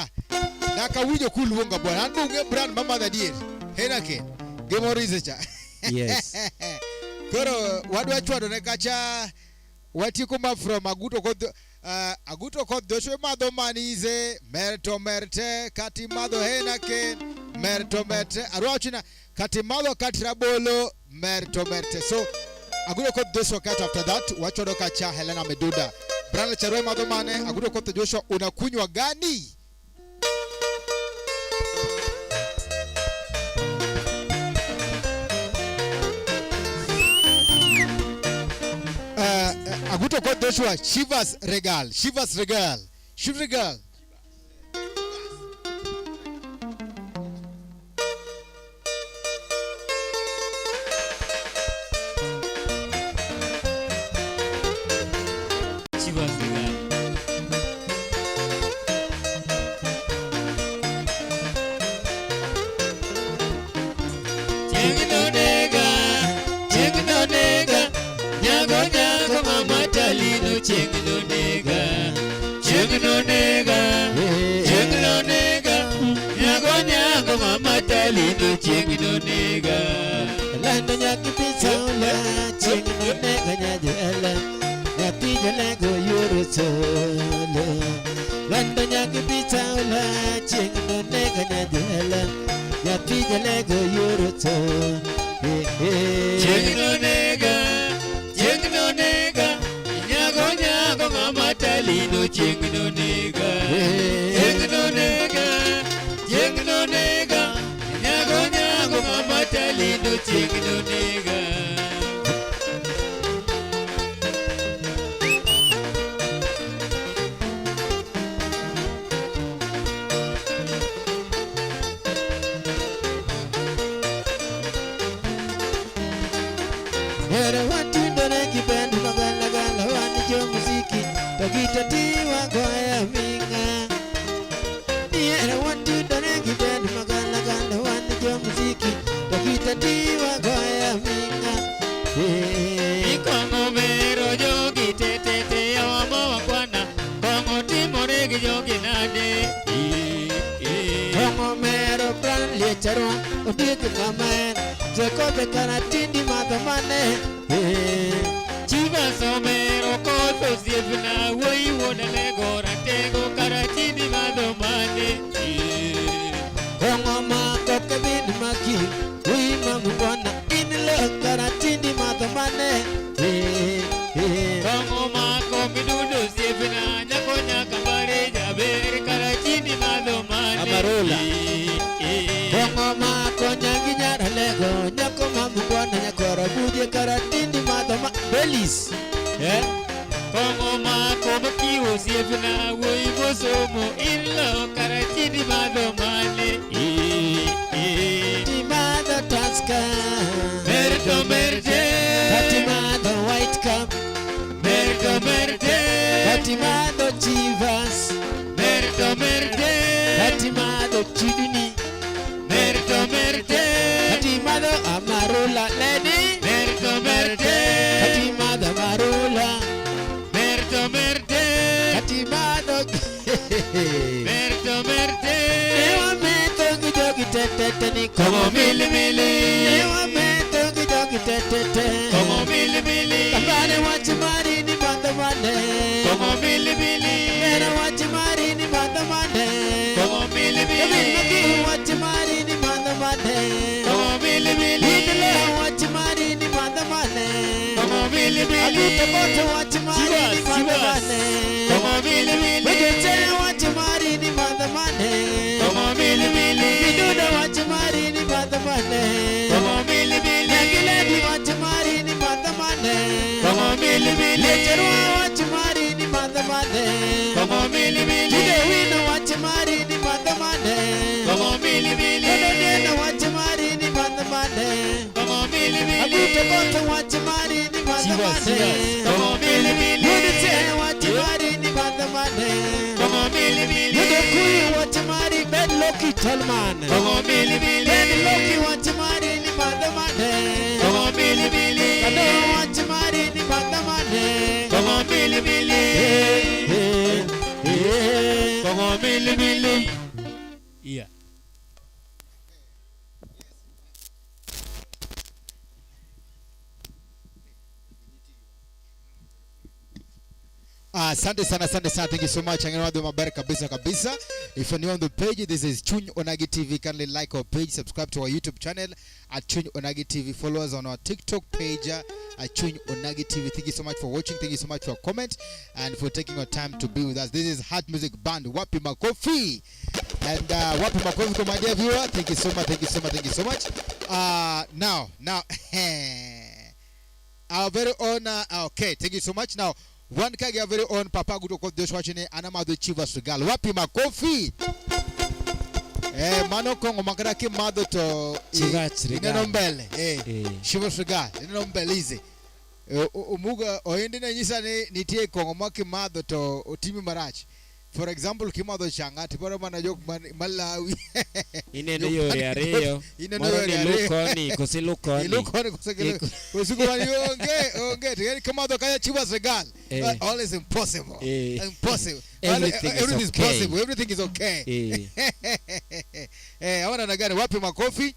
Daka winjo kuluonga bwana. Anduge brand mama the dear. Henake. Gimorize cha. Yes. Koro wadwa chwado ne kacha watieko ma from Agutu Okoth Aguto koth Joshua madho manize merto merte kati madho henake merto merte arwachina kati madho kati rabolo merto merte. So Aguto koth Joshua kat after that wachodo kacha Helena Meduda. Brana Charwe madho mane Aguto koth Joshua unakunywa gani? Aguto koth Joshua Chivas Regal, Chivas Regal, Chivas Regal. Chivas Regal. Chieng' nonega, chieng' nonega, nyago nyago mama Talino chieng' nonega, chieng' nonega, chieng' nonega, nyago nyago mama Talino chieng' nonega. Lando nyaki pisaula chieng' nonega nyajela nyathi jalego yoro solo. Lando nyaki pisaula chieng' nonega nyajela nyathi jalego yoro solo. Chieng' nonega, chieng' nonega, nyago nyago mama Talino chieng' nonega, chieng' nonega, chieng' nonega, nyago nyago mama Talino chieng' nonega. Ere watundore gi bend magalagala wan jo muziki to gitatiwa goya ming'a. Ere watundore gi bend magalagala wan jo muziki to gitatiwa goya ming'a. Kong'o mero jogi te te te yawa mawakwana, kong'o timore gi jogi nade. Kong'o mero bran liecharwa ondiek ng'ama en Jakobe kara tindi madho mane. Chivas omero koth osiepna wuoyi wuon Alego ratego kara tindi madho mane. Kong'o mako Kevin Maki wuoyi mamungwana in lo kara tindi madho mane. Kong'o mako midundo osiepna nyako nyaka mbare jaber kara tindi madho mane. Amarola. Kong'o mako nyangi nyar Alego nyako mamungwana nyakoro buje kara tindi madho ma Belis. Kong'o mako makiwo osiepna wuoyi mosomo in lo kara tindi madho mane. Kati madho Tusker. Merto merte. Kati madho White Cup. Merto merte. Kati madho Chivas. Merto merte. Kati madho Chidini. Merto merte. Kati madho Amarula Lady. Merto merte. Kati madho Amarula. Merto merte. Kati madho Merto merte. Ewa meto gi jogi te te te ni Kong'o mili mili. Ewa meto gi jogi te te te. Kong'o mili mili. Kambane wach mari ni madho mane. Kong'o mili mili. Mera wach mari ni madho mane. Kong'o mili mili. Kevin Maki wach mari ni madho mane. Kong'o mili mili. Idle wach mari ni madho mane. Kong'o mili mili. Aguto koto wach mari ni madho mane. Kong'o mili mili. Wejeche wach mari ni madho mane. Kong'o mili mili. Miduda wach mari ni madho mane. Kong'o mili mili. Nyagiledi wach mari ni madho mane. Kong'o mili mili. Lecherwa wach mari ni madho mane. Kong'o mili mili. Tide wino wach mari ni madho mane. Kong'o mili mili. Odo wach mari ni madho mane. Kong'o mili mili. Aguto koto wach mari ni madho mane. Kong'o mili mili. Wuod wach mari ni madho mane. Kong'o mili mili. Wuod kuyu wach mari bed loki tolman. Kong'o mili mili. Bed loki wach mari ni madho mane. Kong'o mili mili. Kado wach mari ni madho mane. Kong'o mili mili. Kong'o mili mili. Yeah. Asante sana, asante sana. Thank you so much. Angeno wadhi maber kabisa kabisa. If you're new on the page, this is Chuny Onagi TV. Kindly like our page, subscribe to our YouTube channel at Chuny Onagi TV. Follow us on our TikTok page at Chuny Onagi TV. Thank you so much for watching. Thank you so much for your comment and for taking your time to be with us. This is Heart Music Band. Wapi Makofi. And wapi makofi kwa my dear viewer. Thank you so much. Thank you so much. Thank you so much. Now, our very own okay, thank you so much. Now one kage our very own Papa Guto Koth Joshua chine anamadho Chivas Regal. Wapi makofi. Mano kong'o makata kimadho to Chivas Regal. ineno mbele. Eh. Chivas Regal ineno mbele izi. Omuga oindi ne nyisa ni nitie kong'o ma kimadho to otimi marach. For example, kimadho changa tibaro mana jok malawi. Ineno yore ariyo. Ineno Moro yore ni ariyo. lu koni koso ilu koni. Ilu koni koso koso mani onge onge to kimadho kanya Chivas Regal. All is impossible. Impossible. Everything is Everything is okay. possible. Everything is okay. Awana na gani wapi makofi?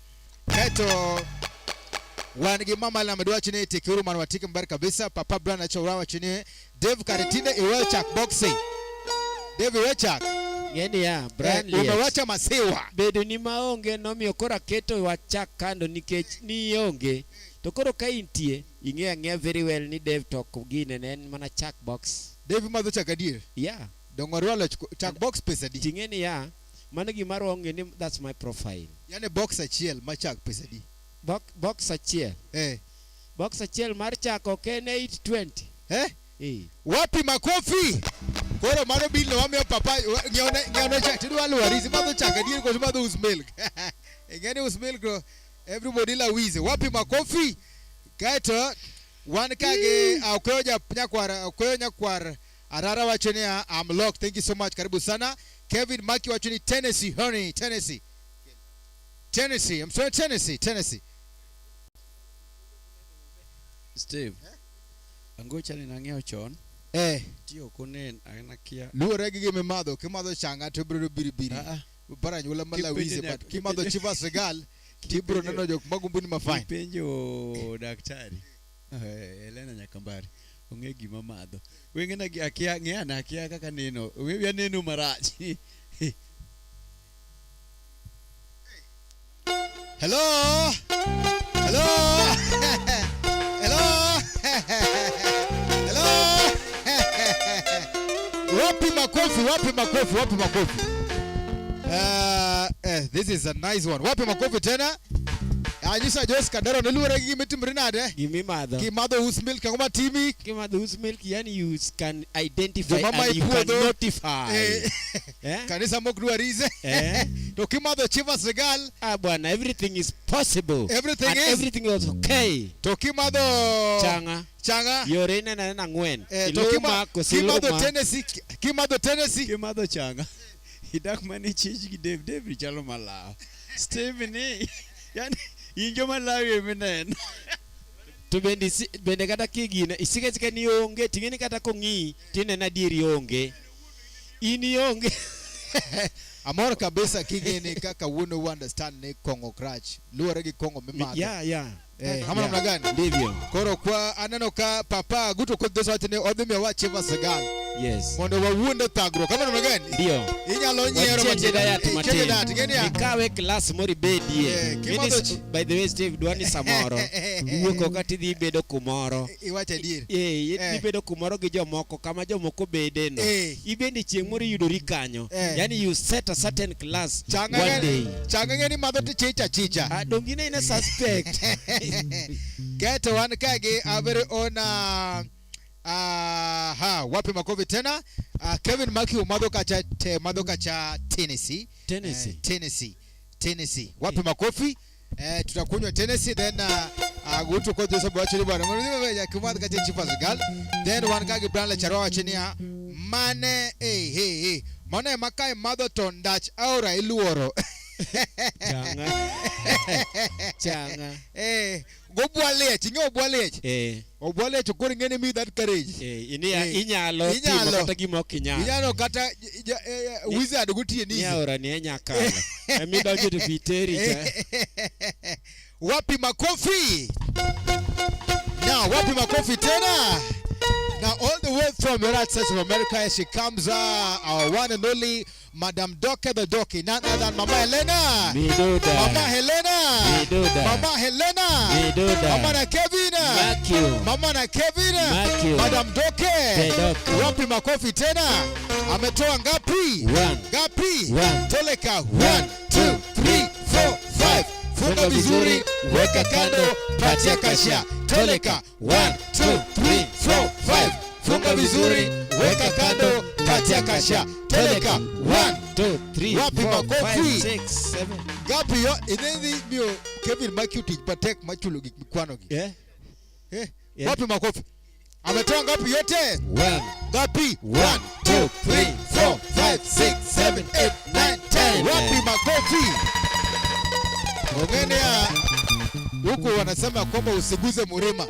Kato wan gi mama la medwa chini tikiuru man watike mbar kabisa. Papa Brian acho rawa chini Dave Karitinde iwe chak boxing. Dave iwe chak. Ng'eni ya, Brian Liech. Umewacha masiwa. Bedo ni maonge nomiyo koro aketo wachak kando nikech nionge. To koro ka intie, ing'eyo ang'eya very well ni Dave to ok gine ne en mana chak box. Dave madho chak adier? Yeah. Dongo rwalo chak box pesa adi? Ting'e ni ya, mano gima ronge ni that's my profile. Yani box achiel ma chak pesa adi? Box achiel. Box achiel mar chak ok en 820. Wapi makofi? Koro mano bill no wamiyo papa ng'iewne chak tidwa luwari madho chak adier koso madho us milk. Ing'eni us milk go everybody la wize. Wapi makofi? Kaeto wan ka gi Okoyo ja nyakwar Okoyo nyakwar Arara wacho ni I'm locked. Thank you so much. Karibu sana. Kevin Maki wacho ni Tennessee, honey, Tennessee. Tennessee. I'm sorry, Tennessee, Tennessee. Steve. Angocha ni nang'iewo chon. Tiyo konen an akia. Luwore gi gima imadho, kimadho changa to ibiro yudo biribiri. Para anyuola ma Kipenjo lawize, but kimadho Chivas Regal tibiro neno jok magombo ni mafine. Kipenjo daktari. Elena Nyakambari. Ong'e gima madho. Wengena gi akia ng'e akia kaka neno. Wewe neno marach. Hello. Hello. Hello. Hello. Wapi makofi, wapi makofi, wapi makofi. This is a nice one. Wapi makofi tena? Anyisa Joyce Kandaro ne luwore gi gima timore nade? Gima imadho. Kimadho us milk ang'o matimi? Kimadho us milk, yani you can identify Joma and you can ipuodho. notify. Kanisa mok dwarize. To kimadho Chivas Regal. Bwana, everything is possible. Everything And is. everything is okay. To kimadho Changa. Changa. Yore ineno anena ang'wen. To Iluma koso kimadho iluma. Tennessee, kimadho Tennessee. Kimadho changa. Idak mane chich gi Dave, Dave chalo malaw. Steve ni, yani in joma lawi emineno. To bende kata kigine, isike sike ni onge, ting'eni kata kong'iyi, tineno adieri onge. In ionge. Amor kabisa king'eni kaka wuono u understand ni kong'o ok rach. Luwore gi kong'o mimadho. Yeah, yeah. Ama namna gani? Ndivyo. Koro kwa aneno ka papa Guto Koth Joshua wacho ni odhi miyowa Chivas Regal. Yes. Mondo wawuond thagruok. Ama namna gani? Ndio. Inyalo nyiero Wachange matin. diet Change matin. diet, ing'e niya? Ikawe klas moro ibedie. Kimadho Ng'eni by the way Steve, dwa ni samoro wuok oko tidhi bedo kumoro. Iwacho adier. Idhi bedo kumoro gi jomoko kama jomoko bede no. Ibende chieng' moro iyudori kanyo. Yani you set a certain class Changa one day. Changa ng'e ni madho to chicha chicha. Donge ine suspect. Kaeto wan ka gi our very own wapi makofi tena? Kevin Maki umadho kacha te, madho kacha Tennessee. Tennessee. Tennessee. Tennessee. Wapi makofi? Tutakunywa Tennessee then Guto Koth Joshua wacho ni bwana. Mwana ya kimadho kacha Chivas Regal. Then wan ka gi Brian Lacharwa wacho niya mane hey. Mane makae madho to ndach aora iluoro. Changa. Changa. Gobwa liech, ing'e obwa liech? Obwa liech koro ing'e ni mi that courage. Inyalo timo Inyalo. kata gima ok inyal. Inyalo kata wizard gotieno Ni aora ni e nyakalo. Emidonjo to pi teri cha. Wapi makofi? Now, wapi makofi tena? Now all the way from the United States of America, here she comes, our one and only Madam Doke the Doki, none other than Mama Helena. Miduda. Mama Helena. Miduda. Mama Helena. Miduda. Mama na Kevin. Matthew. Mama na Kevin. Matthew. Madam Doke. The Doke. Wapi makofi tena? Ametoa ngapi? One. Ngapi? One. Toleka. 1 2 3 4 5. Funga vizuri, weka kando, patia kashia. Toleka. 1 2 3 4 5. Funga vizuri, weka kando, patia kashia. Toleka. 1 2 3 Wapi 4 makofi? 5 6 7. Ngapi yo? Inedhi miyo Kevin Makiu tich patek machulo gik mikwano gi. Yeah. Eh? Yeah. Wapi makofi? Ametoa ngapi yote? 1 Ngapi? 1 2 3 4 5 6 7 8 9 10. Wapi makofi? Ongeni huku wanasema kwamba usiguze murima.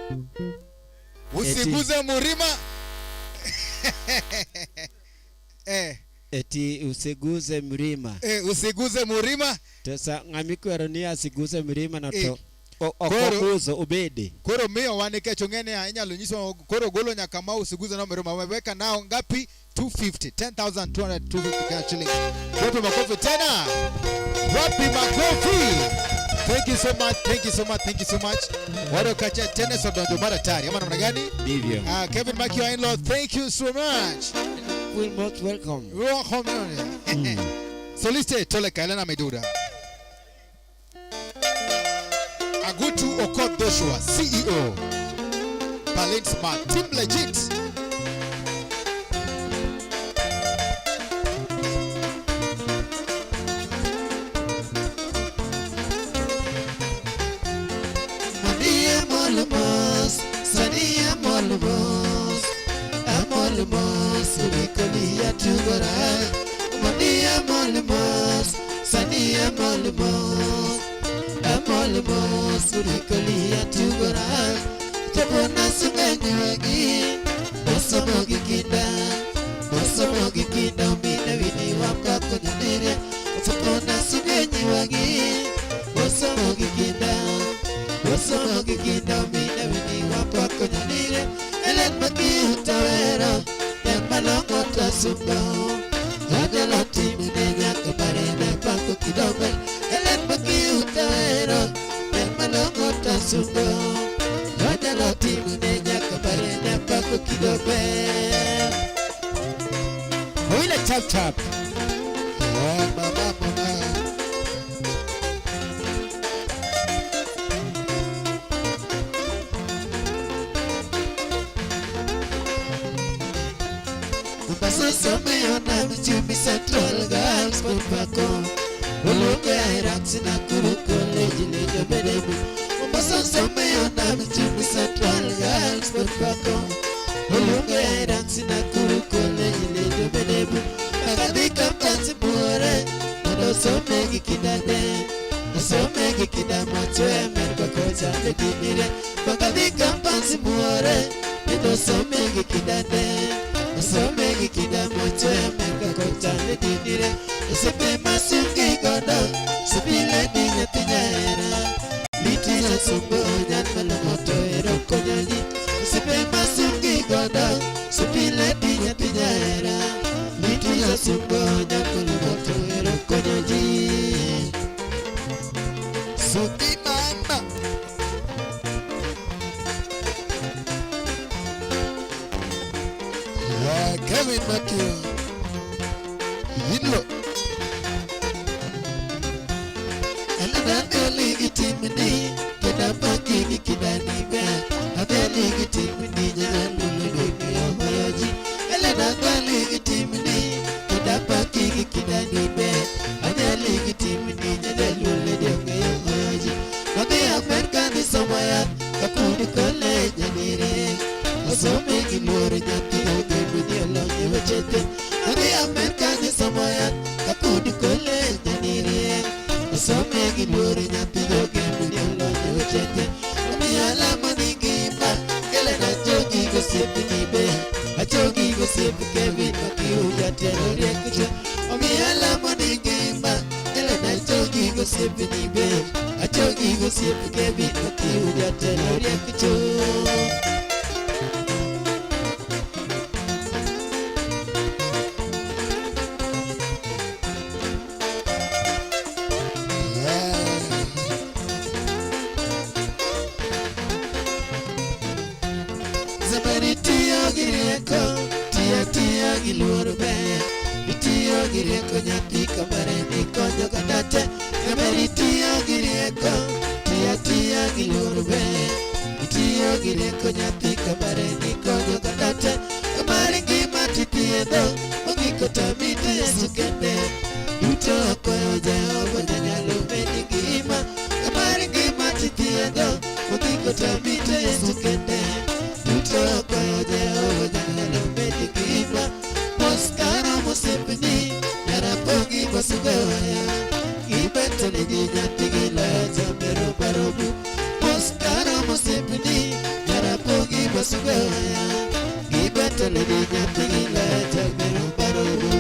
Usiguze murima. Eti usiguze mlima. Usiguze murima. Sasa ng'ami kwero ni asiguse mlima na to Koro- okoguzo ubede. Koro miyo wan nikech ong'e ni inyalo nyiswa koro golo nyaka ma usiguze na murima. Wameweka nao ngapi? 250. 10,200, 250 Kenya shillings. Wapi makofi tena? Wapi makofi? Thank you so much, thank you so much, thank you so much. Wado kacha tennis odonjo mara tari. Ama namna gani? Ndivyo. Kevin Makio in-law, thank you so much. We're most welcome. Welcome. Soliste Toleka Elena Meduda. Agutu Okot Joshua, CEO. Berlin Smart, Team Legit. Sania Molomos, Sania Molomos, Amolomos, Nikolia Tugora. Monia Molomos, Sania Molomos, Amolomos, Nikolia Tugora. Jabona Sunganyagi, Osomogi Kinda, Osomogi Kinda, Mina Wini Wapka Konyanere, Jabona Sunganyagi, Osomogi Kinda. Osomogi kinda mina wini wapa konyanire Elen maki utawero Ten malongo tasungo Jadelo timine nyaka parene pako kidogo Elen maki utawero Ten malongo tasungo Jadelo timine nyaka parene pako kidogo Wila chap chap. Oh mama mama Basosome Mchumi Central Girls Kupako Ulunge Irax na Kuru College Lejo Bedebu Basosome Mchumi Central Girls Kupako Ulunge Irax na Kuru College Lejo Bedebu Akadika mtanzi bure Osome gikidane Osome gikidamotwe Merbakoza medimire Akadika mtanzi bure Osome gikidane Osome gikidamotwe Merbakoza medimire Osome masungi godo Sibile dinya tinyera Litiza sumbo nyan malamoto ero konyali Osome masungi godo Sibile dinya tinyera Litiza sumbo nyan malamoto ero konyali Suki mama. Yeah, Kevin Matthew. Yinlo. Elena ligi timni kenda paki kidani be Abeli timni nyalu lulu yoji Elena ligi timni kenda paki kidani be Abeli timni nyalu lulu yoji Mage Amerika ni somaya kapudi college nire Osome gilore nyati oge budi olonye wechete Mage Amerika ni somaya kapudi college nire Osome gilore nyathi joge budi olonye wechete Omiyo alamo ni ngima Kelena achogi gosiep ni be Achogi gosiep Kevin Makiu jatelo riek cha Omiyo alamo ni ngima Kelena achogi gosiep ni be Achogi gosiep Kevin Makiu jatelo riek cha. gi rieko, tiyo atiya gi luor ber. Itiyo gi rieko nyathi kamare ikonyo kata te. Jaber itiyo gi rieko, tiyo atiya gi luor ber. Itiyo gi rieko nyathi kamare ikonyo kata te. Kamare ngima tithiedho, ogik otami to Yesu kende. Duto akwayo Jehova janyalo medi ngima. Kamare ngima tithiedho, ogik otami to Yesu kende. Duto akwayo Jehova janyalo medi ngima. Oscar mosepni, Jaramogi Basugoya. Gibeto nigi nyathigi loyo jabero barobu. Oscar mosepni, Jaramogi Basugoya. Gibeto nigi nyathigi loyo jabero barobu.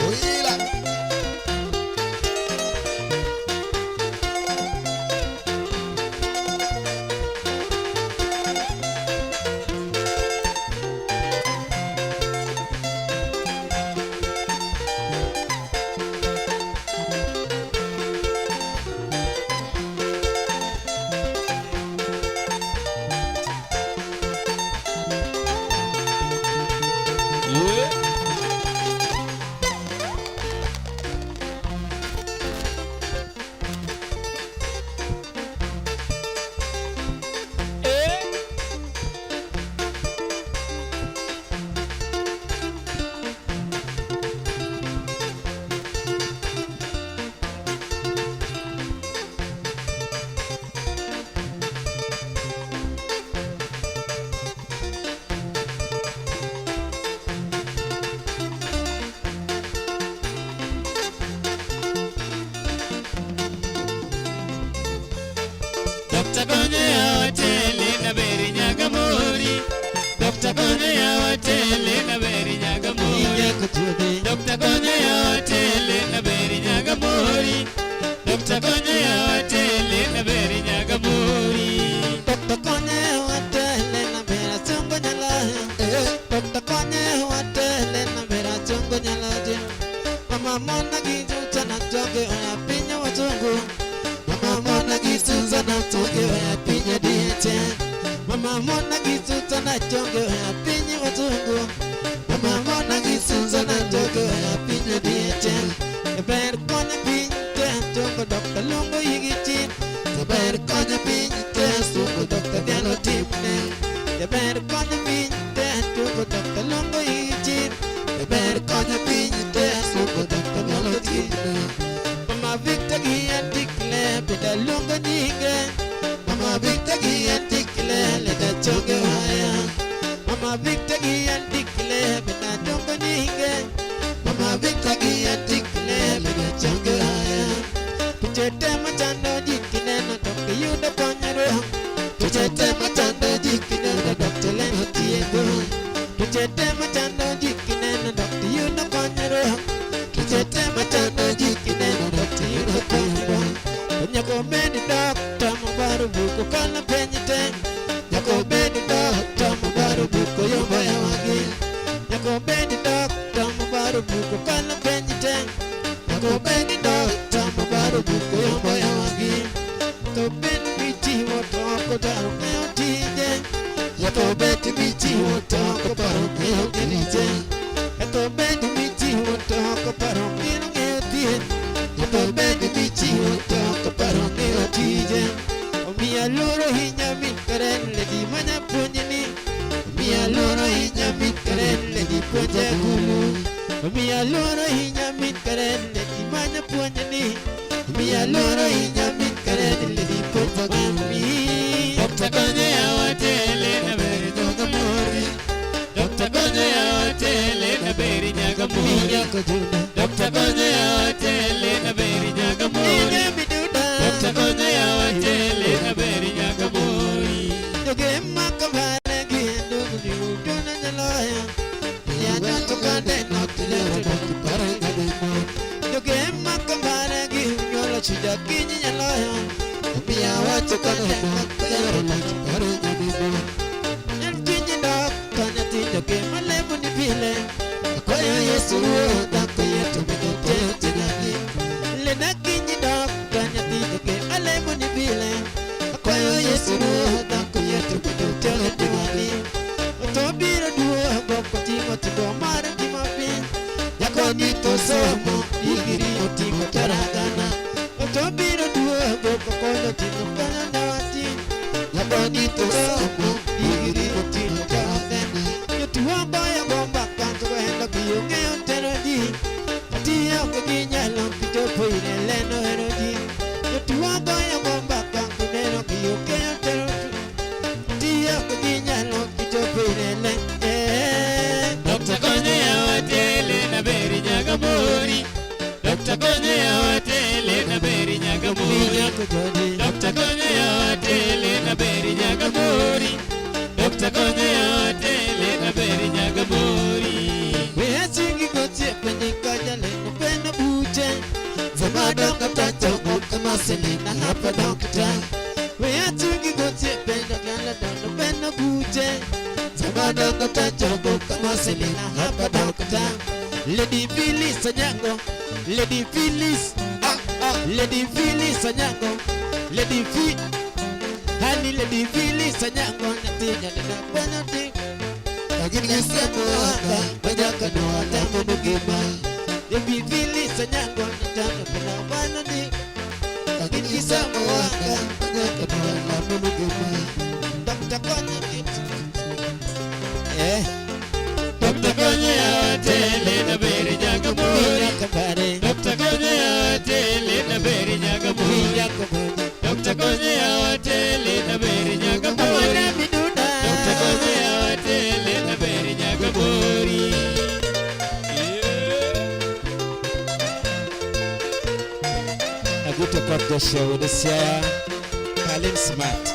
Oila. Dr. Konyo ya hoteli na beri nyagamori. Dr. Konyo ya hoteli na beri nyagamori. Dr. Konyo ya hoteli na beri nyagamori. Dr. Konyo ya hoteli na beri nyagamori. Dr. Konyo watele na bera chungo nyaloyo. Dr. Konyo watele na bera chungo nyaloyo. Mama mona gi Susan choge oya piny wazungu. Mama mona gi Susan choge oya piny diete. Mama mona gi Susan choge oya piny wazungu. Mama mona gi Susan choge oya piny diete. Ber konyo piny te chungo Dr. Lungo yigi chin. Ber konyo piny te chungo Dr. Dialo timne. Ber konyo piny te chungo Dr. Lungo yigi chin. Ber konyo piny te chungo Dr. Dialo timne. Mama Victor gi antikle beda lungo nyinge. Mama Victor gi antikle leda choge waya. Mama Victor gi antikle beda lungo nyinge. Mama Victor gi antikle beda choge waya. Tuchete machando ji kineno to kiyudo konyruok. Tuchete machando ji kineno dok leno tiego. Tuchete machando ji kineno dok tiyudo konyruok. Tuchete machando ji kineno dok tiyudo konyruok. Nyaka obed dokta mobaro buko kala piny te. Nyaka obed dokta mobaro buko yombo yawagi. Nyaka obed dokta mobaro buko kala piny te. Nyaka obed dokta mobaro buko yombo yawagi. To bed michiwo to ok odwaro ng'eyo tije. To bed michiwo to ok oparo ng'eyo tije. To bed michiwo to ok oparo ng'eyo thieth. To bed michiwo to ok oparo ng'eyo tije. Omiyo aluoro hinya min karen ledi manya puonjni. Omiyo aluoro hinya min karen ledi puonja gulu. Omiyo aluoro hinya min karen ledi manya puonjni. Omiyo aluoro hinya min karen ledi puonja mami. Dr. Konyo ya hoteli na beri nyagamori. Dr. Konyo ya hoteli na beri nyagamori. Dr. Konyo ya hoteli na beri nyagamori. Dr. Konyo ya hoteli na beri nyagamori. Joge makabare gi ndugu duto na nyaloyo. Ya nyato kande nok lero dok pare gademo. Joge makabare gi nyolo chida kinyi nyaloyo. Omiya wacho kande nok lero dok pare gademo. pile Akwayo Yesu ruodha koyie to mondo otel tinagi Lena kinyi dokta nyathi joke alemo ni pile Akwayo Yesu ruodha koyie to mondo otel tinagi To biro duogo koting'o tigo mar ngima piny Jakoni to somo digiri oting'o taragana To biro duogo kokonyo ting'o konyo dawati Jakoni to somo digiri oting'o taragana Jotuo goyo go mbaka to gohendo giyong'eyo tero ji Atiyo ok ginyalo kichopo ire leno hero ji Jotuo goyo go mbaka kuneno giyong'eyo tero ji Atiyo ok ginyalo kichopo ire leno Dokta konyo yawa tele na beri nyaga mori. Dokta konyo yawa tele na beri nyaga mori. Dokta konyo yawa tele na beri nyaga mori. Dokta konyo yawa tele na beri nyaga mori. Weasingi gosiepe ni kajaleno peno buche Zamadongo tachogo kama selina hapa dokta Weasingi gosiepe ni peno buche Zamadongo tachogo kama selina hapa dokta Lady Phyllis Onyango Lady Phyllis ah, ah, Lady Phyllis Onyango Lady Phi Hani Lady Phyllis Onyango Nyathi nyathi peno ti Lakini gisemo wanga Wajaka no atamo mugima Lady Phyllis Onyango Nyathi peno peno ti Lakini gisemo wanga Wajaka no atamo mugima Dr. Konya Dokta konyo yawa tele na beri nyaga mori. Dokta konyo yawa tele na beri nyaga mori. Dokta konyo yawa tele na beri nyaga mori. Dokta konyo yawa tele na beri nyaga mori. Aguto Kop Joshua wuod Siaya, Kalim Smart.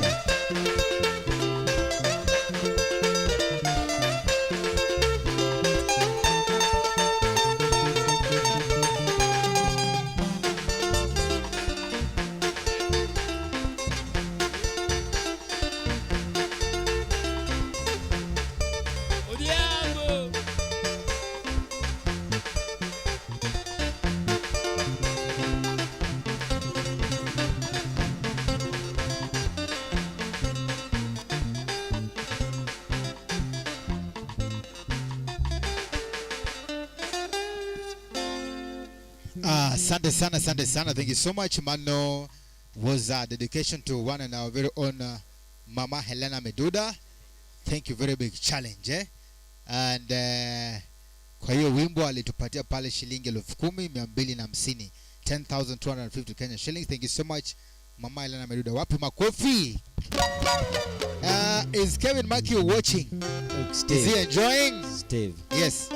Odhiambo. Asante sana, asante sana. Thank you so much. Mano was a dedication to one and our very own Mama Helena Meduda. Thank you, very big challenge eh? And kwa hiyo wimbo alitupatia pale shilingi 10,250, 10,250 Kenya shillings. Thank you so much Mama Helena Meduda. Wapi makofi? Is Kevin Matthew watching? Steve. Is he enjoying? Steve. Yes.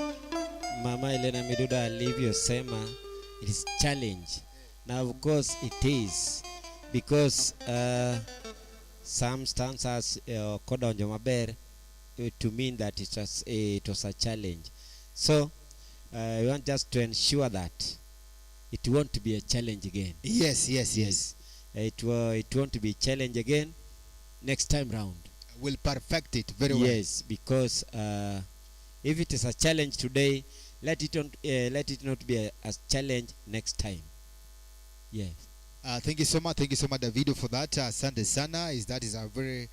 Mama Helena Miduda alivyosema it is challenge. Now of course it is because some stanzas kodonjo maber to mean that it was a challenge. So we want just to ensure that it won't be a challenge again. Yes, yes, yes. It won't be a challenge again next time round. We'll perfect it very well. Yes, because if it is a challenge today, let it not be a challenge next time. Yes. Thank you so much. Thank you so much, Davido, for that. Asante sana. That is a very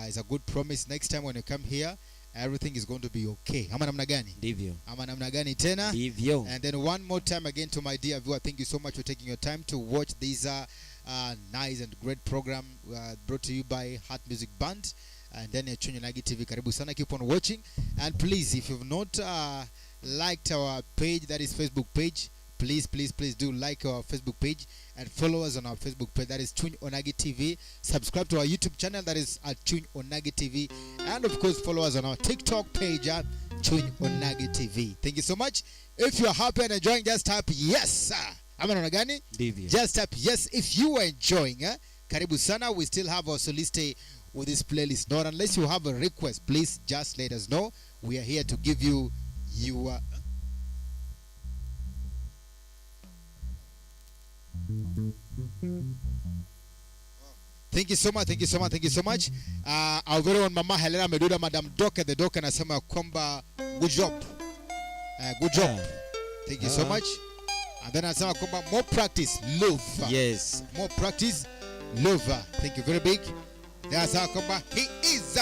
is a good promise. Next time when you come here, everything is going to be okay. Ama namna gani? Ndivyo. Ama namna gani tena? Ndivyo. And then one more time again to my dear viewer, thank you so much for taking your time to watch this nice and great program brought to you by Heart Music Band. And then Chuny Onagi TV. Karibu sana. Keep on watching. And please, if you've not liked our page, that is Facebook page, please, please, please do like our Facebook page and follow us on our Facebook page, that is Chuny Onagi TV. Subscribe to our YouTube channel, that is at Chuny Onagi TV. And of course, follow us on our TikTok page at Chuny Onagi TV. Thank you so much. If you are happy and enjoying, just type yes, sir. Ama namna gani? Ndivyo. Just type yes if you are enjoying. Eh? Karibu sana. We still have our Soliste with this playlist. Not unless you have a request, please just let us know. We are here to give you your... Thank you so much, thank you so much, thank you so much. Our very own Mama Helena Meduda, Madam Doke the Doke anasema kwamba good job. Good job. Thank you so much. And then anasema kwamba more practice, love. Yes. More practice, love. Thank you very big. Then anasema kwamba he is.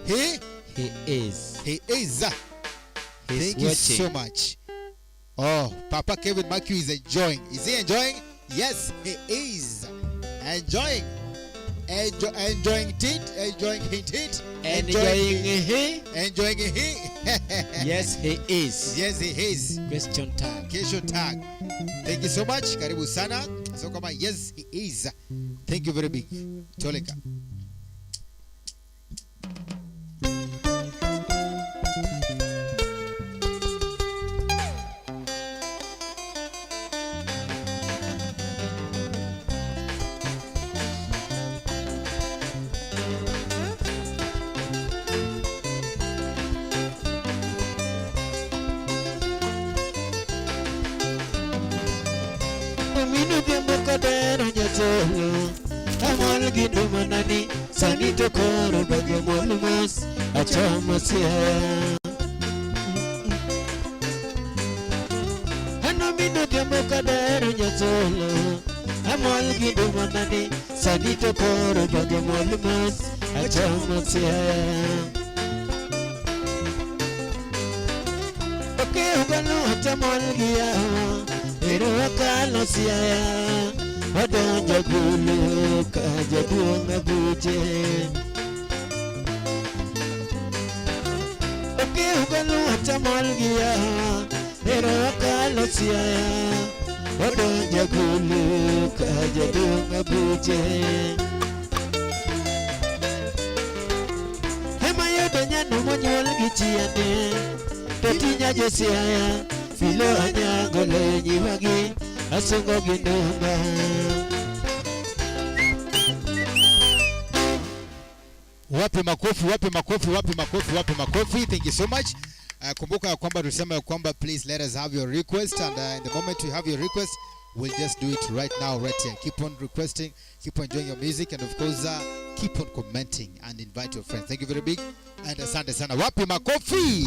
He He is. He is. He's Thank you watching. so much. Oh, Papa Kevin Matthew is enjoying. Is he enjoying? Yes, he is. Enjoying. Enjoying it, enjoying it, Enjoying he. Enjoying he. Yes, he is. Yes, he is. Question tag. Question tag. Thank you so much. Karibu sana. So kama yes, he is. Thank you very big. Toleka. Ominu dhiambo kodero nyasolo Amol gi dumanani Sani to koro doge mol mos Achomo siaya. An ominu dhiambo kodero nyasolo Amol gi dumanani Sani to koro doge mol mos Achomo siaya. Okew galucha mol gi yawa Ero akalo siaya. Odonjo gulu ka jaduong' abuche. Okew galucha mol gi yawa Ero akalo siaya. Odonjo gulu ka jaduong' abuche. Ema yudo nyano monyuol gi chiende To tinya josiaya. Filo anyango loyo nyiwagi Asungo gi nduma. Wapi makofi, wapi makofi, wapi makofi, wapi makofi. Thank you so much. Kumbuka ya kwamba tulisema ya kwamba please let us have your request, and in the moment we have your request, we'll just do it right now, right here. Keep on requesting, keep on enjoying your music, and of course keep on commenting and invite your friends. Thank you very big and asante sana. Wapi makofi.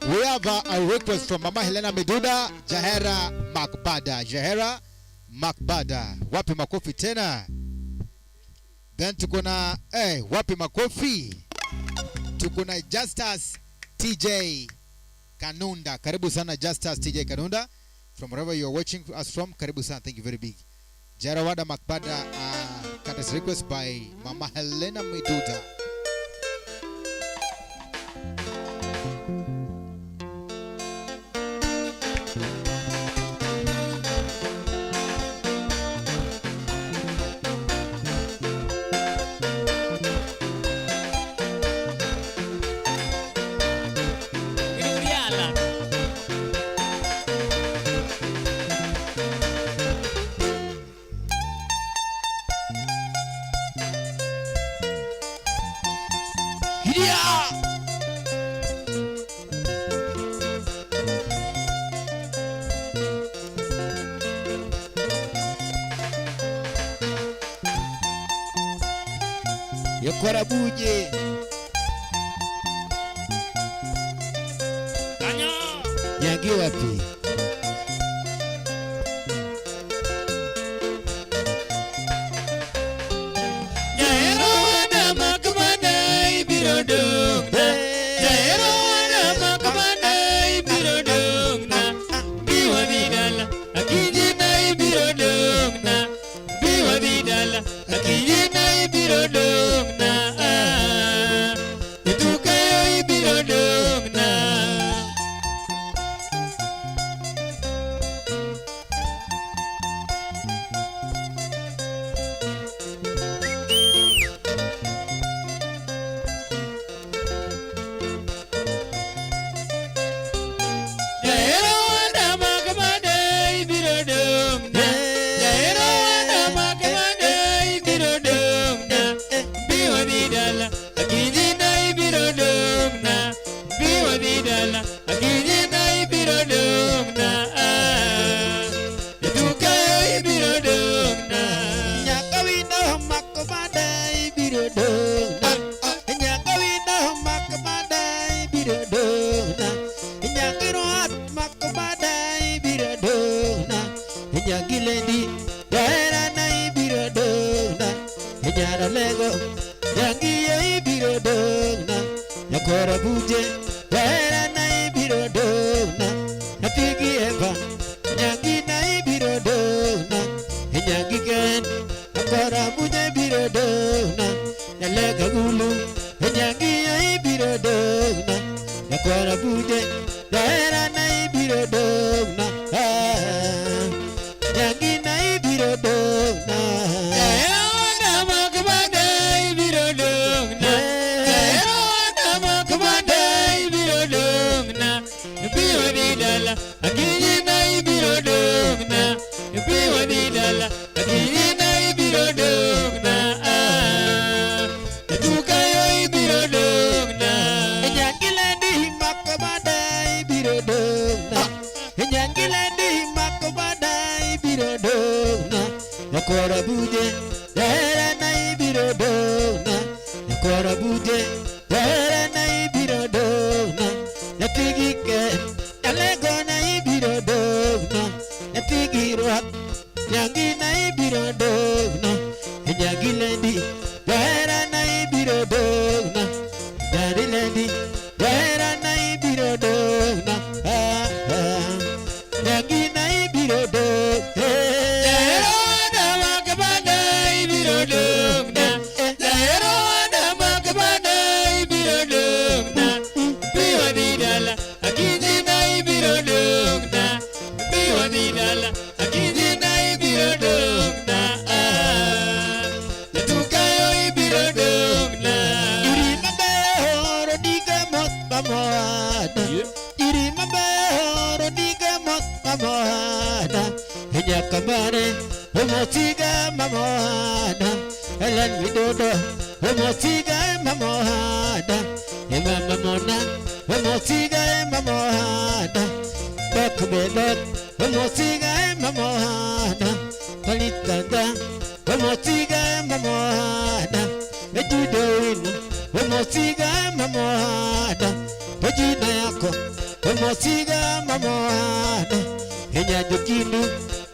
We have a request from Mama Helena Meduda, Jahera Makbada. Jahera Makbada. Wapi makofi tena. Then tuko na wapi makofi. Tuko na Justus TJ Kanunda. Karibu sana Justus TJ Kanunda. From wherever you are watching us from, karibu sana. Thank you very big. Jarawada Makbada, got request by Mama Helena Meduda. Yokorabuje. Nyagi wapi? Jahero wada makmana ibiro dongna. Jahero wada makmana ibiro dongna. Biwa bidala akinyi na ibiro dongna. Biwa bidala akinyi na ibiro dongna. Itukayo ibiro dongna. ibiro dong'na nyakora buje jaherana ibiro dong'na nyathigi Eva nyangina ibiro dong'na nyangi ken nyakora buje biro dong'na nyalega gulu nyangi ibiro dong'na nyakwara buje jaherana ibiro dong'na nyangina ibiro dong'na Jaherana mak bada ibiro dong'na. Jaherana mak bada ibiro dong'na. Biwa di dala, akinyi na ibiro dong'na. Biwa di dala, akinyi na ibiro dong'na. Jatukayo ibiro dong'na. Nyangilendi makobada ibiro dong'na Nyangilendi makobada ibiro dong'na nyakwara buje jaherana ibiro dong'na nyakwara buje jaherana ibiro dong'na nyathigi ken nyalegona ibiro dong'na nyathigi rwak nyangina ibiro dong'na nyangilendi jaherana ibiro dong'na Daddy jaherana ibiro dong'na nyangina ibiro dong'na Jaherana mak bada ibiro dong'na. Jaherana mak bada ibiro dong'na. Biwa di dala, akinyi na ibiro dong'na. Biwa di dala, akinyi na ibiro dong'na. Jatukayo ibiro dong'na. Iri maber odiga mot mamoana Iri maber odiga mot mamoana Nyakamare omotiga mamoana Ellen Widodo omotiga mamoana Mama Mona omotiga mamoana Dok bedok omotiga mamoana Talitanda omotiga mamoana Ejudo wino omotiga mamoana Tojina yako omotiga mamoana Enyajokindu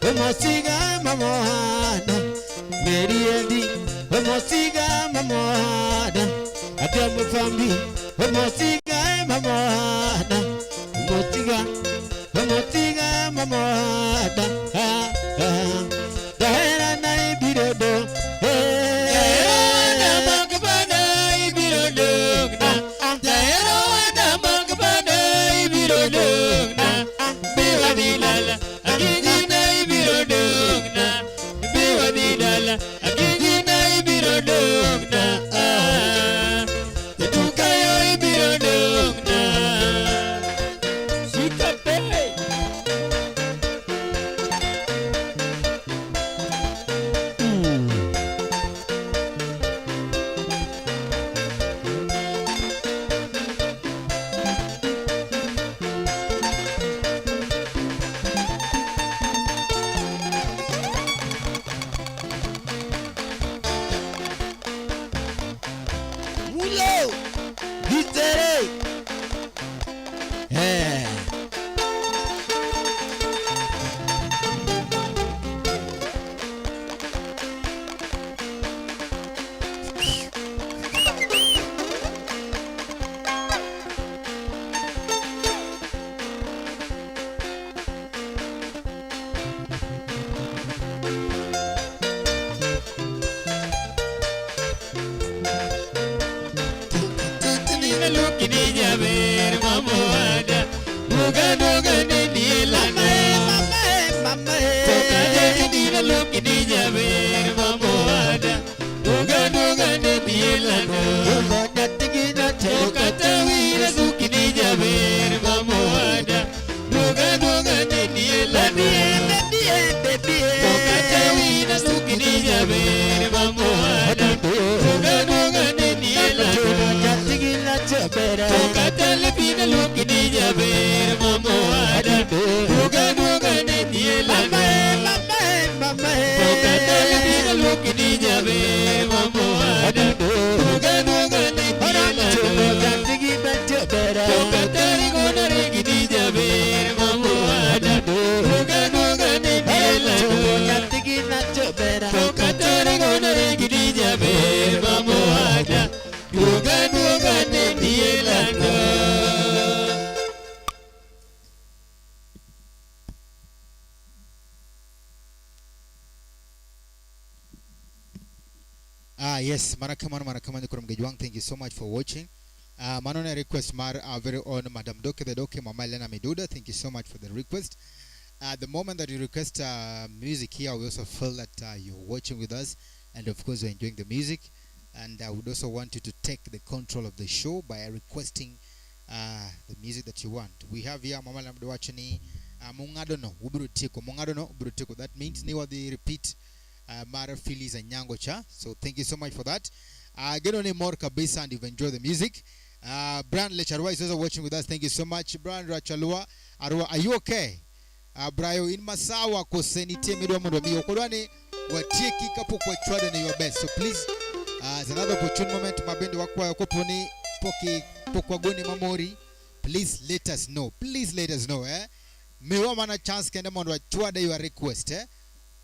omotiga mamoana Meriedi omotiga mamoana Atiamu fambi omotiga mamoana Omotiga omotiga mamoana Jaherana ibiro dong Jaherana mak bada ibiro dong'na. Jaherana mak bada ibiro dong'na. Biwa di dala, akinyi na ibiro dong'na. Biwa di dala, akinyi na ibiro dong'na. Jatukayo ibiro dong'na. Shika pe. Mulo Gitere Eh Lukini jaber mamowada Duga duga nini lana Mama Toka lukini jaber mamowada Duga duga nini lana Toka tawira sukini jaber mamowada Duga duga nini lana Toka tawira sukini jaber mamowada Duga duga nini lana Tokatale Duoga duoga ne lando. Ah, yes, marakamano marakamano kuom Gejwang, thank you so much for watching. Mano ne request mar our very own Madam Doke the Doke, Mama Elena Miduda. Thank you so much for the request. The moment that you request music here, we also feel that you're watching with us, and of course you're enjoying the music. And I would also want you to take the control of the show by requesting the music that you want. We have here Mama Elena Miduda wachoni mung'ado no ubiro tieko, mung'ado no ubiro tieko. That means ni wadhi repeat Mara Phyllis Anyango cha. So thank you so much for that. Get on more kabisa and you've enjoyed the music. Brian Lecharwa is also watching with us. Thank you so much. Brian Rachalua Arua, are you okay? Brayo in Masawa kose nitie midwa mondo mi okodwa ni watieki kapok wachwado ne your best. So please, it's another opportune moment mabende wakwayo koponi poki pok wagoni mamori. Please let us know. Please let us know, eh? Miwa mana chance kende mondo wachwade your request, eh?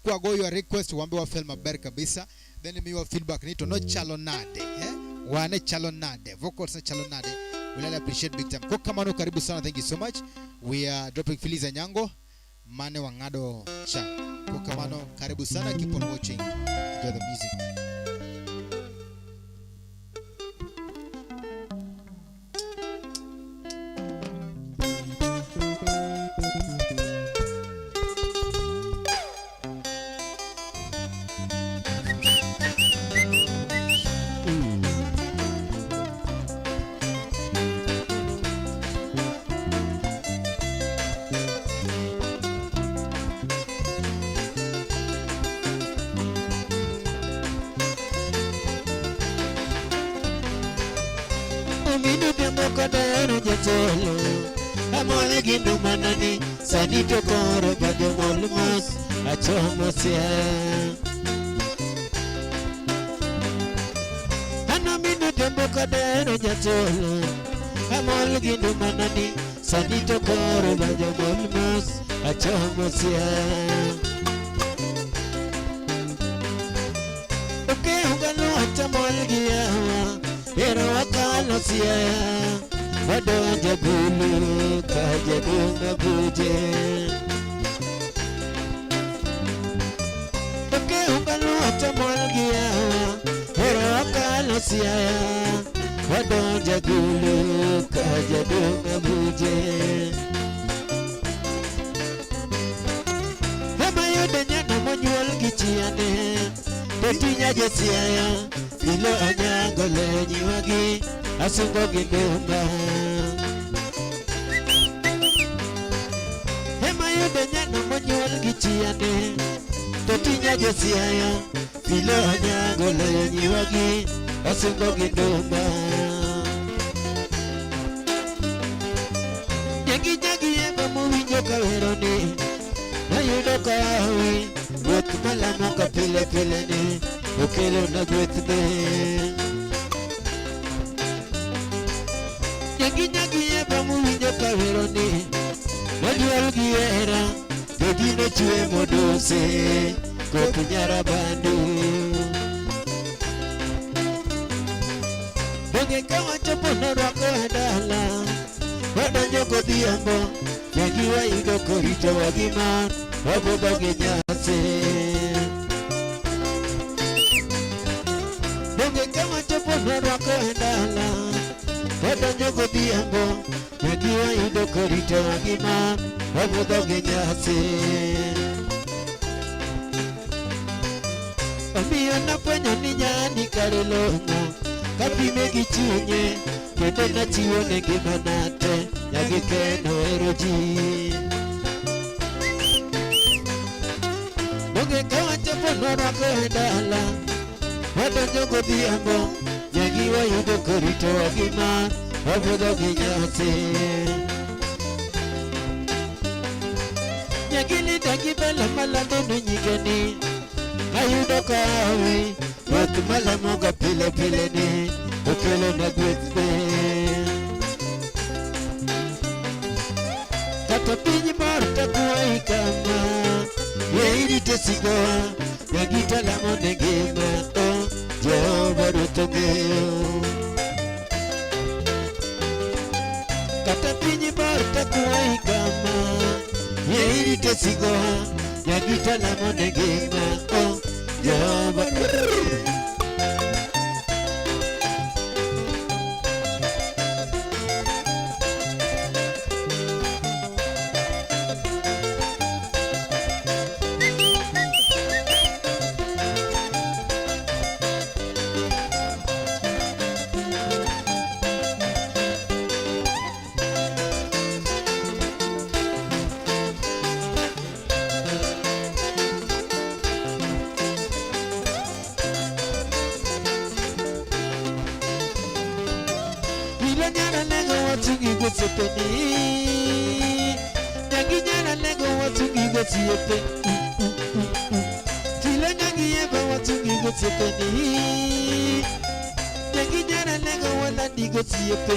Kwago your request wambe wa film maber kabisa, then miwa feedback ni to no chalo nade, eh? Wane chalo nade, vocals ne chalo nade. We really appreciate big time. Kwa kamano karibu sana, thank you so much. We are dropping Phyllis Anyango mane wang'ado cha. Kwa kamano karibu sana, keep on watching, enjoy the music. Ominu dhiambo koda hero jatelo. Amol gi ndumanani sani to koro bade mol mos achomo Siaya. An ominu dhiambo koda hero jatelo. Amol gi ndumanani sani to koro bade mol mos achomo Siaya. Okeyo galwata mol gi yawa ero wakalo Siaya. Wadonjo Gulu ka jaduong' abuje. Okeyo galwata mol gi yawa ero wakalo Siaya. Wadonjo Gulu ka jaduong' abuje. Ema yudo nyano monyuol gi chiane to tinya jo Siaya. Filo Anyango le nyiwagi asungo gi nduma. Ema yudo nyano monyuol gi chiane to tinya jo Siaya. Filo Anyango le nyiwagi asungo gi nduma. Nyagi nyagi ema mowinjo kaweroni nayudo kawi ruoth malamo ka pile pile ni okelo na gwethne. Nyagi nyagi ema mowinjo kaweroni nonyuol gi hera dhogi nochwe moduse koth nyarabandu. Donge ka wachopo norwako e dala wadonjo godhiambo nyagi wayudo koritowa gi mor wabudho gi nyasi. Donge ka wachopo norwako e dala wadonjo godhiambo nyagi wayudo koritowa gi mor wabudho gi nyasi. Omiyo nafwenyo ni nyani kare long'o kapime gi chunye kendo nachiwone ngimana te nyagi ken ohero ji. Donge ka wachopo norwako e dala wadonjo godhiambo nyagi wayudo koritowa gi mor wabudho gi nyasi. Nyagi Lida gi Bella malando ne nyige ni ayudo kawi ruoth malamo ga pile pile ni okelo na gwethne. Kata piny mor takwayi kama yie irite sigowa nyagi talamo ne ngima o Jehova Ruoth ong'eyo. Nyagite sigoha Nyagita lamo negima Oh Jehova Ilo nyara lego watungi gosepeni Nyangi nyara lego watungi gosiepe Tilo nyangi eva watungi gosepeni Nyangi nyara lego walandi gosiepe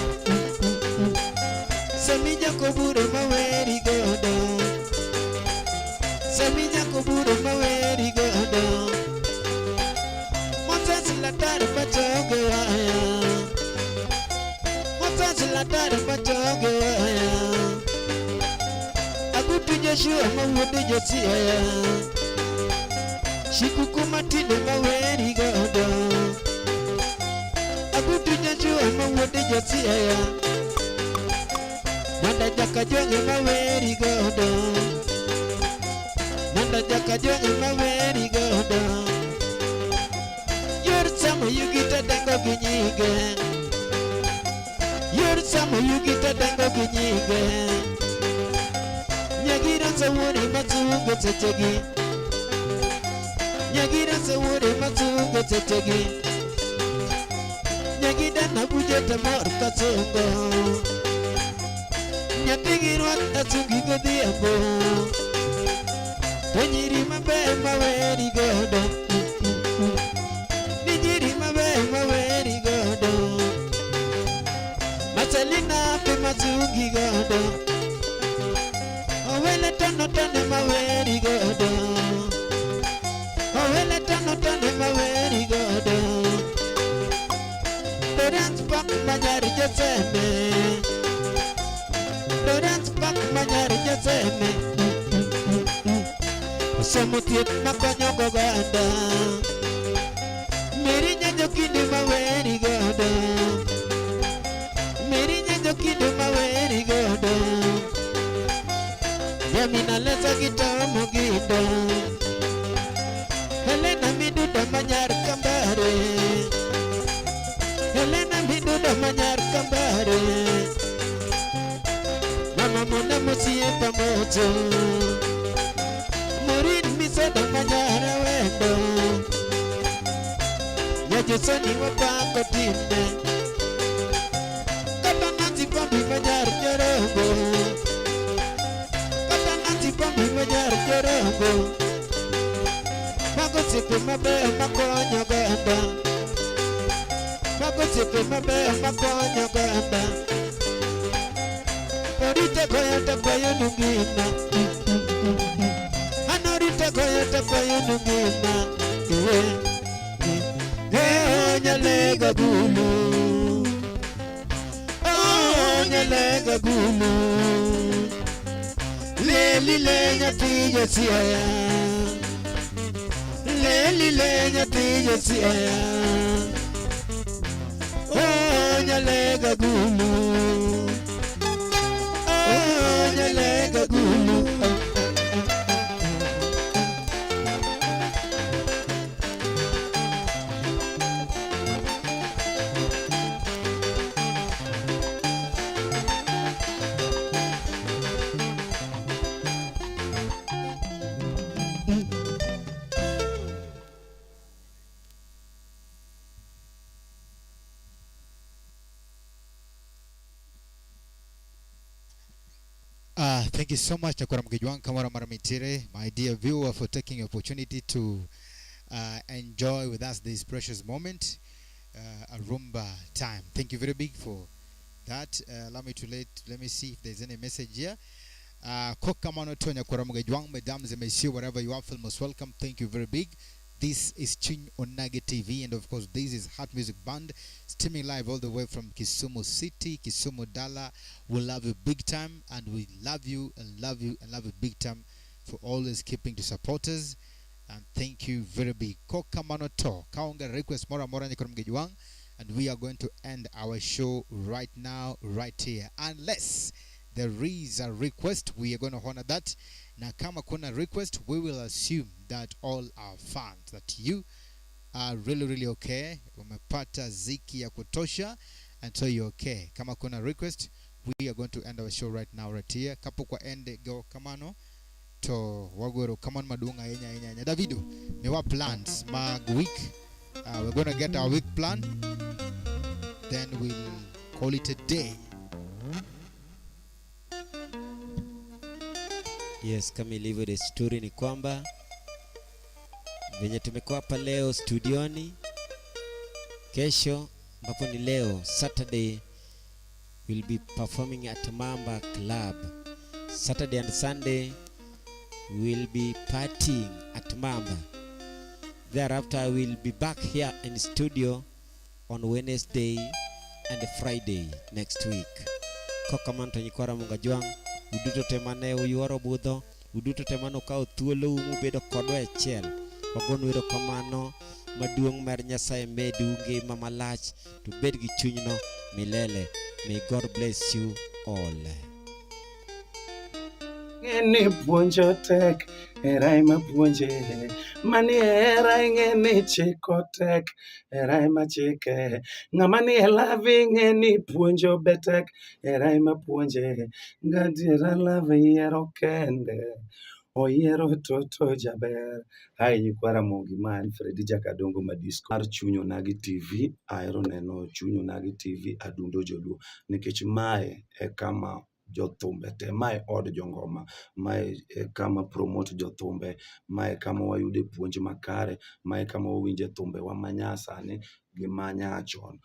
Sami jakoburo maweri godo Sami jakoburo maweri godo Moses latar pachoge waya Moses latar pachoge waya Agutu Joshua mawuod Josia Shikuku matinde maweri godo Agutu Joshua mawuod Josia Nanda jakajonge maweri godo Nanda jakajonge maweri godo Yor samo yugita dango gi nyinge Yor samo yugita dango gi nyinge Nyagira sawore masungo sechegi Nyagira sawore masungo sechegi Nyagida na buje tamor kasungo Nyathigi rwak asungi godhiambo To nyiri maber maweri godo Ni nyiri maber maweri godo Maselina pe masungi godo Owele tono tone maweri godo Owele tono tone maweri godo Lawrence Park manyari jeseme Lawrence Park manyari jeseme Somo thieth makonyo goganda Meri nyanjo kinde maweri godo Meri nyanjo kinde maweri godo Yamina lesa gitomo gido Helena miduda manyar kambare Helena miduda manyar kambare Mama mona musie pamojo Morin misoda manyara wendo Nyajosoni wapako timbe Kata nanzi pambi manyar jorongo Kata nanzi pambi manyar jorongo Mago siepe mabeyo makonyo oganda Mago siepe mabeyo makonyo oganda Orite goyo takwayo nungima An orite goyo takwayo nungima Eh nyalega gulu Oh nyalega gulu Leli le nyathi Josia Leli le nyathi Josia Oh nyalega gulu Oh nyalega gulu Thank you so much, Nyakwara Mgejwang Kamara Maramitire, my dear viewer, for taking the opportunity to enjoy with us this precious moment, a rumba time. Thank you very big for that. Allow me to let me see if there's any message here. Kokamano to Nyakwara Mgejwang, mesdames et messieurs, wherever you are, feel most welcome. Thank you very big. This is Chuny Onagi TV, and of course, this is Heart Music Band, streaming live all the way from Kisumu City, Kisumu Dala. We love you big time, and we love you and love you and love you big time. for always keeping to support us and thank you very big. Kokamano to kaonge request moro amora nyikoro mgejwang and we are going to end our show right now right here unless there is a request we are going to honor that. Na kama kuna request we will assume that all our fans that you are really really okay, umepata ziki ya kutosha and so you're okay. Kama kuna request we are going to end our show right now right here. Kapok wa end go kamano to wagoro kamano maduong' ahinya ahinya ahinya. Davido, miwa plans mag week. We're going to get our week plan then we'll call it a day. Yes, kama ilivyo desturi ni kwamba venye tumekuwa hapa leo studioni, kesho ambapo ni leo Saturday we'll be performing at Mamba Club. Saturday and Sunday we'll be partying at Mamba. Thereafter we'll be back here in studio on Wednesday and Friday next week. Kokamano to nyikwa Ramogi Ajwang', uduto te mane uyuoro budho, uduto te mane ukawo thuolou mubedo kodwa e achiel. Wagonu erokamano maduong' mar Nyasaye medu ngima malach to ubed gi chunyno milele. May God bless you all. Ng'eni puonjo tek, hera ema puonje. Mani hera ing'eni chiko tek, hera ema chike. Ng'ama ni e love ing'eni puonjo be tek, hera ema puonje. Gadiera love yiero kende, oyiero toto jaber. Hi nyikwa Ramogi, ma en Fredi Jakadongo Madisco mar Chuny Onagi TV. Ahero neno Chuny Onagi TV adundo joluo nikech mae e kama jothumbe te, mae od jongoma, mae e kama promote jothumbe, mae kama wayude puonj makare, mae kama wawinje thumbewa manyasani gi manyachon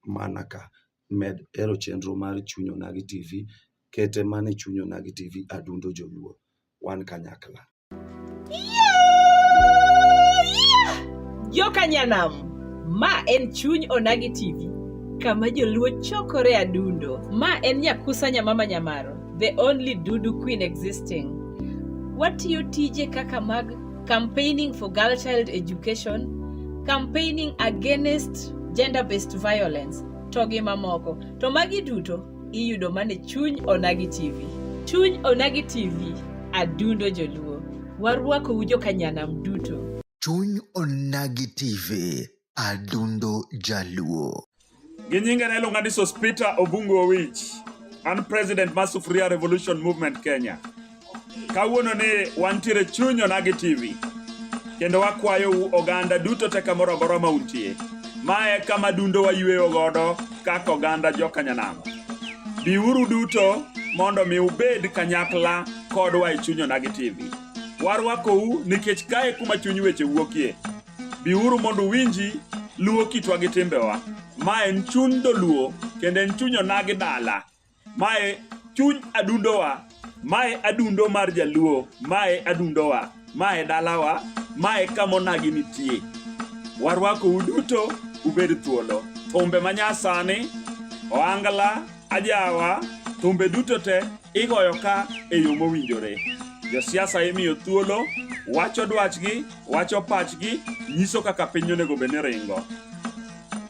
mana ka. Med hero chenro mar Chuny Onagi TV, kete mana e Chuny Onagi TV adundo joluo. Wan kanyakla. Joka nyanam, ma en Chuny Onagi TV, kama joluo chokore adundo. Ma en Nyakusa Nyamama Nyamaro, the only Dudu queen existing. Watiyo tije kaka mag campaigning for girl child education, campaigning against gender-based violence, to gi mamoko. To magi duto iyudo mana e Chuny Onagi TV. Chuny Onagi TV, adundo joluo. Warwakou joka nyanam duto. Chuny Onagi TV, adundo jaluo. Gi nyinga ne iluonga ni Sospita Obungu Owich. An president mar Sufuria Revolution Movement Kenya. Kawuono ni wantiere Chuny Onagi TV. Kendo wakwayou oganda duto te kamoro amora ma untie. Mae kama dundo wayweyo godo kaka oganda joka nyanam. Biuru duto mondo mi ubed kanyakla kodwa e Chuny Onagi TV. Warwakou nikech kae kuma chuny weche wuokie. Biuru mondo uwinji luo kitwa gi timbewa. Ma en chuny dholuo kendo en chuny onagi dala. Mae chuny adundowa. Mae adundo mar jaluo. Mae adundowa. Mae dalawa. Mae kama onagi nitie. Warwakou duto ubed thuolo. Thumbe manyasani, ohangla, ajawa, thumbe duto te igoyo ka e yo mowinjore. Josiasa imiyo thuolo, wacho dwachgi, wacho pachgi, nyiso kaka piny onego bed ni ringo.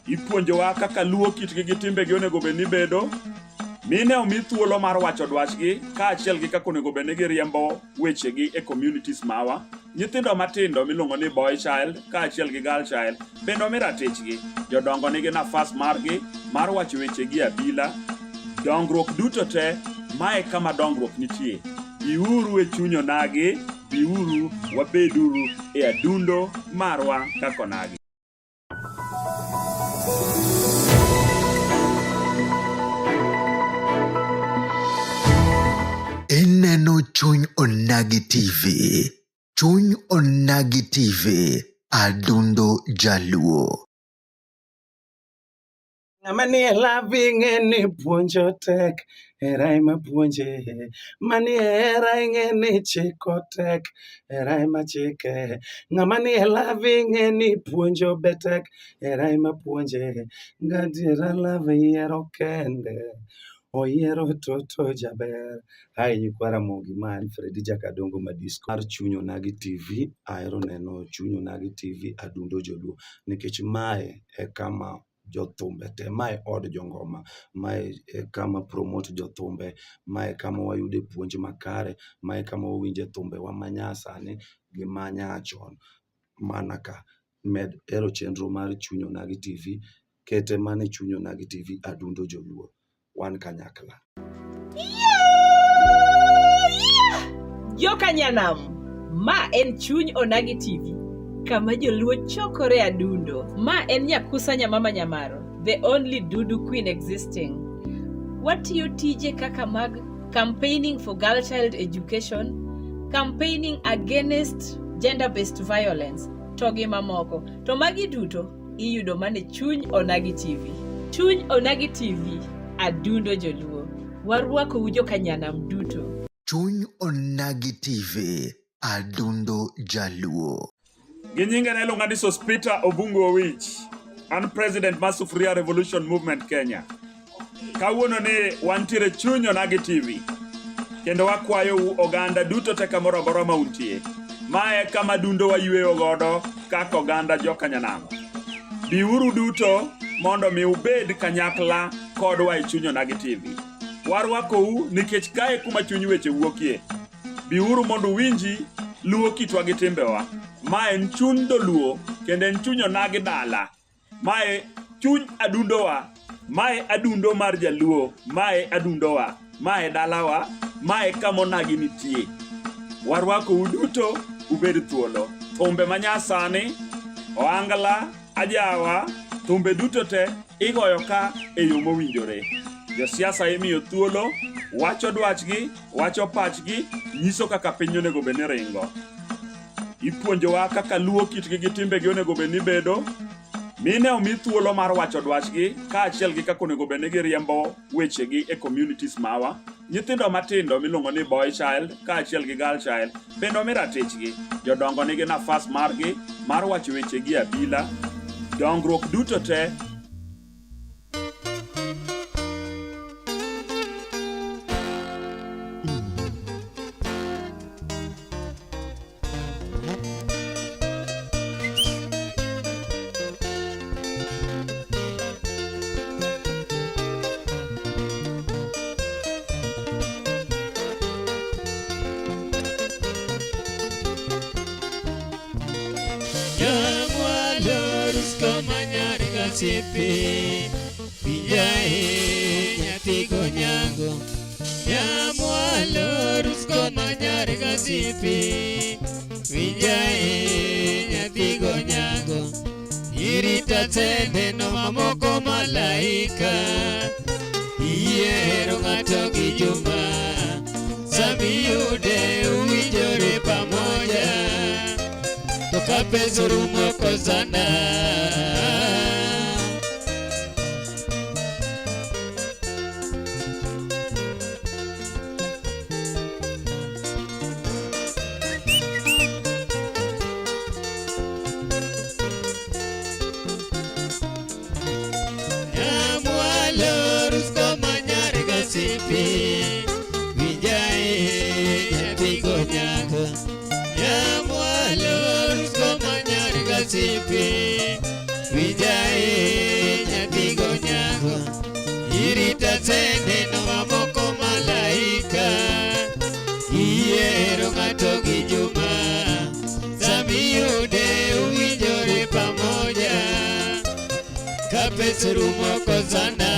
Ipuonjowa kaka luo kitgi gi timbegi onego bed ni bedo. Mine omi thuolo mar wacho dwachgi kaachiel gi kaka onego bed ni giriembo wechegi e communities mawa. Nyithindo matindo miluongo ni boy child kaachiel gi girl child bende omi ratichgi. Jodongo nigi nafas margi mar wacho wechegi e abila. Dongruok duto te, mae kama dongruok nitie. Biuru e chuny onagi, biuru wabeduru e adundo marwa kaka onagi. Ineno Chuny Onagi TV. Chuny Onagi TV, adundo jaluo. Ng'ama ni e love ing'e ni puonjo tek, hera ema puonje. Mani e hera ing'e ni chiko tek, hera ema chike. Ng'ama ni e love ing'e ni puonjo be tek, hera ema puonje. Gadiera love yiero kende. Oyiero toto jaber. Hi nyikwa Ramogi, ma en Fredi Jakadongo Madisco mar Chuny Onagi TV. Ahero neno Chuny Onagi TV Adundo Joluo nikech mae e kama jothumbe te, mae od jongoma, mae e kama promote jothumbe, mae kama wayude puonj makare, mae kama wawinje thumbewa manyasani gi manyachon. Mana ka med hero chenro mar Chuny Onagi TV, kete mana e Chuny Onagi TV Adundo Joluo. Wan kanyakla. Joka Nyanam, ma en Chuny Onagi TV, kama joluo chokore adundo. Ma en Nyakusa Nyamama Nyamaro, the only Dudu queen existing. Watiyo tije kaka mag campaigning for girl child education, campaigning against gender-based violence, to gi mamoko. To magi duto iyudo mana e Chuny Onagi TV. Chuny Onagi TV, adundo joluo. Warwakou joka Nyanam duto. Chuny Onagi TV, Adundo Jaluo. Gi nyinga ne iluonga ni Sospeter Obungu Owich. An president mar Sufuria Revolution Movement Kenya. Kawuono ni wantiere Chuny Onagi TV. Kendo wakwayou oganda duto te kamoro amora ma untie. Mae kama dundo wayweyo godo kaka oganda joka Nyanam. Biuru duto mondo mi ubed kanyakla kodwa e Chuny Onagi TV. Warwakou nikech kae kuma chuny weche wuokie. Biuru mondo uwinji luo kitwa gi timbewa. Ma en chuny dholuo kendo en chuny onagi dala. Mae chuny adundowa. Mae adundo mar jaluo. Mae adundowa. Mae dalawa. Mae kama onagi nitie. Warwakou duto ubed thuolo. Thumbe manyasani, ohangla, ajawa, thumbe duto te igoyo ka e yo mowinjore. Josiasa imiyo thuolo, wacho dwachgi, wacho pachgi, nyiso kaka piny onego bed ni ringo. Ipuonjowa kaka luo kitgi gi timbegi onego bed ni bedo. Mine omi thuolo mar wacho dwachgi kaachiel gi kaka onego bed ni giriembo wechegi e communities mawa. Nyithindo matindo miluongo ni boy child kaachiel gi girl child bende omi ratichgi. Jodongo nigi nafas margi mar wacho wechegi e abila. Dongruok duto te Osiepe, winjae nyathi gonyango. Nyamwalo rusko manyar gasiepe, winjae nyathi gonyango. Irita tende no mamoko malaika, iyiero ng'ato gi juma. Samiyude uwinjore pamoja, to ka pesa orumo kosana. Nyamwalo rusko manyar gasiepe, winjae nyathi gonyango. Nyamwalo rusko manyar gasiepe, winjae nyathi gonyango. Irita sende no mamoko malaika, iyiero ng'ato gi juma. Samiyude uwinjore pamoja, ka pesa orumo kosana.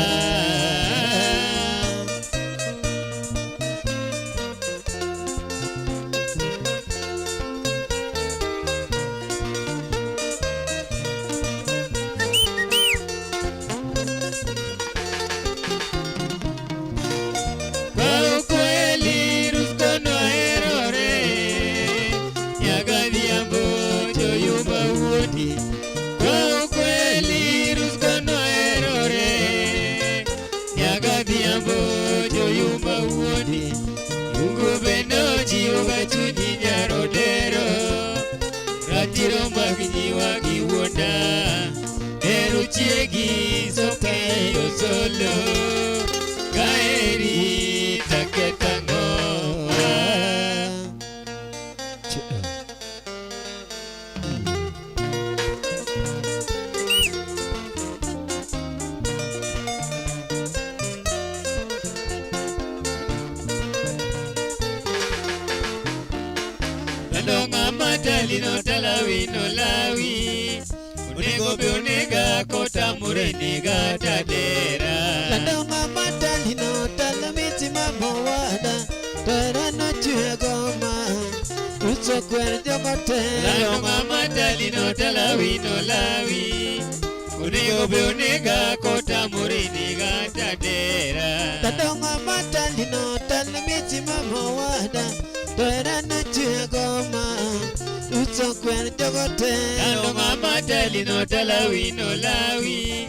Kwa ukweli Rusko noherore, Nyakadhiambo joyumba wuodi. Kwa ukweli Rusko noherore, Nyakadhiambo joyumba wuodi. Ungu bende ojiwo ga chunyi nyarodero, ratiro mag nyiwa gi wuonda. Ero chiegi sokeyo solo, kae talino talawi no lawi. Onego be onega kotamore nega tadera. Lando ng'ama talino talamiti mamowada Toerano chwe goma Uso kwer jogo te Lando ng'ama talino talawi no lawi. Onego be onega kotamore nega tadera. Lando ng'ama talino talamiti mamowada Toerano chwe goma Uso kwer jogo te Lando ng'ama talino talawi no lawi.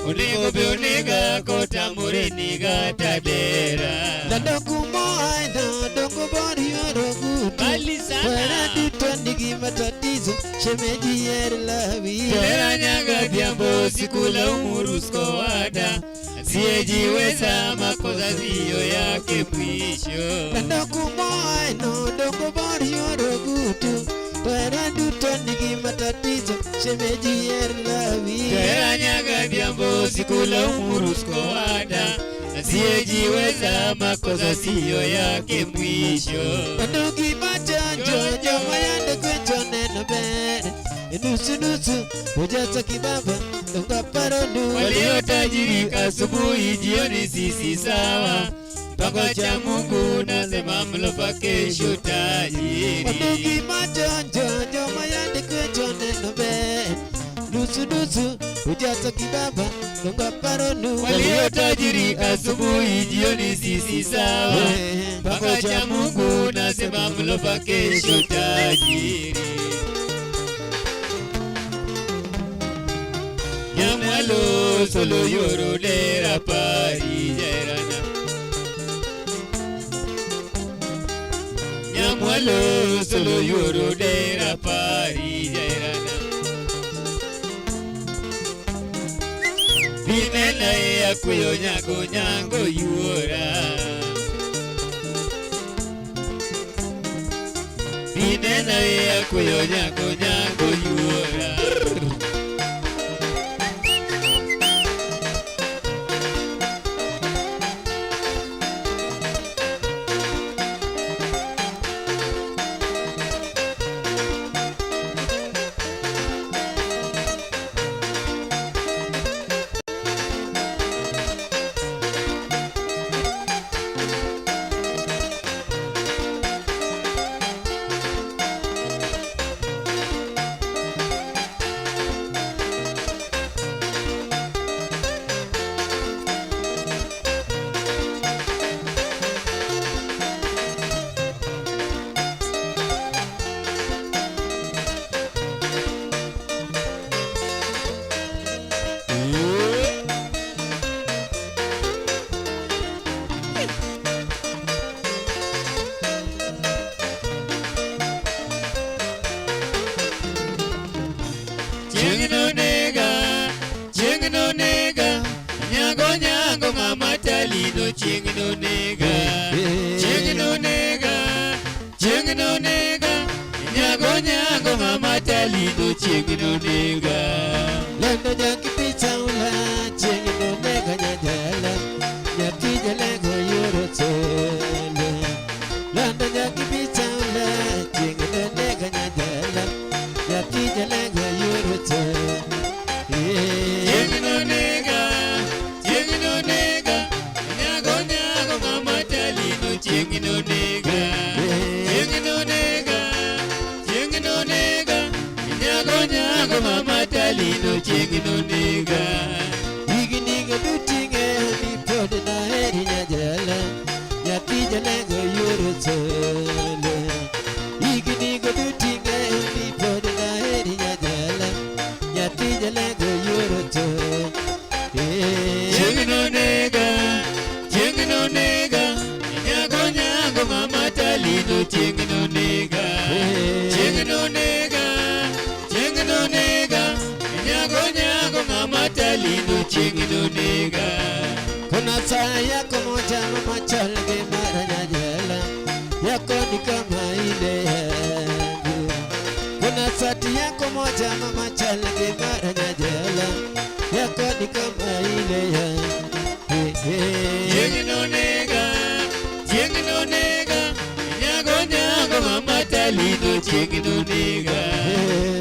Onego be onega kotamore nega tadera. Lando kumo aina dongo bori oro gutu Mbali sana. Toera duto nigi matatizo Shemeji yer lawi Tera nyaga dhiambo sikulaumu rusko wada. Asiyejiweza makosa siyo yake mwisho. Lando kumo aino dongo bori oro gutu Toera duto nigi matatizo Shemeji yer lawi Tera nyaga dhiambo sikulaumu rusko wada. Asiyejiweza makosa siyo yake mwisho. Wadugi machanjo joma yande kwecho neno ber Nusu nusu hujaza kibaba dongo paro nu Waliotajirika asubuhi jioni sisi sawa. Mpango cha Mungu nasema mlopa kesho tajiri. Wadugi machanjo joma yande kwecho neno ber Nusu nusu hujaza kibaba dongo paro nu Waliotajirika asubuhi jioni sisi sawa. Mpango cha Mungu nasema mlopa kesho tajiri. Nyamwalo solo yoro dera pari jairana. Nyamwalo solo yoro dera pari jairana. Binena ya kuyo nyago nyango yuora. Binena ya kuyo nyago nyango yuora. Chieng' nonega, nyango nyango ng'ama talino chieng' nonega. Chieng' nonega, chieng' nonega, nyango nyango ng'ama talino chieng' nonega. Lendo nyaki picha ula chieng' nonega nyajala Nyathi jalego yoro tele Lendo nyaki picha ula chieng' nonega nyajala Nyathi jalego yoro tele Chieng' nonega, chieng' nonega, nyago nyago ng'ama talino chieng' nonega. Chieng' nonega, chieng' nonega, nyago nyago ng'ama talino chieng' nonega. Higni go duting'e ni pod naheri nyajala Nyathi jalego yoro tele Higni go duting'e ni pod naheri nyajala Nyathi jalego yoro tele Chieng' nonega, chieng' nonega, nyago nyago ng'ama talino chieng' nonega. Chieng' nonega, chieng' nonega, nyago nyago ng'ama talino chieng' nonega. Kuna saa yako moja mama chal gi mara nyajala Yako ni kama ile yangu Kuna sati yako moja mama chal gi mara nyajala Yako ni kama ile yangu Chieng' nonega, chieng' nonega, nyago nyago ng'ama talino Talino chieng' nonega.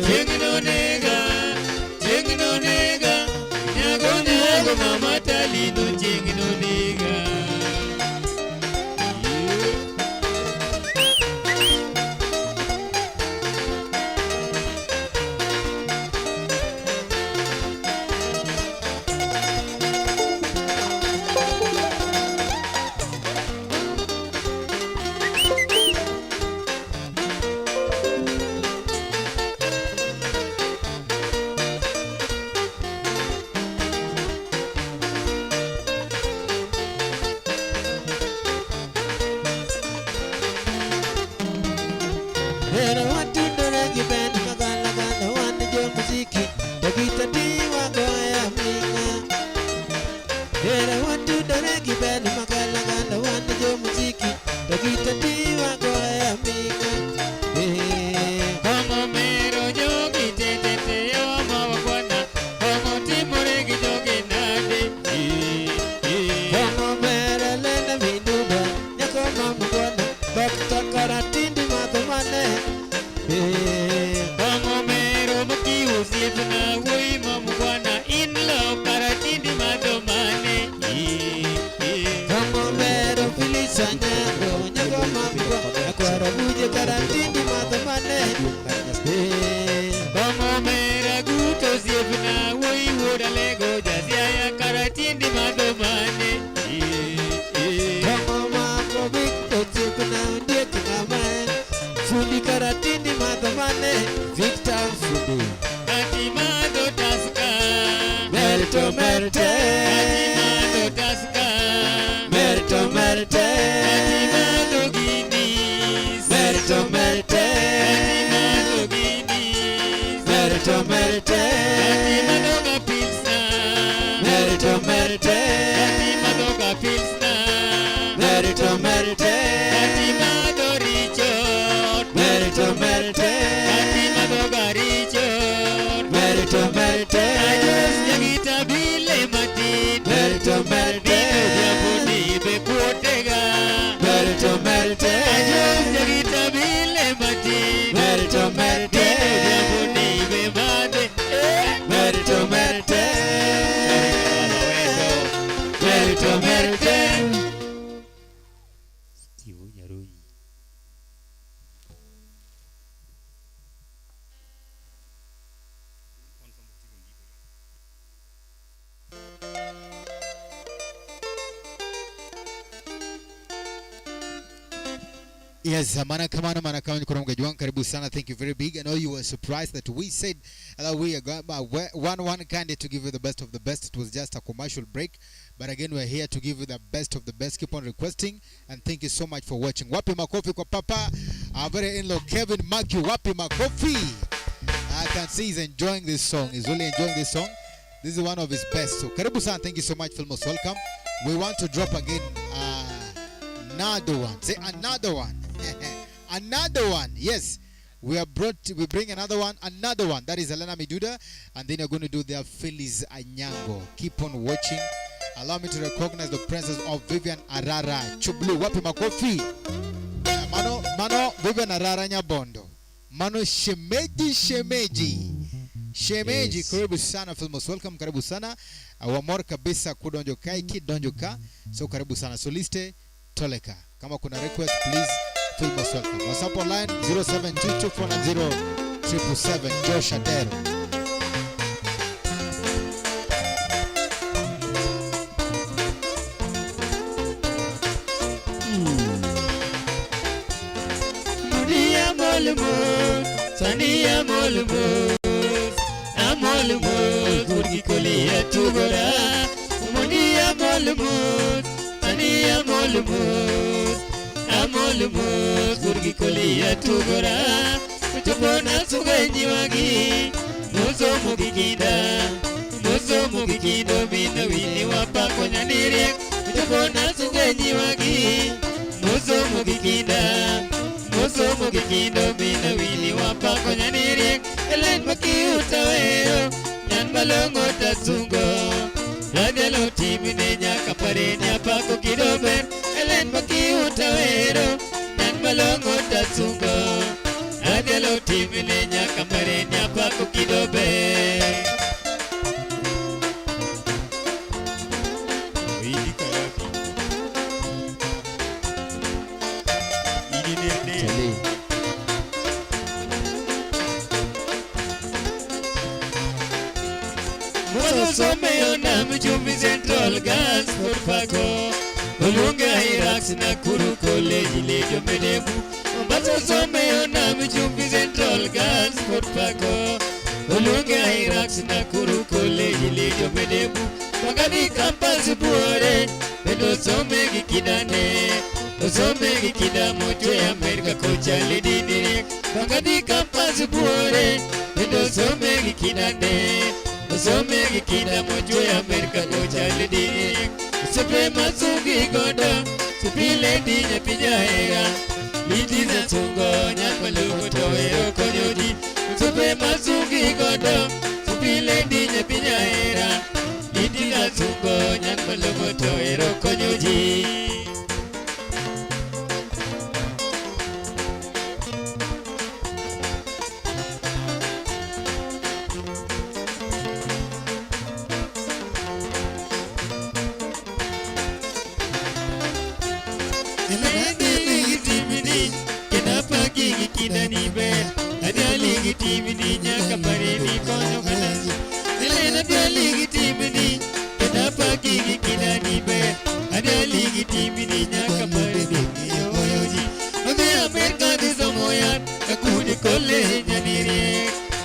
Chieng' nonega, chieng' nonega. Nyago nyago mama Talino chieng' nonega. Hera watudore gi bend magalagala wan jo muziki to gita tiwa goya ming'a. Hera watudore gi bend magalagala wan jo muziki to gita tiwa goya ming'a. Eh. Kong'o mero jogi te te te yo mawakwana. Kong'o timore gi jogi nade. Kong'o mero lenda minduda nyako mamugwana Dokta karatindi madho mane. Eh. Kong'o mero mokiwo osiepna wuoyi mamugwana in lo karatindi madho mane. Kong'o mero Phyllis Anyango nyako mamugwana Akwara buje karatindi madho mane. Eh. Kong'o mera guto osiepna wuoyi wuod Alego jasiaya karatindi madho mane. Kong'o mako big osiepna ondiek ng'ama en Fundi karatindi madho mane Victor Fundi. Kati madho Tusker. Merto merte. Kati madho Tusker. Merto merte. Kati madho Guinness. Merto merte. Kati madho Guinness. Merto merte. Kati madho ga Pilsner. Merto merte. Kati madho ga Pilsner. Merto merte. Kati madho Richard. Merto merte. Kati madho ga Richard. Merto merte. Ajos nyagita bile matin. Merto merte. Dino japoni be kuotega. Merto merte. Ajos nyagita bile matin. Merto merte. Dino japoni be made. Merto merte. Merto merte. Steve Nyaronyi. Yes, mana kamano mana kamano kuna mgaji karibu sana. Thank you very big. I know you were surprised that we said that we are going one candidate to give you the best of the best. It was just a commercial break, but again we're here to give you the best of the best. Keep on requesting and thank you so much for watching. Wapi makofi kwa papa, our very in-law Kevin Matthew. Wapi makofi. I can see he's enjoying this song. He's really enjoying this song. This is one of his best. So karibu sana. Thank you so much. Feel most welcome. We want to drop again another one. Say another one. Another one. Yes. We are brought we bring another one, another one. That is Elena Miduda, and then you're going to do their Phyllis Anyango. Keep on watching. Allow me to recognize the presence of Vivian Arara. Chublu wapi makofi. Mano mano Vivian Arara Nyabondo. Mano shemeji shemeji. Shemeji, Yes. karibu sana feel most welcome, karibu sana. Wamor kabisa kudonjo kai kidonjo ka. So karibu sana. Soliste Toleka. Kama kuna request please feel most welcome. WhatsApp online 0722490777 Josh Adero. Dunia molmo, sania molmo, amolmo, gurgi kolia tugora. Dunia molmo, sania molmo, amolmo, gurgi kolia tugora. Chopona suga nyiwagi, muso mugikida, muso mugikido bina wini wapako nyandiriek. Chopona suga nyiwagi, muso mugikida. Musomo gikindo bina wini wapako nyaniriek Elen makiuta wero nyan malongo tasungo Radialo timine nyaka pareni apako kidober Elen makiuta wero nyan malongo tasungo Osome Nam Chumbi Central Girls Fort Pako. Oluonge Irax Nakuru College Lejo Medebu. Mombasa osome Nam Chumbi Central Girls Fort Pako. Oluonge Irax Nakuru College Lejo Medebu. Pangani Campus Buore. Bende osome gi kidane. Osome gi kida mochwe Amerika kocha lidini. Pangani Campus Buore. Bende osome gi kidane. Osome gi kinda mochwe Amerika kocha lidini. Osiepe masungi godo. Supile di nyathi jahera. Liti za sungo nyakwalo to ero konyo ji. Osiepe masungi godo. Supile di nyathi jahera. Liti za sungo nyakwalo to ero konyo ji.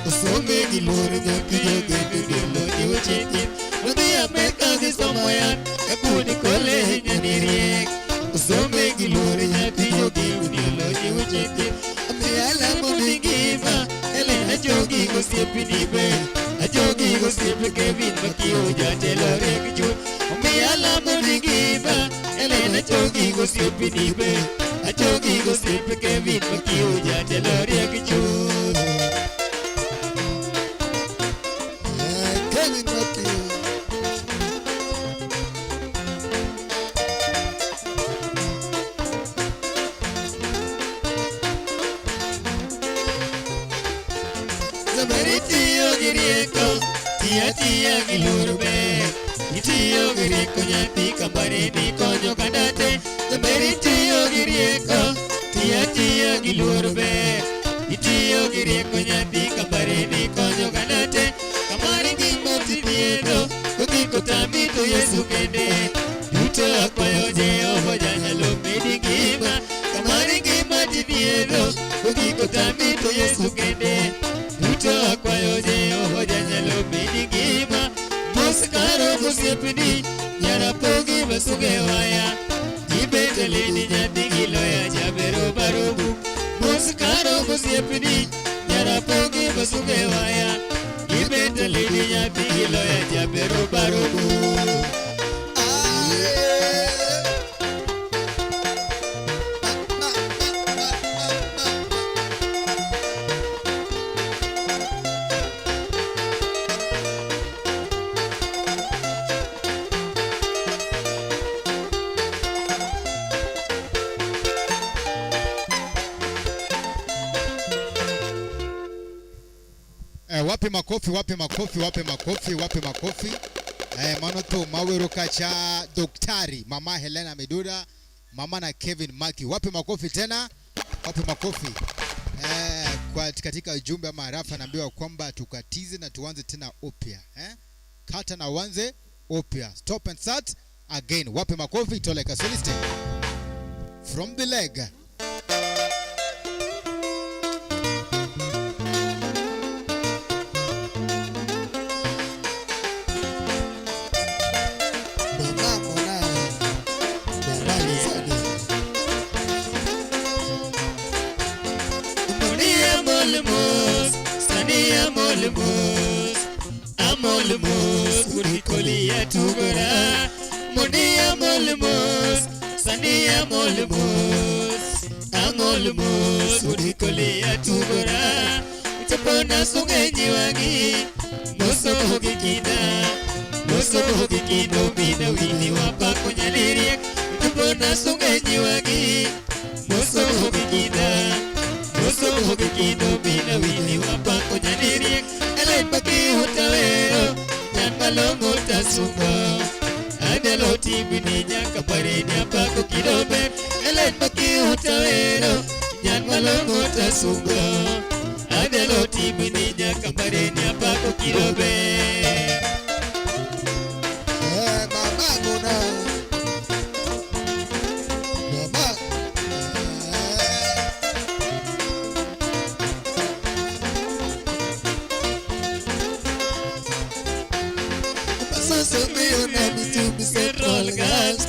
Osome gi luor nyathi jogendo dolo jiwo chike. Odhi Amerka dhi somo yath, Kakudi College nyadiriek. Osome gi luor nyathi jogendo dolo jiwo chike. Omiyo alamo ni ngima, Ellen ajogi gosiepni ber. Ajogi gosiepe Kevin Makio jatelo riek chuth. Omiyo alamo ni ngima, Ellen ajogi gosiepni ber. Ajogi gosiepe Kevin Makio jatelo riek chuth. Kevin Makio. Samari tiyo gi rieko, tiyo atiya gi luor ber. Itiyo gi rieko nyathi kambare ni konyo kandate. Samari tiyo gi rieko, tiyo atiya gi luor ber. Itiyo gi rieko nyathi kambare ni konyo kandate. Kamari gi moti thiedho, kokiko tami to Yesu kende. Duto akwayo Jehova janyalo medi ngima. Kamari gi moti thiedho, kokiko tami to Yesu kende. Duto akwayo Jehova janyalo medi ngima. Mos karo osiepni, nyarapogi masuge waya. Ibete leni nyathi gi loya jabero barubu. Mos karo osiepni, nyarapogi masuge waya. Ibete leni nyathi gi loya jabero barubu. Wapi makofi, wapi makofi, wapi makofi, wapi makofi. Mano thum mawero kacha Daktari Mama Helena Miduda, mama na Kevin Maki. Wapi makofi tena? Wapi makofi? Kwa katika ujumbe ama arafa naambiwa kwamba tukatize na tuanze tena upya. Kata na uanze upya. Stop and start again. Wapi makofi? Toleka Celeste. From the leg. Mama Mona, Mama Lizane. Sania molmos, Sania molmos, amolmos, kurikolia tugora. Monia molmos, Sania molmos, amolmos, kurikolia tugora. Chapona sungenyi wangi, moso hogikina, moso hogikino mina wili wapako nyaliriek. Chapona sungenyi wangi, moso hogikina. Moso hogikino mina wili wapako nyaliriek. Elen baki hutawero, nyan malongo tasungo. Adelo tibini nyaka pareni apako kidobe. Elen baki hutawero, nyan malongo tasungo. Adelo tibini nyaka pareni apako kidobe.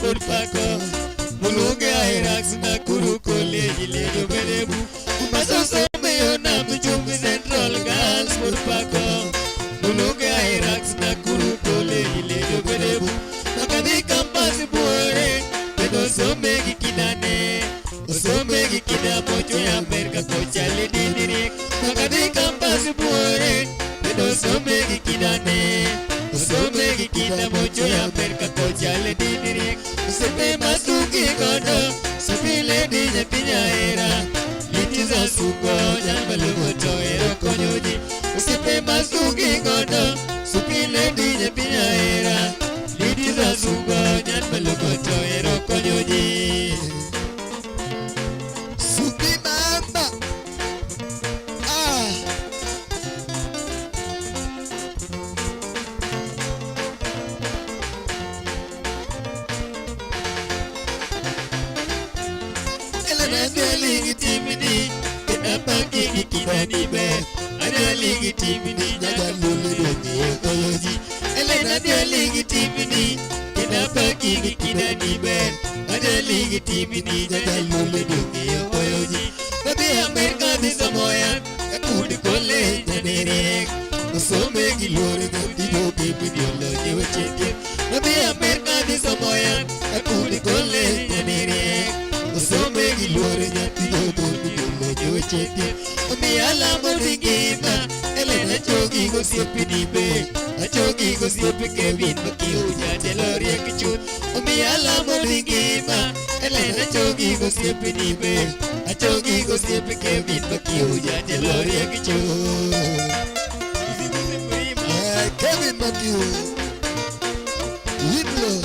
pod pako. Mulunge Airax Nakuru College Lejo Berebu. Mombasa osome yo nam chumbi Central Girls pod pako. Mulunge Airax Nakuru College Lejo Berebu. Makadhi campus buore kendo osome gi kidane. Osome gi kida mocho ya Amerika kocha lidindiriek. Makadhi campus buore kendo osome gi kidane. Osome gi kinda mocho ya Amerika kocha lidindiriek. Osiepe masugi godo Sophie Lady nyathi nyahera. Litiza sugo nyambalugo to ero konyo ji. Osiepe masugi godo Sophie Lady nyathi nyahera. Litiza sugo nyambalugo to ero konyo ji. Supi mama. Ah. Elena adwali gi timni kendo apaki gi kidani ber. Adwali gi timni nyaka lulu dong'e koyo ji. Elena adwali gi timni kendo apaki gi kidani ber. Adwali gi timni nyaka lulu dong'e koyo ji. Adhi Amerka dhi somoya Kakud College nyadiriek. Osome gi luor nyathi joge midiolonye weche thieth. Adhi Amerka dhi somoya Kakud College nyadiriek. Osome gi luor nyathi joge midiolonye weche thieth. Omiyo alamo ni ngima Elena achogi gosiepni be. Achogi gosiepe Kevin Makiu jatelo riek chuth. Omiyo alamo ni ngima Elena achogi gosiepni be. Achogi gosiepe Kevin Makiu jatelo riek chuth. Kevin Makiu. Hitler.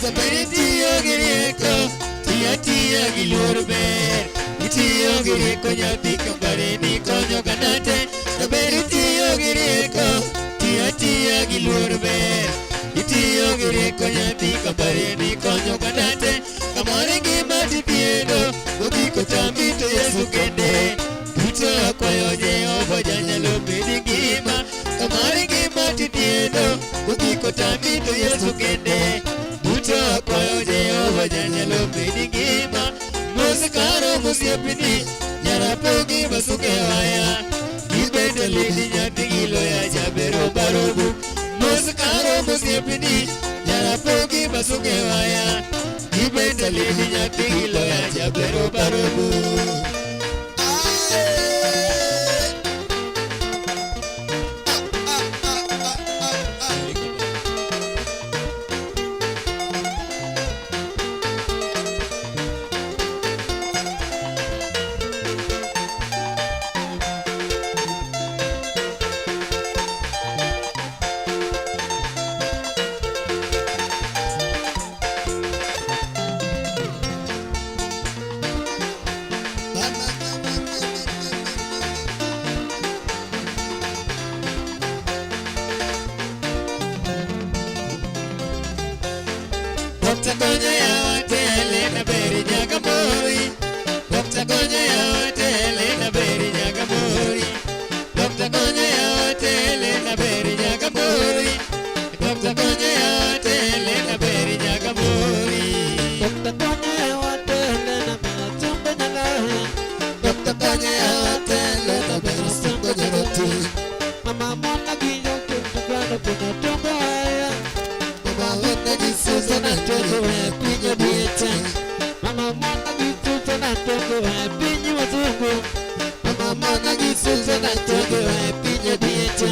Saber itiyo gi rieko, tiyo atiya gi luor ber. Itiyo gi rieko nyathi kambare ni konyo ganate. Saber itiyo gi rieko, tiyo atiya gi luor ber. Itiyo gi rieko nyathi kambare ni konyo ganate. Kamoro ngima titiedo, gogiko chami to Yesu kende. Duto akwayo Jehova janyalo bedi ngima. Kamoro ngima titiedo, gogiko chami to Yesu kende. Duto akwayo Jehova janyalo bedi ngima. Musikaro mosiepni, nyarapogi masuke waya. Gibende lidi nyathi giloya jabero barobu. Musikaro mosiepni, nyarapogi masuke waya. Gibende lidi nyathi giloya jabero barobu. Dr. Konyo ya hoteli na beri Nyagamori. Dr. Konyo ya hoteli na beri Nyagamori. Dr. Konyo ya hoteli na beri Nyagamori. Dr. Konyo ya hoteli na beri Nyagamori. Dr. Konyo ya hoteli na beri Chumba Nyagaya. Dr. Konyo ya hoteli na beri Chumba Nyagaya. Mama mona giyo kumtukano kuna tongo haya. Mama mona gi Susan Tongo haya pinyo diete. Mama mona gi Susan tongo haya pinyo wazungu. Mama mona gi Susan tongo haya pinyo diete.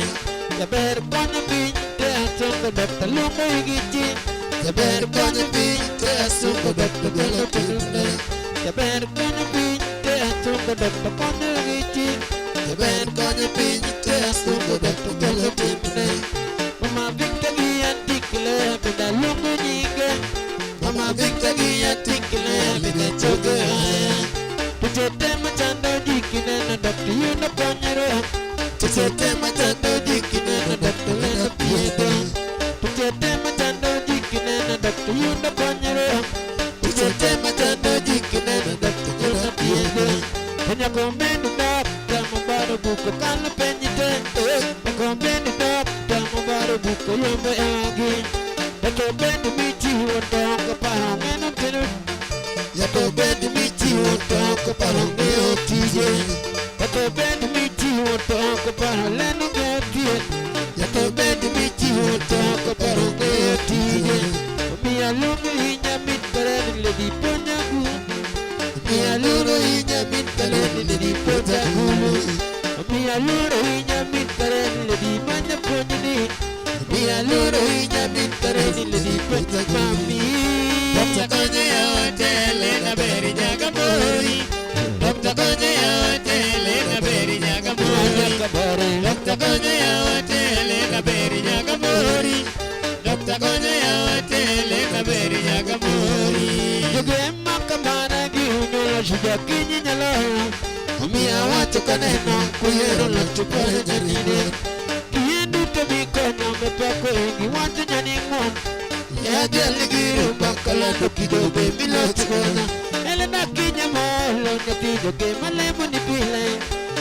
Jaber konyo piny te asungo Dr. Lungo igichi. Jaber konyo piny te asungo Dr. Golo timne. Jaber konyo piny te asungo Dr. Konyo igichi. Jaber konyo piny te asungo Dr. Golo timne. Mama Victor gi antikle benda lungo nyinge. Mama Victor gi antikle benda choge haya. Tuchete machando ji kineno Dr. Yuno konyore. Tuchete machando ji kineno Dr. Leno piedho. Tuchete machando ji kineno Dr. Yuno konyore. Tuchete machando ji kineno Dr. Leno piedho. Kenya komendo Mobaro buko kalo penyi te Kombendi dokta mobaro buko yombe agi Yato bendi michiwo toko paro ngeno teno Yato bendi michiwo toko paro ngeo tije Yato bendi michiwo toko paro leno ngeo tie Yato bendi michiwo toko paro ngeo tije Omiya lungu inya mitare ledi ponyagu Omiya luro inya mitare ledi ponyagu Omiya luro inya mitare ledi manya ponyini Omiya luro inya mitare ledi ponyagu Mami Dokta konyo yote lena beri nyaga moi Dokta konyo yote lena beri nyaga moi Dokta konyo yote lena beri nyaga moi Dokta konyo yote lena beri nyaga moi Joge makamana gi unyolo shida kinyi nyaloyo Omiya wacho kaneno kuyiero locho pare nyanine Kiendu to mikonyo mepako ingi wacho nyani ng'won Yajal giru makalando kidobe milocho gonya Elena kinya molo nyathi joge malemo ni pile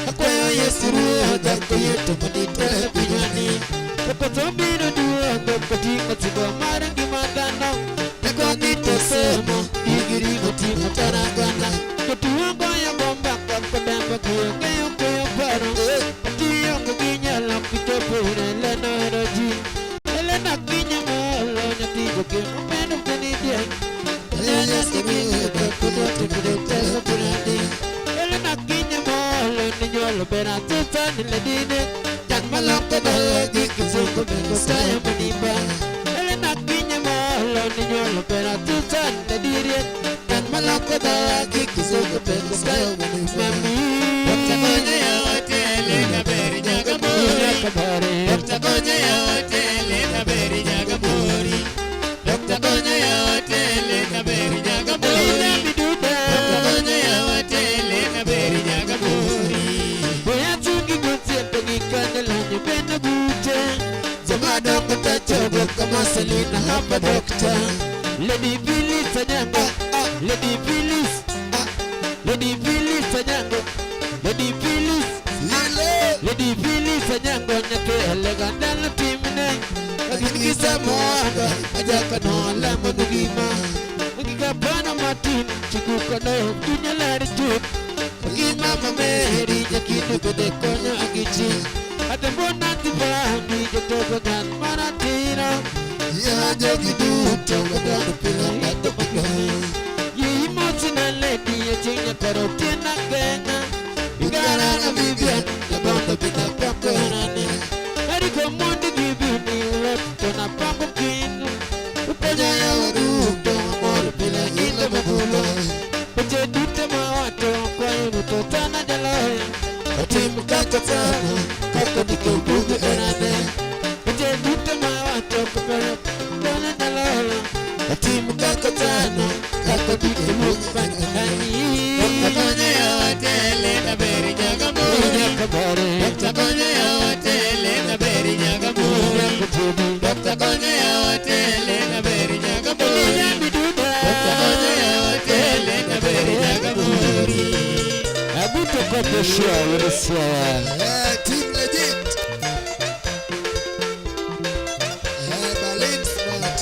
Akwayo Yesu ruodha koyie to monito e pinywani Kokoto biro duogo koting'o sigo mar ngima dhano Nekodhi to somo digiri oting'o tara gana Jotuo goyo go mbaka kodembo gi ongeyo keyo paro Tionge gi nyalo kichopo ir Elena ohero ji Elena kinya molo nyathi joge momedo teni dieng' Elena kinya kodoto kodoto pinywani Elena kinya molo ninyuolo bera Susan ledine Jan maloko dhogi kizungu bego tayo manimba Elena kinya molo ninyuolo bera Susan ledirie Jan maloko dhogi kizungu bego tayo manimba Dokta konyo yote lena beri nyaga moi Dokta konyo yote lena beri nyaga moi Dokta konyo yote lena beri nyaga moi Dokta konyo yote lena beri nyaga moi Boya tungi gosiepe gi kane bende buche Joma dongo tachogo kama Selina hapa dokta Lady Phyllis Anyango Lady Phyllis Lady Phyllis Anyango Lady Phyllis Lady Phyllis Anyango nyathi elega ndalo timne Kagin gi samoanga ajaka no lamo gima Gikapano matin chikuko no chunya ler chuth Gi mama Mary nyakindu bende konyo agichi Atembona tibangi jotoko nyan maratino Ya jogi duto wadwaro pile ng'ato maber Yi mosina lady aching nyakoro tiena geng'a Igarana Vivian jabondo bina pako herane Eriko mondi gi bini lepto na pango kinu Upenyo yawa duto amor pile ilo mabulo Weche duto mawacho kwayo ruto tana jaloyo Otim kaka tano kaka ndiko bug herane Weche duto mawacho kwayo tana jaloyo Otim kaka tano kaka ndiko bug herane Dokta konyo yote lena beri nyaga moi Dokta konyo yote lena beri nyaga moi Dokta konyo yote lena beri nyaga moi Dokta konyo yote lena beri nyaga moi Abuto kopo shia urisia Team legit. Berlin smart.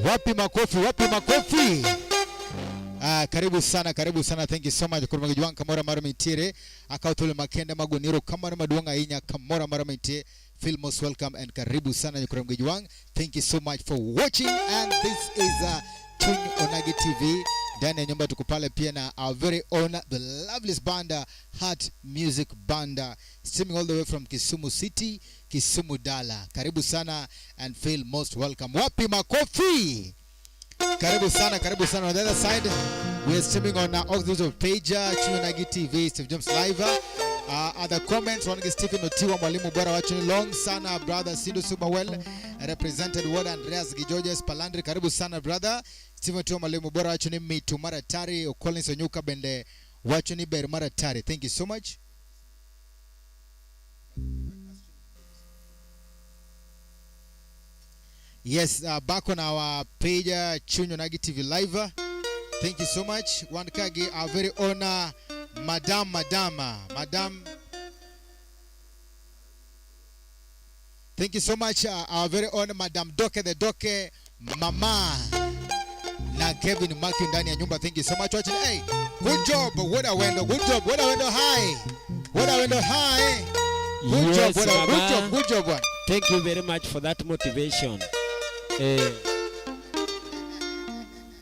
Wapi makofi, wapi makofi? Karibu sana, karibu sana. Thank you so much. Kuom jwang' kamoro amora mintiere. Akawo thuolo makende magoni erokamano maduong' ahinya kamoro amora mintie. Feel most welcome and karibu sana nyikwa Jwang'. Thank you so much for watching and this is Chuny Onagi TV. Ndani ya nyumba tuko pale pia na our very own the loveliest band, Heart Music Band, streaming all the way from Kisumu City, Kisumu Dala. Karibu sana and feel most welcome. Wapi makofi? Karibu sana, karibu sana. On the other side, we are streaming on our Oxford page, Chuny Onagi TV, Steve James Live. Other comments, one Stephen Otiwa, mwalimu bora wa Chuny long sana brother Sindo Super represented Ward Andreas Gijojes Palandri, karibu sana brother. Stephen Otiwa, mwalimu bora wa Chuny Mitu Maratari, Collins Onyuka bende wacho ni ber maratari. Thank you so much. Yes, back on our page, Chuny Onagi TV Live. Thank you so much. Wan kagi, our very own Madam, Madam. Thank you so much, our very own Madam Doke the Doke, Mama na Kevin Matthew ndani ya nyumba. Thank you so much. Watching. Hey, good job, Woda Wendo. Good job, Woda Wendo. Hi, Woda Wendo. Hi. Good Yes, job, Woda. Good Mama. job, good job, one. Thank you very much for that motivation.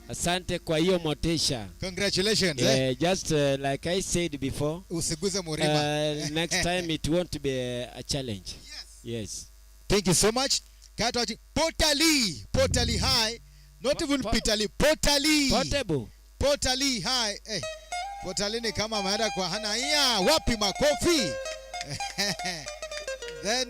Asante kwa hiyo motisha. Congratulations. Eh? Just like I said before, Usiguze murima. Next time it won't be a challenge. Yes. Thank you so much. Kato watching. Potali, Potali hi. Not even Pitali, Potali. Portable. Potali hi. Eh, Potali ni kama ameenda kwa hana iya. Wapi makofi? Then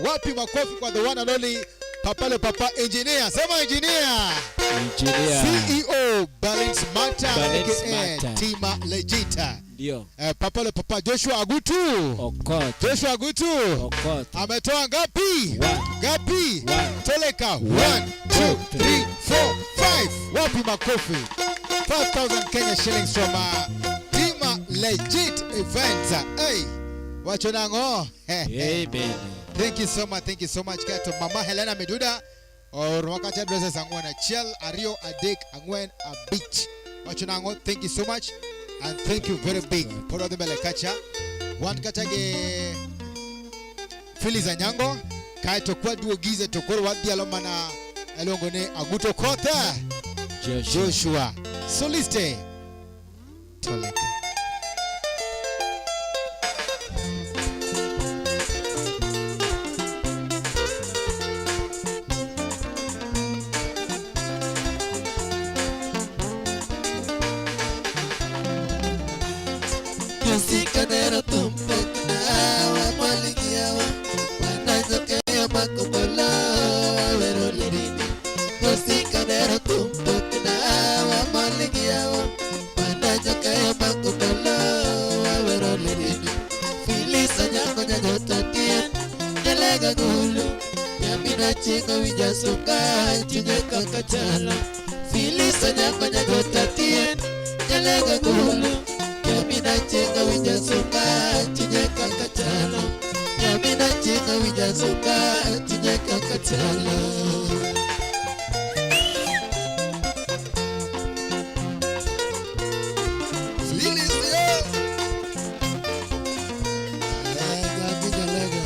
wapi makofi kwa the one and only Papale Papa Engineer. Sema engineer. Engineer. CEO Balance Matter, Balance aka Matter. Tima Legita. Ndio. Papale Papa Joshua Agutu. Okoth. Joshua Agutu. Okoth. Ametoa ngapi? Ngapi? Toleka 1 2 3 4 5. Wapi makofi? 5000 Kenya shillings from Tima Legit Events. Hey, wacho nango. Amen. Thank you so much. Thank you so much. Kato Mama Helena Meduda or wakati addresses ang'wen achiel ariyo adek ang'wen abich. Wacho nango. Thank you so much and thank you very big. Pod wadhi mbele kacha. Wan kata gi Phyllis Anyango kaeto kwaduogize to koro wadhialo mana iluongo ni Aguto Kotha Joshua Soliste Toleka. Jessica tumpokna mwaligiawa wananyokea makokola werolirini. Jessica tumpokna mwaligiawa wananyokea makokola werolirini. Filisa nyango nyanyotatien nyelega gulu nyamina chingo wijasuka chinye kakachala. Filisa nyango nyanyotatien nyelega gulu Nyamina chinga wijasuka chinye kakachala. Nyamina chinga wijasuka chinye kakachala. Lega kija lega.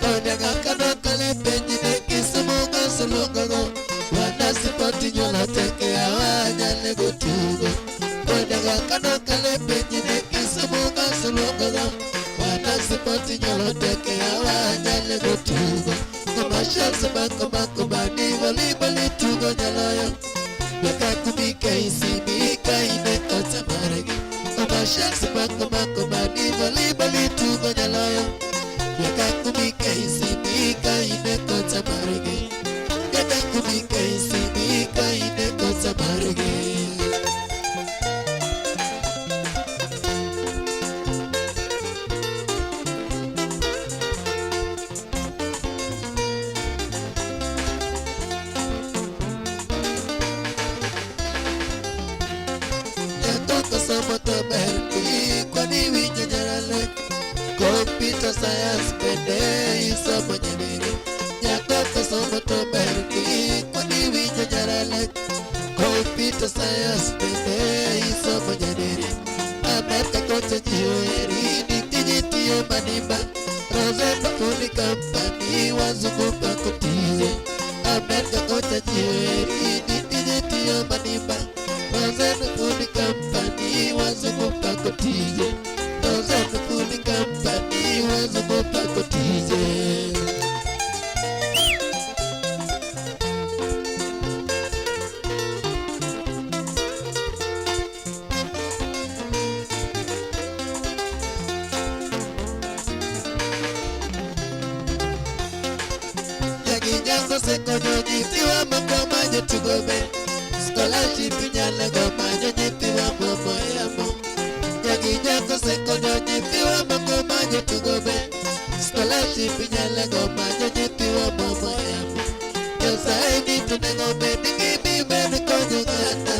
Kodega kanokale penjine kisumunga sulungago. Wanasipoti nyola teke awanyale gotugo. Kodega kanokale penjine kisumunga sulungago. Wanasipoti nyola teke awanyale gotugo. Commercials bako bako badi volleyball tugo nyaloyo. Weka kubika isibika inekota maregi. Commercials bako bako badi volleyball tugo nyaloyo. Weka kubika isibika inekota maregi. Weka kubika isibika inekota maregi. Computer science bende isomo nyerere. Nyako somo to berki Computer science bende isomo nyadere. Amerka kocha jiweri ni tiji tiyo manimba. Rosetta Food Company wazungu pako tije. Amerka kocha jiweri ni tiji tiyo manimba. Rosetta Food Company wazungu pako tije. Rosetta Food Company wazungu pako tije. Jaginyango sekonyo nyithiwa moko manyo tugo be. Scholarship inyalo go manyo nyithiwa moko yamo. Jaginyango sekonyo nyithiwa moko manyo tugo be. Scholarship inyalo go manyo nyithiwa moko yamo. Nyasaye ni to nego bed ni gidhi med konyo ng'ata.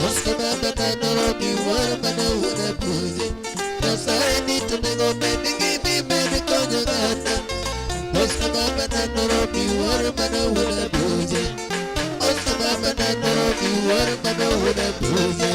Oscar baba na Nairobi wuoro mana wuon apuoje. Nyasaye ni to nego bed ni gidhi med konyo ng'ata. Oscar baba na Nairobi wuoro mana wuon apuoje. Oscar baba na Nairobi wuoro mana wuon apuoje.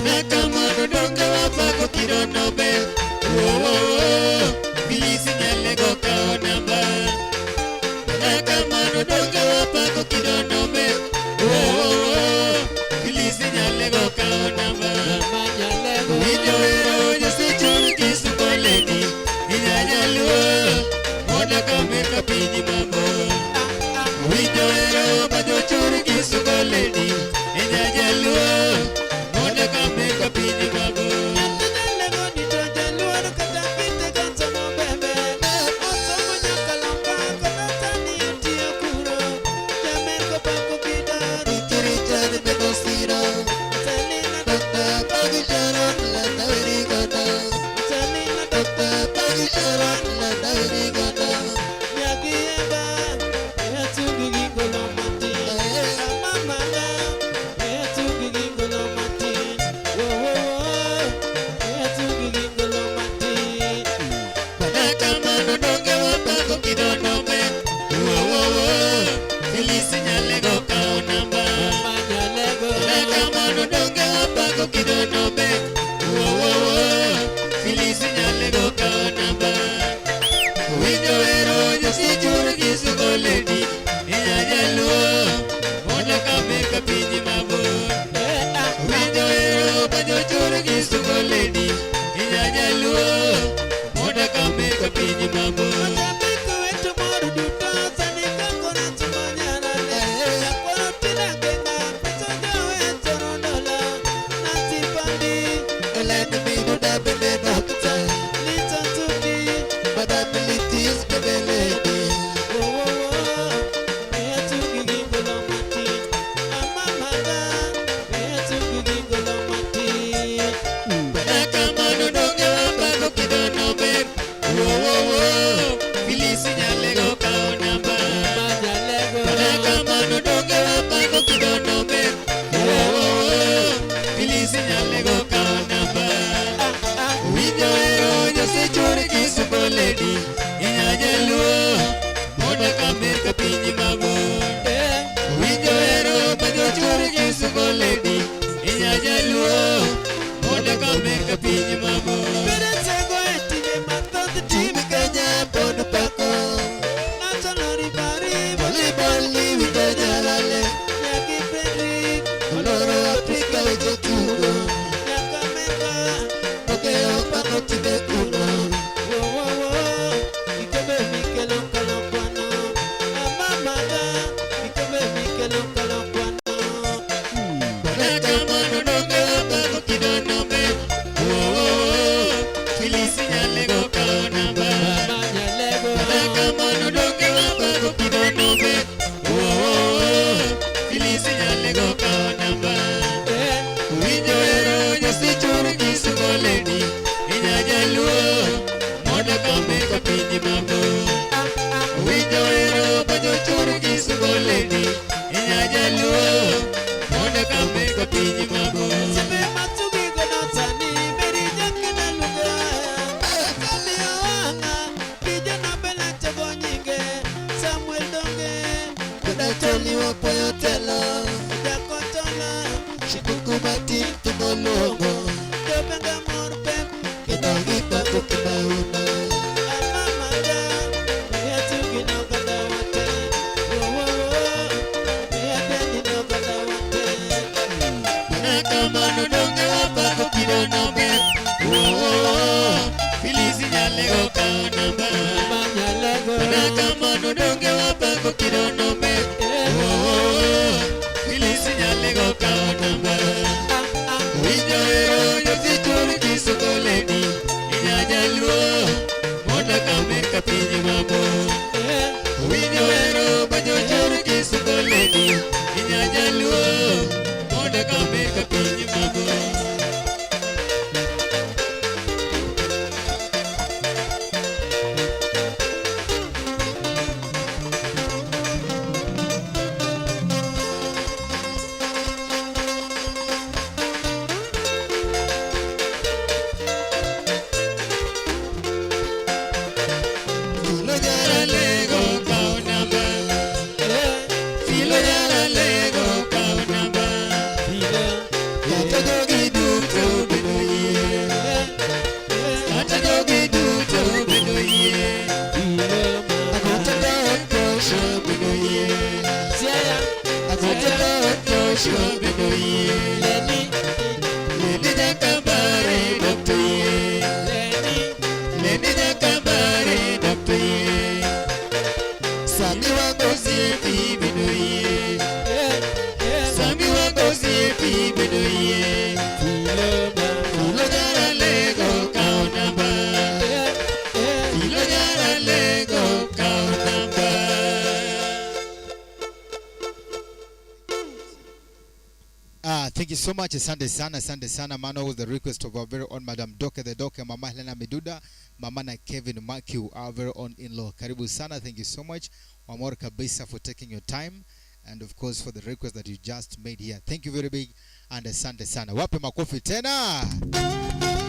Nakamano donge wapako kidono ber. Oh, oh, oh, Bilisi nyalego kawo namba. Nakamano donge wapako kidono ber. Oh, oh, oh, Bilisi nyalego kawo namba. Winjo wero nyasechur kisuko leni. Inyajaluo mondo kameka piny mabor. Winjo wero majochur kisuko leni. Inyajaluo mondo kameka piny mabor. Nakamano donge wapako kidono ber. Oh, oh, oh, Filisi nyalego kawo namba. Nakamano donge wapako kidono ber. Oh, oh, oh, Filisi nyalego kawo namba. Winjo wero nyasichur gi suko ledi. Inyajaluo mondo kameka piny mabor. Winjo wero majochur gi suko ledi. Inyajaluo mondo kameka piny mabor. Nakamano donge wapako kidono ber. Oh, oh, oh, Filisi nyalego kawo namba. Nakamano donge wapako kidono ber. Oh, oh, oh, Filisi nyalego kawo namba. Winjo wero nyasechur gi suko ledi. Inyajaluo mondo kameka piny mabor. Winjo wero majochur gi suko ledi. Inyajaluo mondo kameka piny mabor. Tim Kenya pod pako. Volleyball ni Kenya lale. Oloro Afrika weche tugo. Okeyo pako timbe kuno. Nakamano donge wapako kidono ber. Oh, oh, oh, Filisi nyalego kawo namba. Nakamano donge wapako kidono ber. Oh, oh, oh, Filisi nyalego kawo namba. Winjo ero nyasi chur gi sugoleni Inyajaluo mondo kame ka piny mabor. Winjo ero banjo chur gi sugoleni Inyajaluo mondo kame ka piny mabor. Sembe matsugi godo sani meri jakena luga Kali owanga kijana bela chago nyinge Samuel Donge Koda choli wapoyo telo Jakotola Shikuku matin tumoluongo Jobenga mor pek Kendo gipako kimauno Amamada Yatugi no gada wate Wo wo wo Yadeni no gada wate Kamano donge wapako kido nombe Oh, Filisi nyalego kao namba Manyalego Kamano donge wapako kido nombe Oh, Filisi nyalego kao namba Winjo ero nyothi chur gi sugoleni Inyajaluo mondo kamer ka piny mabor. Winjo ero banjo chur gi sugoleni Inyajaluo mondo kamer ka piny mabor. Filo jara lego kao namba Filo jara lego kao namba Kata jogi duto bedo yie Kata jogi duto bedo yie Agota dot Joshua bedo yie Agota dot Joshua bedo yie Lady Jakambare Dr. Yie Lady Jakambare Dr. Yie Sami wagosi pi bedo yie Sami wagosi pi bedo yie Filo jara lego kao namba Filo jara lego kao namba. Thank you so much. Asante sana, asante sana. Mano was the request of our very own Madam Doke the Doke, Mama Helena Miduda, Mama na Kevin Makiu, our very own in-law. Karibu sana. Thank you so much. Wamor kabisa for taking your time and of course for the request that you just made here. Thank you very big and asante sana. Wape makofi tena.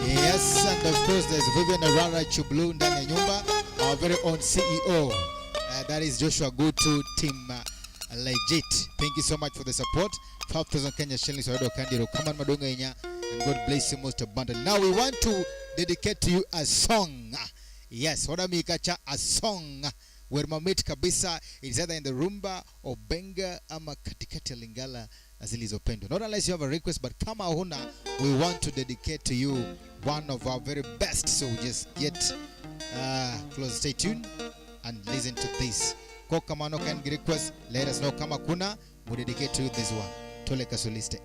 Yes, and of course there's Vivian Arara Chublu ndani ya nyumba, our very own CEO. That is Joshua Gutu team legit. Thank you so much for the support. 5,000 Kenya shillings already Kandiro. Come on Madonga Inya, and God bless you most abundantly. Now we want to dedicate to you a song. Yes, wadamikacha a song. Where mamit kabisa is either in the rumba or benga ama katikati ya Lingala zilizopendwa. Not unless you have a request, but kama huna, we want to dedicate to you one of our very best. So just get close, stay tuned and listen to this. Kwa kama no can request, let us know kama kuna, we dedicate to you this one. Tole Kasoliste.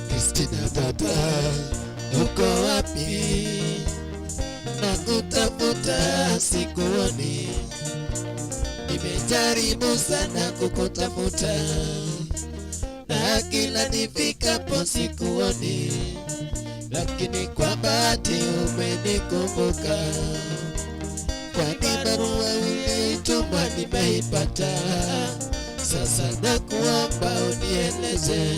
Christina dada, uko wapi? Nakutafuta sikuoni, nimejaribu sana kukutafuta, na kila nifikapo sikuoni, lakini kwa bahati umenikumbuka, kwani barua uliyoituma nimeipata. Sasa nakuomba unieleze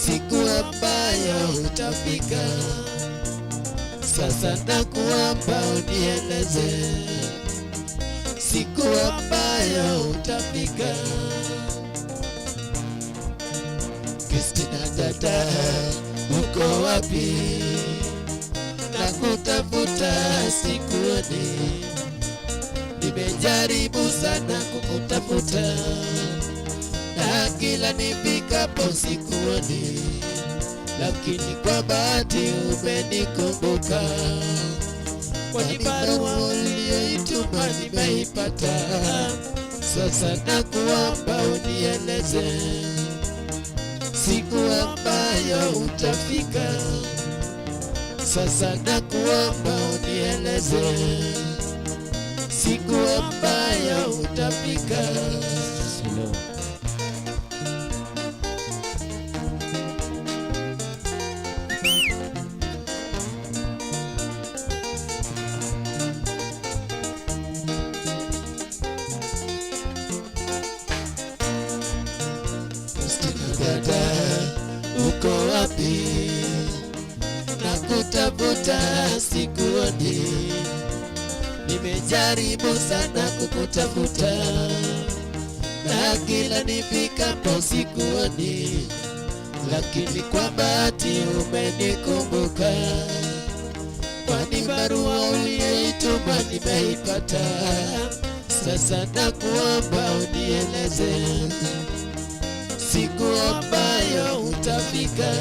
siku ambayo utafika. Sasa nakuomba unieleze siku ambayo utafika. Christina dada, uko wapi? Nakutafuta sikuoni, nimejaribu sana kukutafuta, na kila nifikapo sikuoni, lakini kwa bahati umenikumbuka, kwani barua uliyoituma nimeipata. Sasa nakuomba unieleze siku ambayo utafika. Sasa nakuomba unieleze siku ambayo utafika. Slow. Faustina dada, uko wapi? Nakutafuta sikuoni, nimejaribu sana kukutafuta na kila nifikapo sikuoni, lakini kwa bahati umenikumbuka, kwani barua uliyoituma nimeipata. Sasa nakuomba unieleze siku ambayo utafika.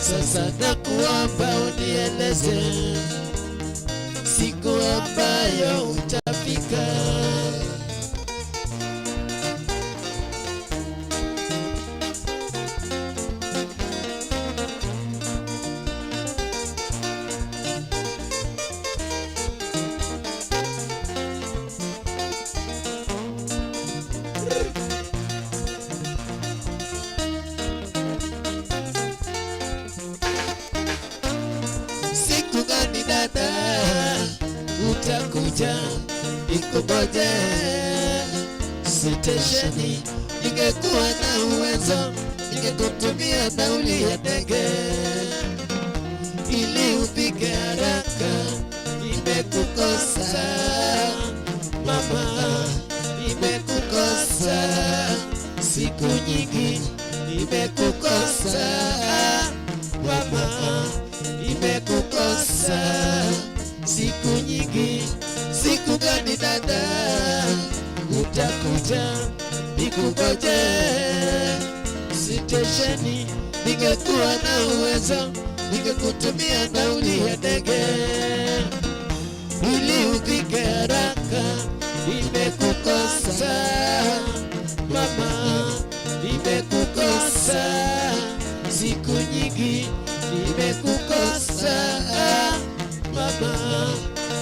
Sasa nakuomba unieleze siku ambayo utafika. Siku gani dada utakuja nikungoje sitesheni? Ningekuwa na uwezo ningekutumia nauli ya ndege ili ufike haraka. Nimekukosa mama, nimekukosa siku nyingi, nimekukosa mama, nimekukosa siku nyingi. Siku gani dada utakuja nikungoje sitesheni? Ningekuwa na uwezo ningekutumia nauli ya ndege ili ufike haraka. Nimekukosa mama, nimekukosa siku nyingi, nimekukosa mama,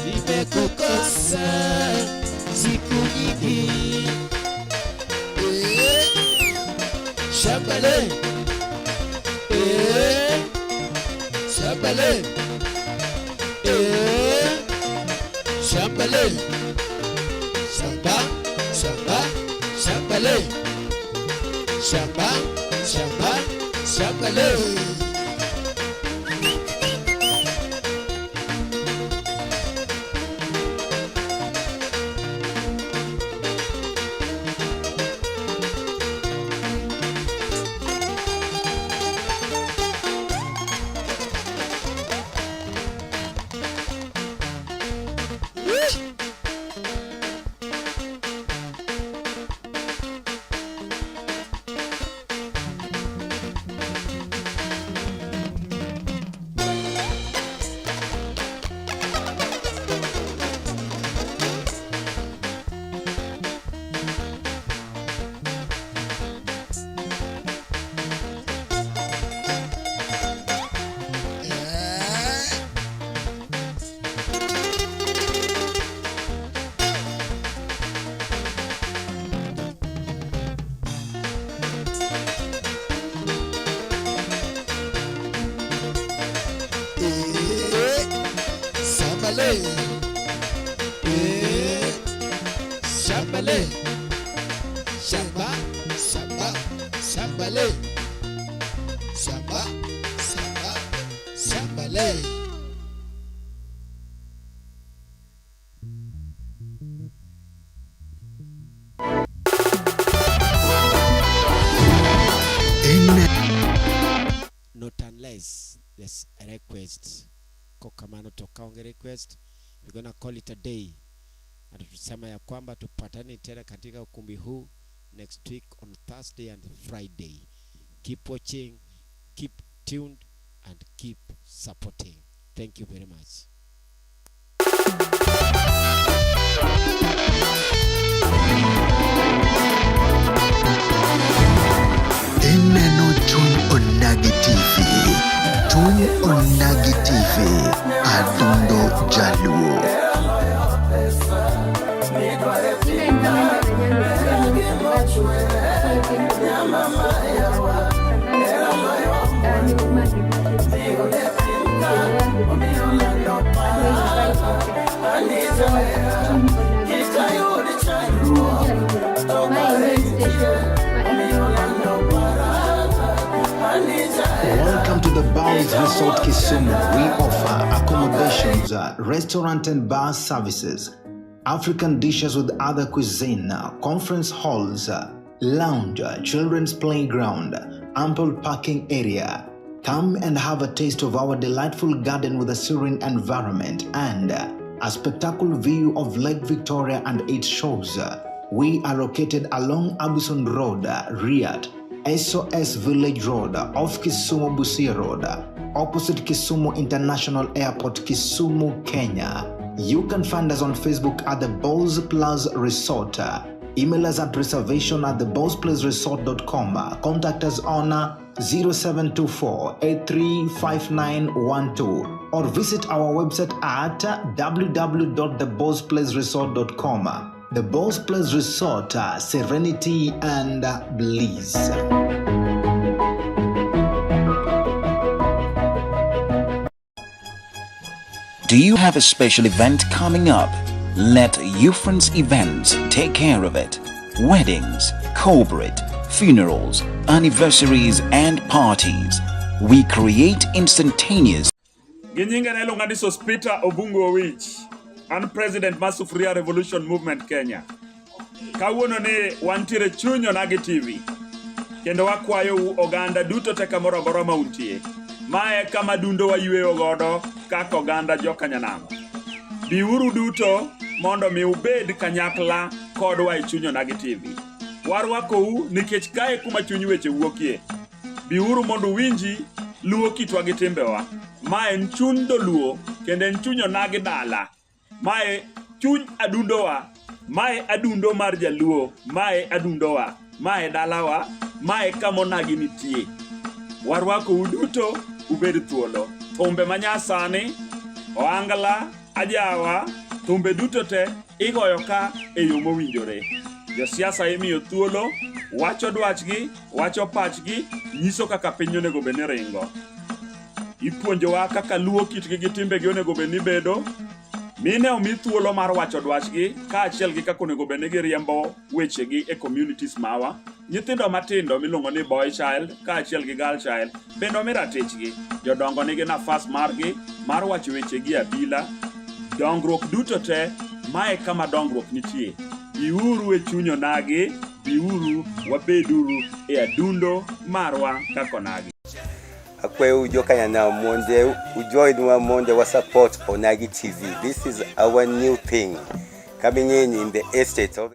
nimekukosa siku nyingi. Eh, Shambale, eh, shambale, eh, shambale, shamba, shamba, shambale, shamba, shamba, shambale. Eh, Sambale, eh, shambale, shamba, shamba, shambale, shamba, shamba, shambale. Not unless there's a request. Kokamano tokaonge request, we're gonna call it a day. Na tutasema ya kwamba tupatane tena katika ukumbi huu next week on Thursday and Friday. Keep watching, keep tuned and keep supporting. Thank you very much. Place Resort Kisumu, we offer accommodations, restaurant and bar services, African dishes with other cuisine, conference halls, lounge, children's playground, ample parking area. Come and have a taste of our delightful garden with a serene environment and a spectacular view of Lake Victoria and its shores. We are located along Abuson Road, Riyadh, SOS Village Road, off Kisumu Busia Road, opposite Kisumu International Airport, Kisumu, Kenya. You can find us on Facebook at the Bowls Plus Resort. Email us at reservation at thebowlsplaceresort.com. Contact us on 0724 835912 or visit our website at www.thebowlsplaceresort.com. The Bowls Place Resort, serenity and bliss. Do you have a special event coming up? Let Ufrence Events take care of it. Weddings, corporate, funerals, anniversaries, and parties. We create instantaneous Gi nyinga ne iluonga ni Sospeter Obungu Owich. An president mar Sufuria Revolution Movement Kenya. Kawuono ni wantiere chuny Onagi TV. Kendo wakwayou oganda duto te kamoro amora ma untie. Mae kama dundo wayweyo godo kaka oganda jokanyanam. Biuru duto mondo mi ubed kanyakla kodwa e chuny Onagi TV. Warwakou nikech kae kuma chuny weche wuokie. Biuru mondo uwinji luo kitwa gi timbewa. Ma en chuny dholuo kendo en chuny onagi dala. Mae chuny adundowa. Mae adundo mar jaluo. Mae adundowa. Mae dalawa. Mae kama onagi nitie. Warwakou duto ubed thuolo. Thumbe manyasani, ohangla, ajawa, thumbe duto te igoyo ka e yo mowinjore. Josiasa imiyo thuolo, wacho dwachgi, wacho pachgi, nyiso kaka piny onego bed ni ringo. Ipuonjowa kaka luo kitgi gi timbegi onego bed ni bedo. Mine omi thuolo mar wacho dwachgi kaachiel gi kaka onego bed ni giriembo wechegi e communities mawa. Nyithindo matindo miluongo ni boy child kaachiel gi girl child bende omi ratichgi. Jodongo nigi nafas margi mar wacho wechegi e abila. Dongruok duto te, mae kama dongruok nitie. Biuru e chuny onagi, biuru wabeduru e adundo marwa kaka onagi. Akwayou jokanyanam mondo ujoinwa mondo wa support Onagi TV. This is our new thing coming in the estate. Of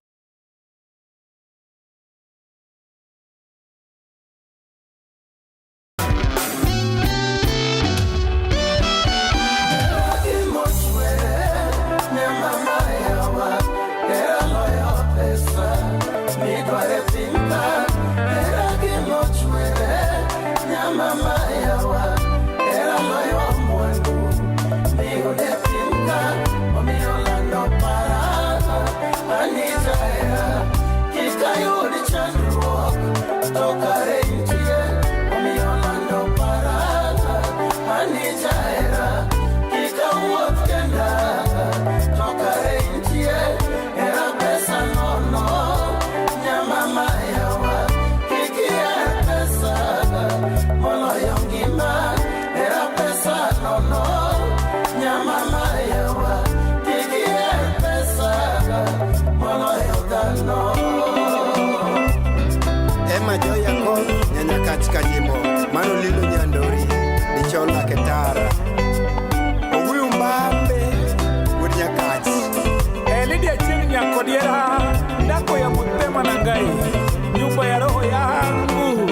Emma Joy Akol nyanyakach kanyimo mano lilo nyandori dichola ketara Oguyu mbambe wuod nyakach Elidia Chieng' Nyakodiera ndako ya motema na ngai nyumba ya roho yangu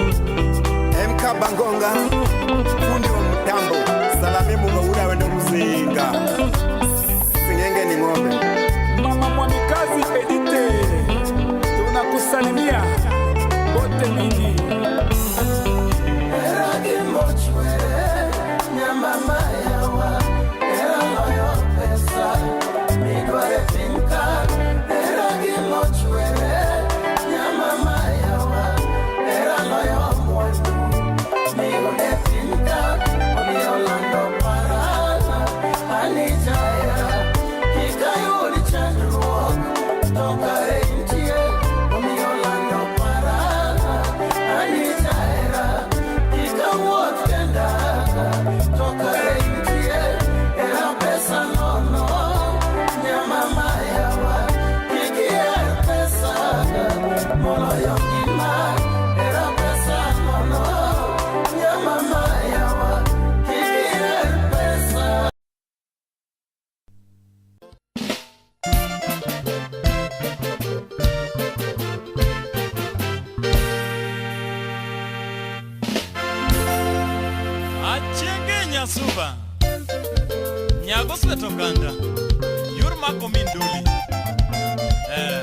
MK Bangonga fundi wa mtambo Salami Mugaura wendo mzinga Singenge ni ng'ombe Mama Mwamikazi Edite tunakusalimia bote mingi Anita. Nyasuba. Nyago sweto kanda. Yor mako min doli. Eh.